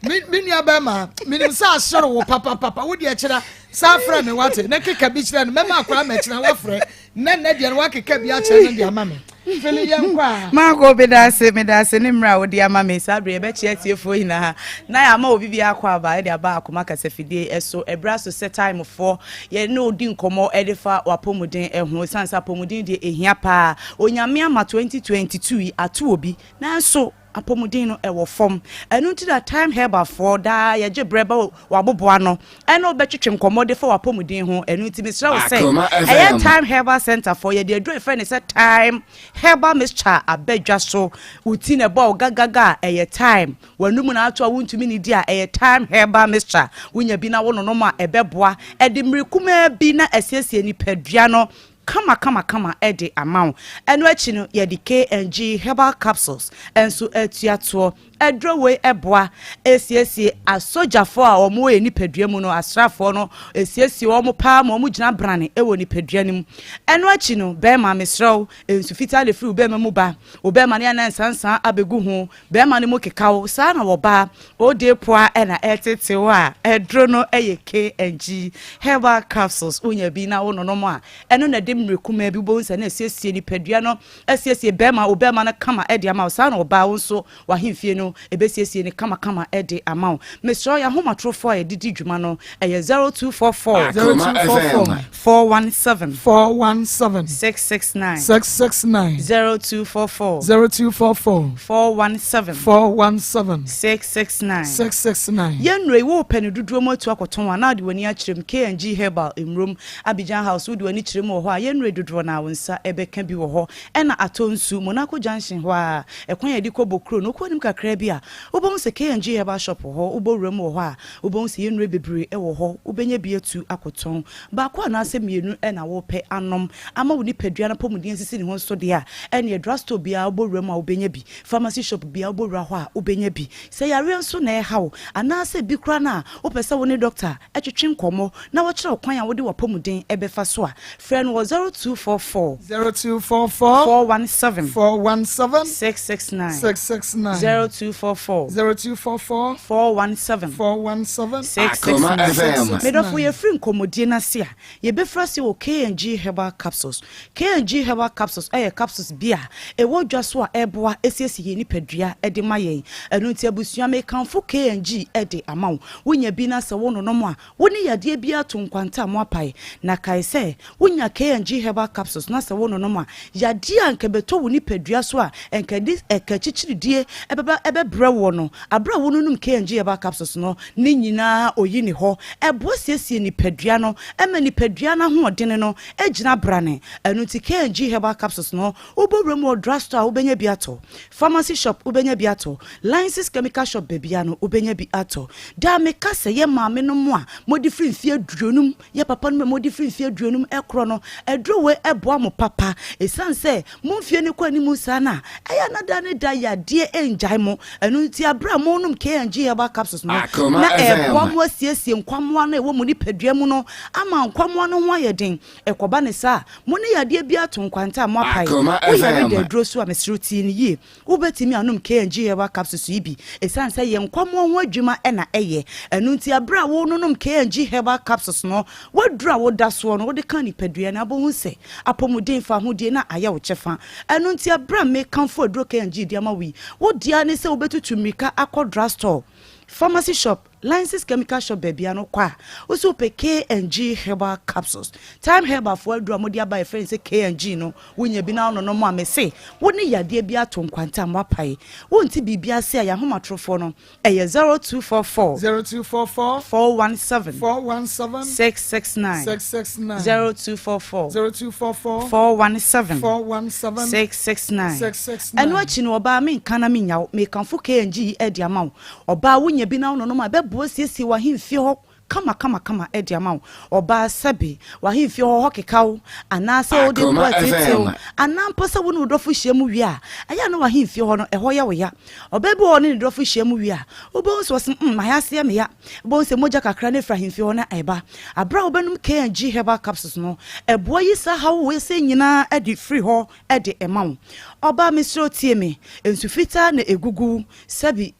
me me nua bɛrima menim sɛ ahyere wo papapapa wo deɛ kyerɛ saa frɛ me wate ne keka bi kyerɛ no mɛma akora mɛkyerɛ wafrɛ nɛ nnɛ deɛ no wakeka bi akyerɛ no de ama me fili yɛn kɔ a. Maako medase medase ne mmerɛ a wode ama me saa berɛ yɛbɛkyea atiefoɔ nyinaa na yɛama obi bi akɔ aba ɛde aba akoma kasafidie ɛso ɛberɛ aso sɛ time foɔ yɛne odi nkɔmmɔ ɛde fa wapɔmuden ɛho ɛsiane sɛ apɔmuden deɛ ɛhia paa Onyame ama 2022 yi ato obi nanso Apɔmuden no, ɛwɔ fam. Ɛno nti na Time Herbal foɔ daa yɛgye berɛ ba w'aboboano ɛne wo bɛtwetwe nkɔmmɔ de fa w'apɔmuden ho. Ɛno nti mesrɛ wo sɛ, ɛyɛ Time Herbal Centre foɔ, yɛde aduro a yɛfrɛ no sɛ Time Herbal Mixture aba dwa so. Wo ti na ɛbɔ wo gagaga a, ɛyɛ Time. W'anum na ato a wontumi nnidi a, ɛyɛ Time Herbal Mixture. Wonya bi na wononom a, ɛbɛboa. Ɛde mmere kumaa bi na asiesie nipadua no kamakamakama de ama wo. Ɛno akyi no, yɛde KNG Herbal Capsules nso atua toɔ. Aduro wei boa siesie asogyafoɔ a wɔwɔ yɛn nipadua mu no, asraafoɔ no, ɛsiesie wɔn paa ma wɔgyina brane wɔ nipadua no mu. Ɛno akyi no, bɛrima, mesrɛ wo, nsu fitaa na ɛfiri wo bɛrima mu ba. Wo bɛrima no yɛ na nsansan abɛgu ho. Bɛrima no mu keka wo, saa na wɔbaa. Ode poa na ɛtete wo a, aduro no yɛ KNG Herbal Capsules. Wonya bi na wononom a, ɛno na ɛde mmerɛ kumaa bi wobɛhu sɛ na asiesie nipadua no, asiesie bɛrima, wo bɛrima no kama de ama wo. Saa na ɔbaa wo nso w'ahemfie no. ɛbɛsiesie no kamakama de ama wo. Mesrɛ wo, yɛn ahomatorofoɔ a yɛde di dwuma no, ɛyɛ 0244. 0244. 417. 417. 669. 669. 0244. 0244. 417. 417. 669. 669. Yɛn nnuro yi, wopɛ no dodoɔ mu atu akɔtɔn a, na wode w'ani akyerɛ mu, K&G Herbal, Mmrom, Abidjan House, wode w'ani kyerɛ mu wɔ hɔ a, yɛn nnuro yi dodoɔ no ara wo nsa bɛka bi wɔ hɔ. Ɛna atɔ nsu, Monaco Junction hɔ ara, ɛkwan a yɛde kɔ Bokuro no, wokɔ anim kakra bi a, wobɛhu sɛ K&G Herbal Shop wɔ hɔ, wobɔ wura mu wɔ hɔ a, wobɛhu sɛ yɛn nnuro bebree wɔ hɔ, wobɛnya bi atu akɔtɔn. Baako anaasɛ mmienu na wopɛ anom ama wo nipadua no apɔmuden asisi ne ho so deɛ a, ɛnneɛ drugstore biara wobɔ wura mu a wobɛnya bi, pharmacy shop biara wobɔ wura hɔ a wobɛnya bi. Sɛ yareɛ nso na ɛreha wo, anaasɛ bi koraa no a wopɛ sɛ wo ne dɔkta twetwe nkɔmmɔ na ɔkyerɛ wo kwan a wode w'apɔmuden bɛfa so a, frɛ no wɔ 0244. 0244. 417. 417. 669. 669. 0244. 0244. 417. 417. 669. Me dɔfo, yɛfiri nkɔmmɔdie no ase a, yɛbɛfiri ase wɔ K&G Herbal Capsules. K&G Herbal Capsules yɛ capsules bi a ɛwɔ dwa so a ɛboa siesie yɛn nipadua de ma yɛn. Ɛno nti abusua, mekamfo K&G de ama wo. Wonya bi na sɛ wononom a, wo ne yadeɛ biara to nkwanta a moapae. Na kae sɛ, wonya K&G Herbal Capsules na sɛ wononom a, yadeɛ a anka ɛbɛtɔ wo nipadua so a anka ɛde ɛkakyikyidie ɛbɛba ɛbɛbrɛ woɔ no, aberɛ a wononom K&G Herbal Capsules no, ne nyinaa ɔyi ne hɔ. Ɛboa siesie nipadua no, ɛma nipadua no ahoɔdene no gyina brane. Ɛno nti K&G Herbal Capsules no, wobɔ wura mu wɔ drugstore a wobɛnya bi atɔ, pharmacy shop wobɛnya bi atɔ, License chemical shop baabiara no wobɛnya bi atɔ. Daa meka sɛ yɛ maame nom a mode firi mfeɛ aduonum, yɛ papa nom a mode firi mfeɛ aduonum ɛkorɔ no, aduro wei ɛboa mo papa. Ɛsiane sɛ mo mfeɛ no kɔ anim saa no a, ɛyɛ a na da ne da yadeɛ ɛngyae mo. Ɛno nti aberɛ a monom K&G herbal capsules no, na ɛreboa mo asiesie nkwammoa no a ɛwɔ mo nipadua mu no ama nkwammoa no ho ayɛ den. Ɛkɔba no saa a, mo ne yadeɛ biara to nkwanta a moapae. Woyare da aduro so a, mesrɛ wo tie no yie. Wobɛtumi anom K&G Herbal Capsules yi bi ɛsiane sɛ ɛyɛ nkwammoa ho adwuma na ɛyɛ. Ɛno nti berɛ a wononom K&G Herbal Capsules no, w'aduro a woda soɔ no wode ka nipadua no a wobɛhu sɛ apɔmuden fahodie no ayɛ wo kyɛfa. Ɛno nti berɛ a mekamfo aduro K&G de ama wo yi, wo dea ne sɛ wobɛtutu mmirika akɔ drugstore, pharmacy shop, Lances chemical shop baabi a no kɔ a wo sɛ wopɛ K&G herbal capsules. Time herbal foɔ aduro a mode aba yɛfrɛ no sɛ K&G no wonya bi na wononom a mese wo ne yadeɛ bi ato nkwantam woapae wonte biribi ase a yɛn ahomatorofoɔ no ɛyɛ 0244 0244 417 417 669 669 0244 0244 417 417 669 669 Ɛno akyi no ɔbaa menka na mennya wo mekamfo K&G yi de ama wo Ɔbaa, wonya bi na wononom a, ɛbɛboa asiesie w'ahemfie hɔ kamakamakama de ama wo. Ɔbaa, sɛbe w'ahemfie hɔ hɔ keka wo, anaasɛ wode Akoma mpo ateetee wo, FM. anaa mpo sɛ wo ne wo dɔfo hyia mu wie a, ɛyɛ a na w'ahemfie hɔ no, ɛhɔ yɛ wo ya. Ɔbaa bi wɔ hɔ a ɔne ne dɔfo hyia mu wie a, wobɛhu sɛ ɔse, Mm, m'ayaase yɛ me ya. Wobɛhu sɛ mogya kakra no afiri ahemfie hɔ na ɛreba. Berɛ a wobɛnom K&G Herbal Capsules no, ɛboa yi saa haw wei sei nyinaa de firi hɔ de ma wo. Ɔbaa, mesrɛ wo tie me, nsu fitaa na ɛgugu wo, Sɛbi,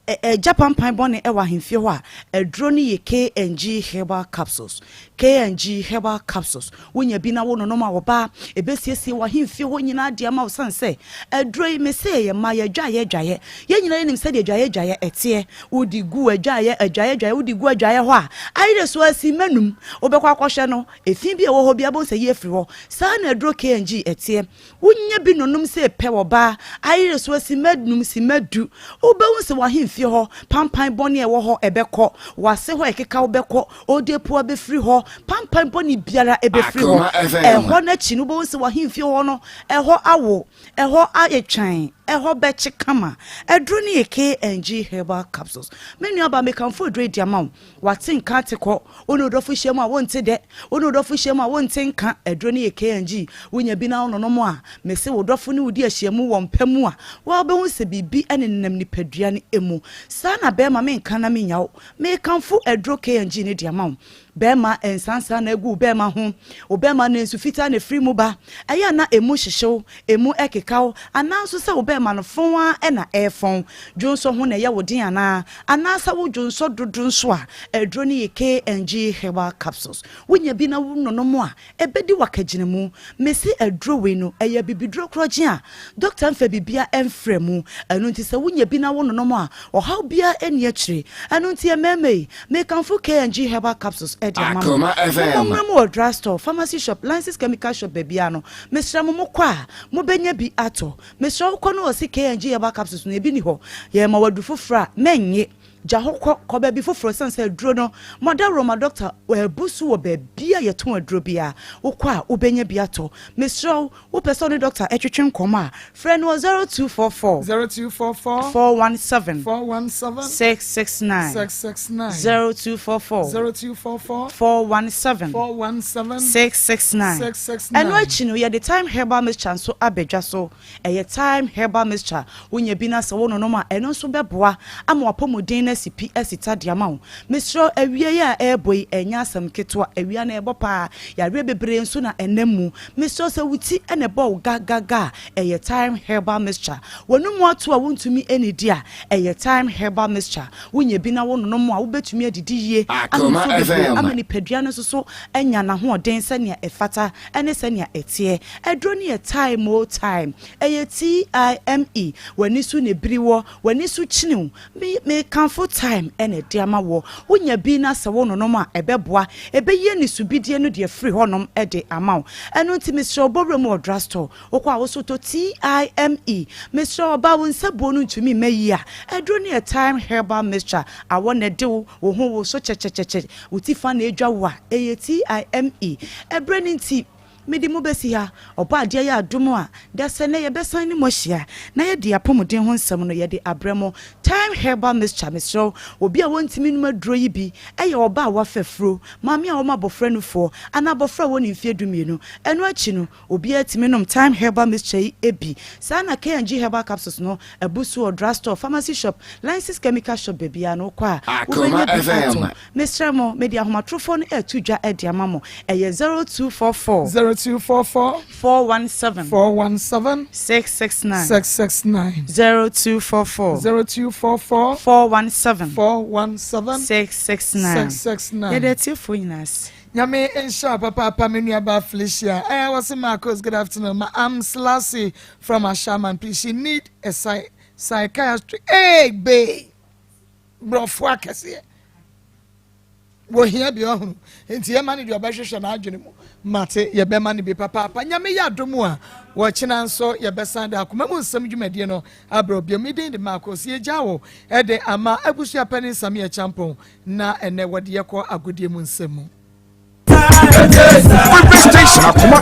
ɛgya pampan bɔne wɔ ahemfie hɔ a, aduro no yɛ K&G Herbal Capsules. K&G Herbal Capsules, wonya bi na wononom a, ɔbaa, ɛbɛsiesie w'ahemfie hɔ nyinaa de ama wo sane sɛ, aduro yi, mese ɛyɛ mmaa, yɛadwaeɛ adwaeɛ. Yɛn nyinaa yɛnim sɛdeɛ adwaeɛ adwaeɛ ɛteɛ. Wode gu adwaeɛ, adwaeɛ adwaeɛ, wode gu adwaeɛ hɔ a, ayerɛ so asi mmanum. Wobɛkɔ akɔhwɛ no, efi bi a ɛwɔ hɔ biara, wobɛhu sɛ ayi afiri hɔ. Saa na aduro K&G ɛteɛ. Wonya bi nonom sɛ pɛ wɔ baa ayere so simma num, simma du. Wobɛhu sɛ w'ahemfie hɔ pampan bɔne a ɛwɔ hɔ ɛbɛkɔ, w'ase hɔ ɛkekaw bɛkɔ, odepoa bɛfiri hɔ, pampan bɔne biara ɛbɛfiri hɔ. Akoma FM. Ɛhɔ no akyi no wobɛhu sɛ w'ahemfie hɔ no ɛhɔ awo, ɛhɔ ayɛ twann, ɛhɔ bɛkye kama. Aduro no yɛ K&G Herbal Capsules. Me nuabaa mekamfo aduro yi de ama wo. Wate nka ate kɔ. Wo ne wo dɔfo hyia mu a, wonte dɛ. Wo ne wo dɔfo hyia mu a, wonte nka. Aduro no yɛ KNG. Wonya bi na wononom a, mese wo dɔfo ne wo di ahyiamu wɔ mpa mu a, woa wobɛhu sɛ biribi nenam nipadua no mu. Saa na bɛrima menka na mennya wo. Mekamfo aduro KNG no de ama wo. Bɛrima nsansa na agu wo bɛrima ho. Wo bɛrima no nsu fitaa na ɛfiri mu ba. Ɛyɛ a na ɛmu hyehye wo, ɛmu keka wo, anaa nso sɛ wo bɛrima no fɔn ara na ɛrefɔn. Dwonsɔ ho na ɛyɛ wo den anaa? Anaasɛ wo dwonsɔ dodo nso a, aduro no yɛ KNG Herbal Capsules. Wonya bi na wononom a, Ɛbɛdi w'akagyinamu. Mese aduro wei no, ɛyɛ abibiduro korɔgyen a dɔkta mfa biribiara mfra mu. Ɛno nti sɛ wonya bi na wononom a, ɔhaw biara nni akyire. Ɛno nti mmarima yi, mekamfo KNG Herbal Capsules de ama mo. Akoma FM. Mommɔ mmra mu wɔ drug store, pharmacy shop, Lances Chemical Shop baabiara no. Mesrɛ mo, mokɔ a, mobɛnya bi atɔ. Mesrɛ wo kɔ na wɔse KNG Herbal Capsules no, ebi nni hɔ. Yɛrema wo aduro foforɔ a, mɛnnye. Gya hɔ kɔ, kɔ baabi foforɔ ɛsiane sɛ aduro no, mo adaworoma dɔkta abu so wɔ baabi a yɛtɔn aduro biara. Wokɔ a wobɛnya bi atɔ. Mesrɛ wo, wopɛ sɛ wo ne dɔkta twetwe nkɔmmɔ a, frɛ no wɔ 0244 0244 417 417 669 669 0244 0244 417 417 669. 669. Ɛno akyi no, yɛde Thyme Herbal Mixture nso aba dwa so. Ɛyɛ Thyme Herbal Mixture, wonya bi na sɛ wononom a, ɛno nso bɛboa ama w'apɔmuden no asi pi asi ta de ama wo. Mesrɛ wo, awia yi a ɛrebɔ yi, ɛnyɛ asɛm ketewa, awia no ɛrebɔ paa, yareɛ bebree nso na ɛnam mu. Mesrɛ wo, sɛ wo ti na ɛbɔ wo ga ga ga a, ɛyɛ Thyme Herbal Mixture. W'anomu ato a wontumi nnidi a, ɛyɛ Thyme Herbal Mixture. Wonya bi na wononom a, wobɛtumi adidi yie, anom Akoma nsuo bebree FM. ama nipadua no nso so anya n'ahoɔden sɛnea ɛfata ne sɛnea ɛteɛ. Aduro no yɛ thyme o thyme, ɛyɛ T-I-M-E, w'ani so na ɛbiri wɔ, w'ani so kyini wo. Me, mekamfo thyme na ɛde ama woɔ. Wonya bi na sɛ wononom a, ɛbɛboa, ɛbɛyi anisubidie no de afiri hɔnom de ama wo. Ɛno nti mesrɛ wo, bɔ wura mu wɔ drugstore, wokɔ a wo so tɔ T-I-M-E. Mesrɛ wo, ɔbaa wo nsabuo no ntumi mma yie a, aduro no yɛ thyme herbal mixture, awɔ na ɛde wo, wo ho woso kyɛkyɛkyɛkyɛ, wo ti fa na ɛdwa wo a, ɛyɛ T-I-M-E. Ɛberɛ no nti, Mede mo bɛsi ha. Ɔbɔadeɛ yɛ adom a, dasɛ nnɛ yɛbɛsan ne mo ahyia na yɛde apɔmuden ho nsɛm no yɛde abrɛ mo. Thyme Herbal Mixture, mesrɛ wo, obi a wɔntumi nnom aduro yi bi yɛ ɔbaa a wafa afuro, maame a wɔma abɔfra nufoɔ, anaa abɔfra a wɔnni mfeɛ dumienu. Ɛno akyi no, obiara tumi nom Thyme Herbal Mixture yi bi. Saa na K&G Herbal Capsules no abu so wɔ drugstore, pharmacy shop, Lances Chemical Shop baabiara no wokɔ a, Akoma wobɛnya bi FM. atɔ. Mesrɛ mo, mede ahomatorofoɔ no reto dwa de ama mo. Ɛyɛ 0244. 0244. 417. 417. 669. 669. 0244. 0244. 417. 417. 669. 669. Yɛda atiefoɔ nyinaa ase. Nyame nhyira wo papaapa me nua baa Felicia. Eh, wɔse Marcos, good afternoon. Ma I'm Selassie from Ashaman. Please, she need a psy psychiatric. Hey, babe. Borɔfo akɛseɛ. Wɔhia bi ɔhunu. Nti yɛma no deɛ ɔbɛhwehwɛ n'adwene mu. Mate, yɛbɛma no bi papaapa. Nyame yɛ adom a, wɔkyena nso yɛbɛsan de akoma mu nsɛm dwumadie no abrɛ bio. Me din de Marcos. Yɛgya wo de ama abusua panin Samia Kyampong na ɛnɛ wɔde yɛkɔ agodie mu nsɛm mu. Station Akoma.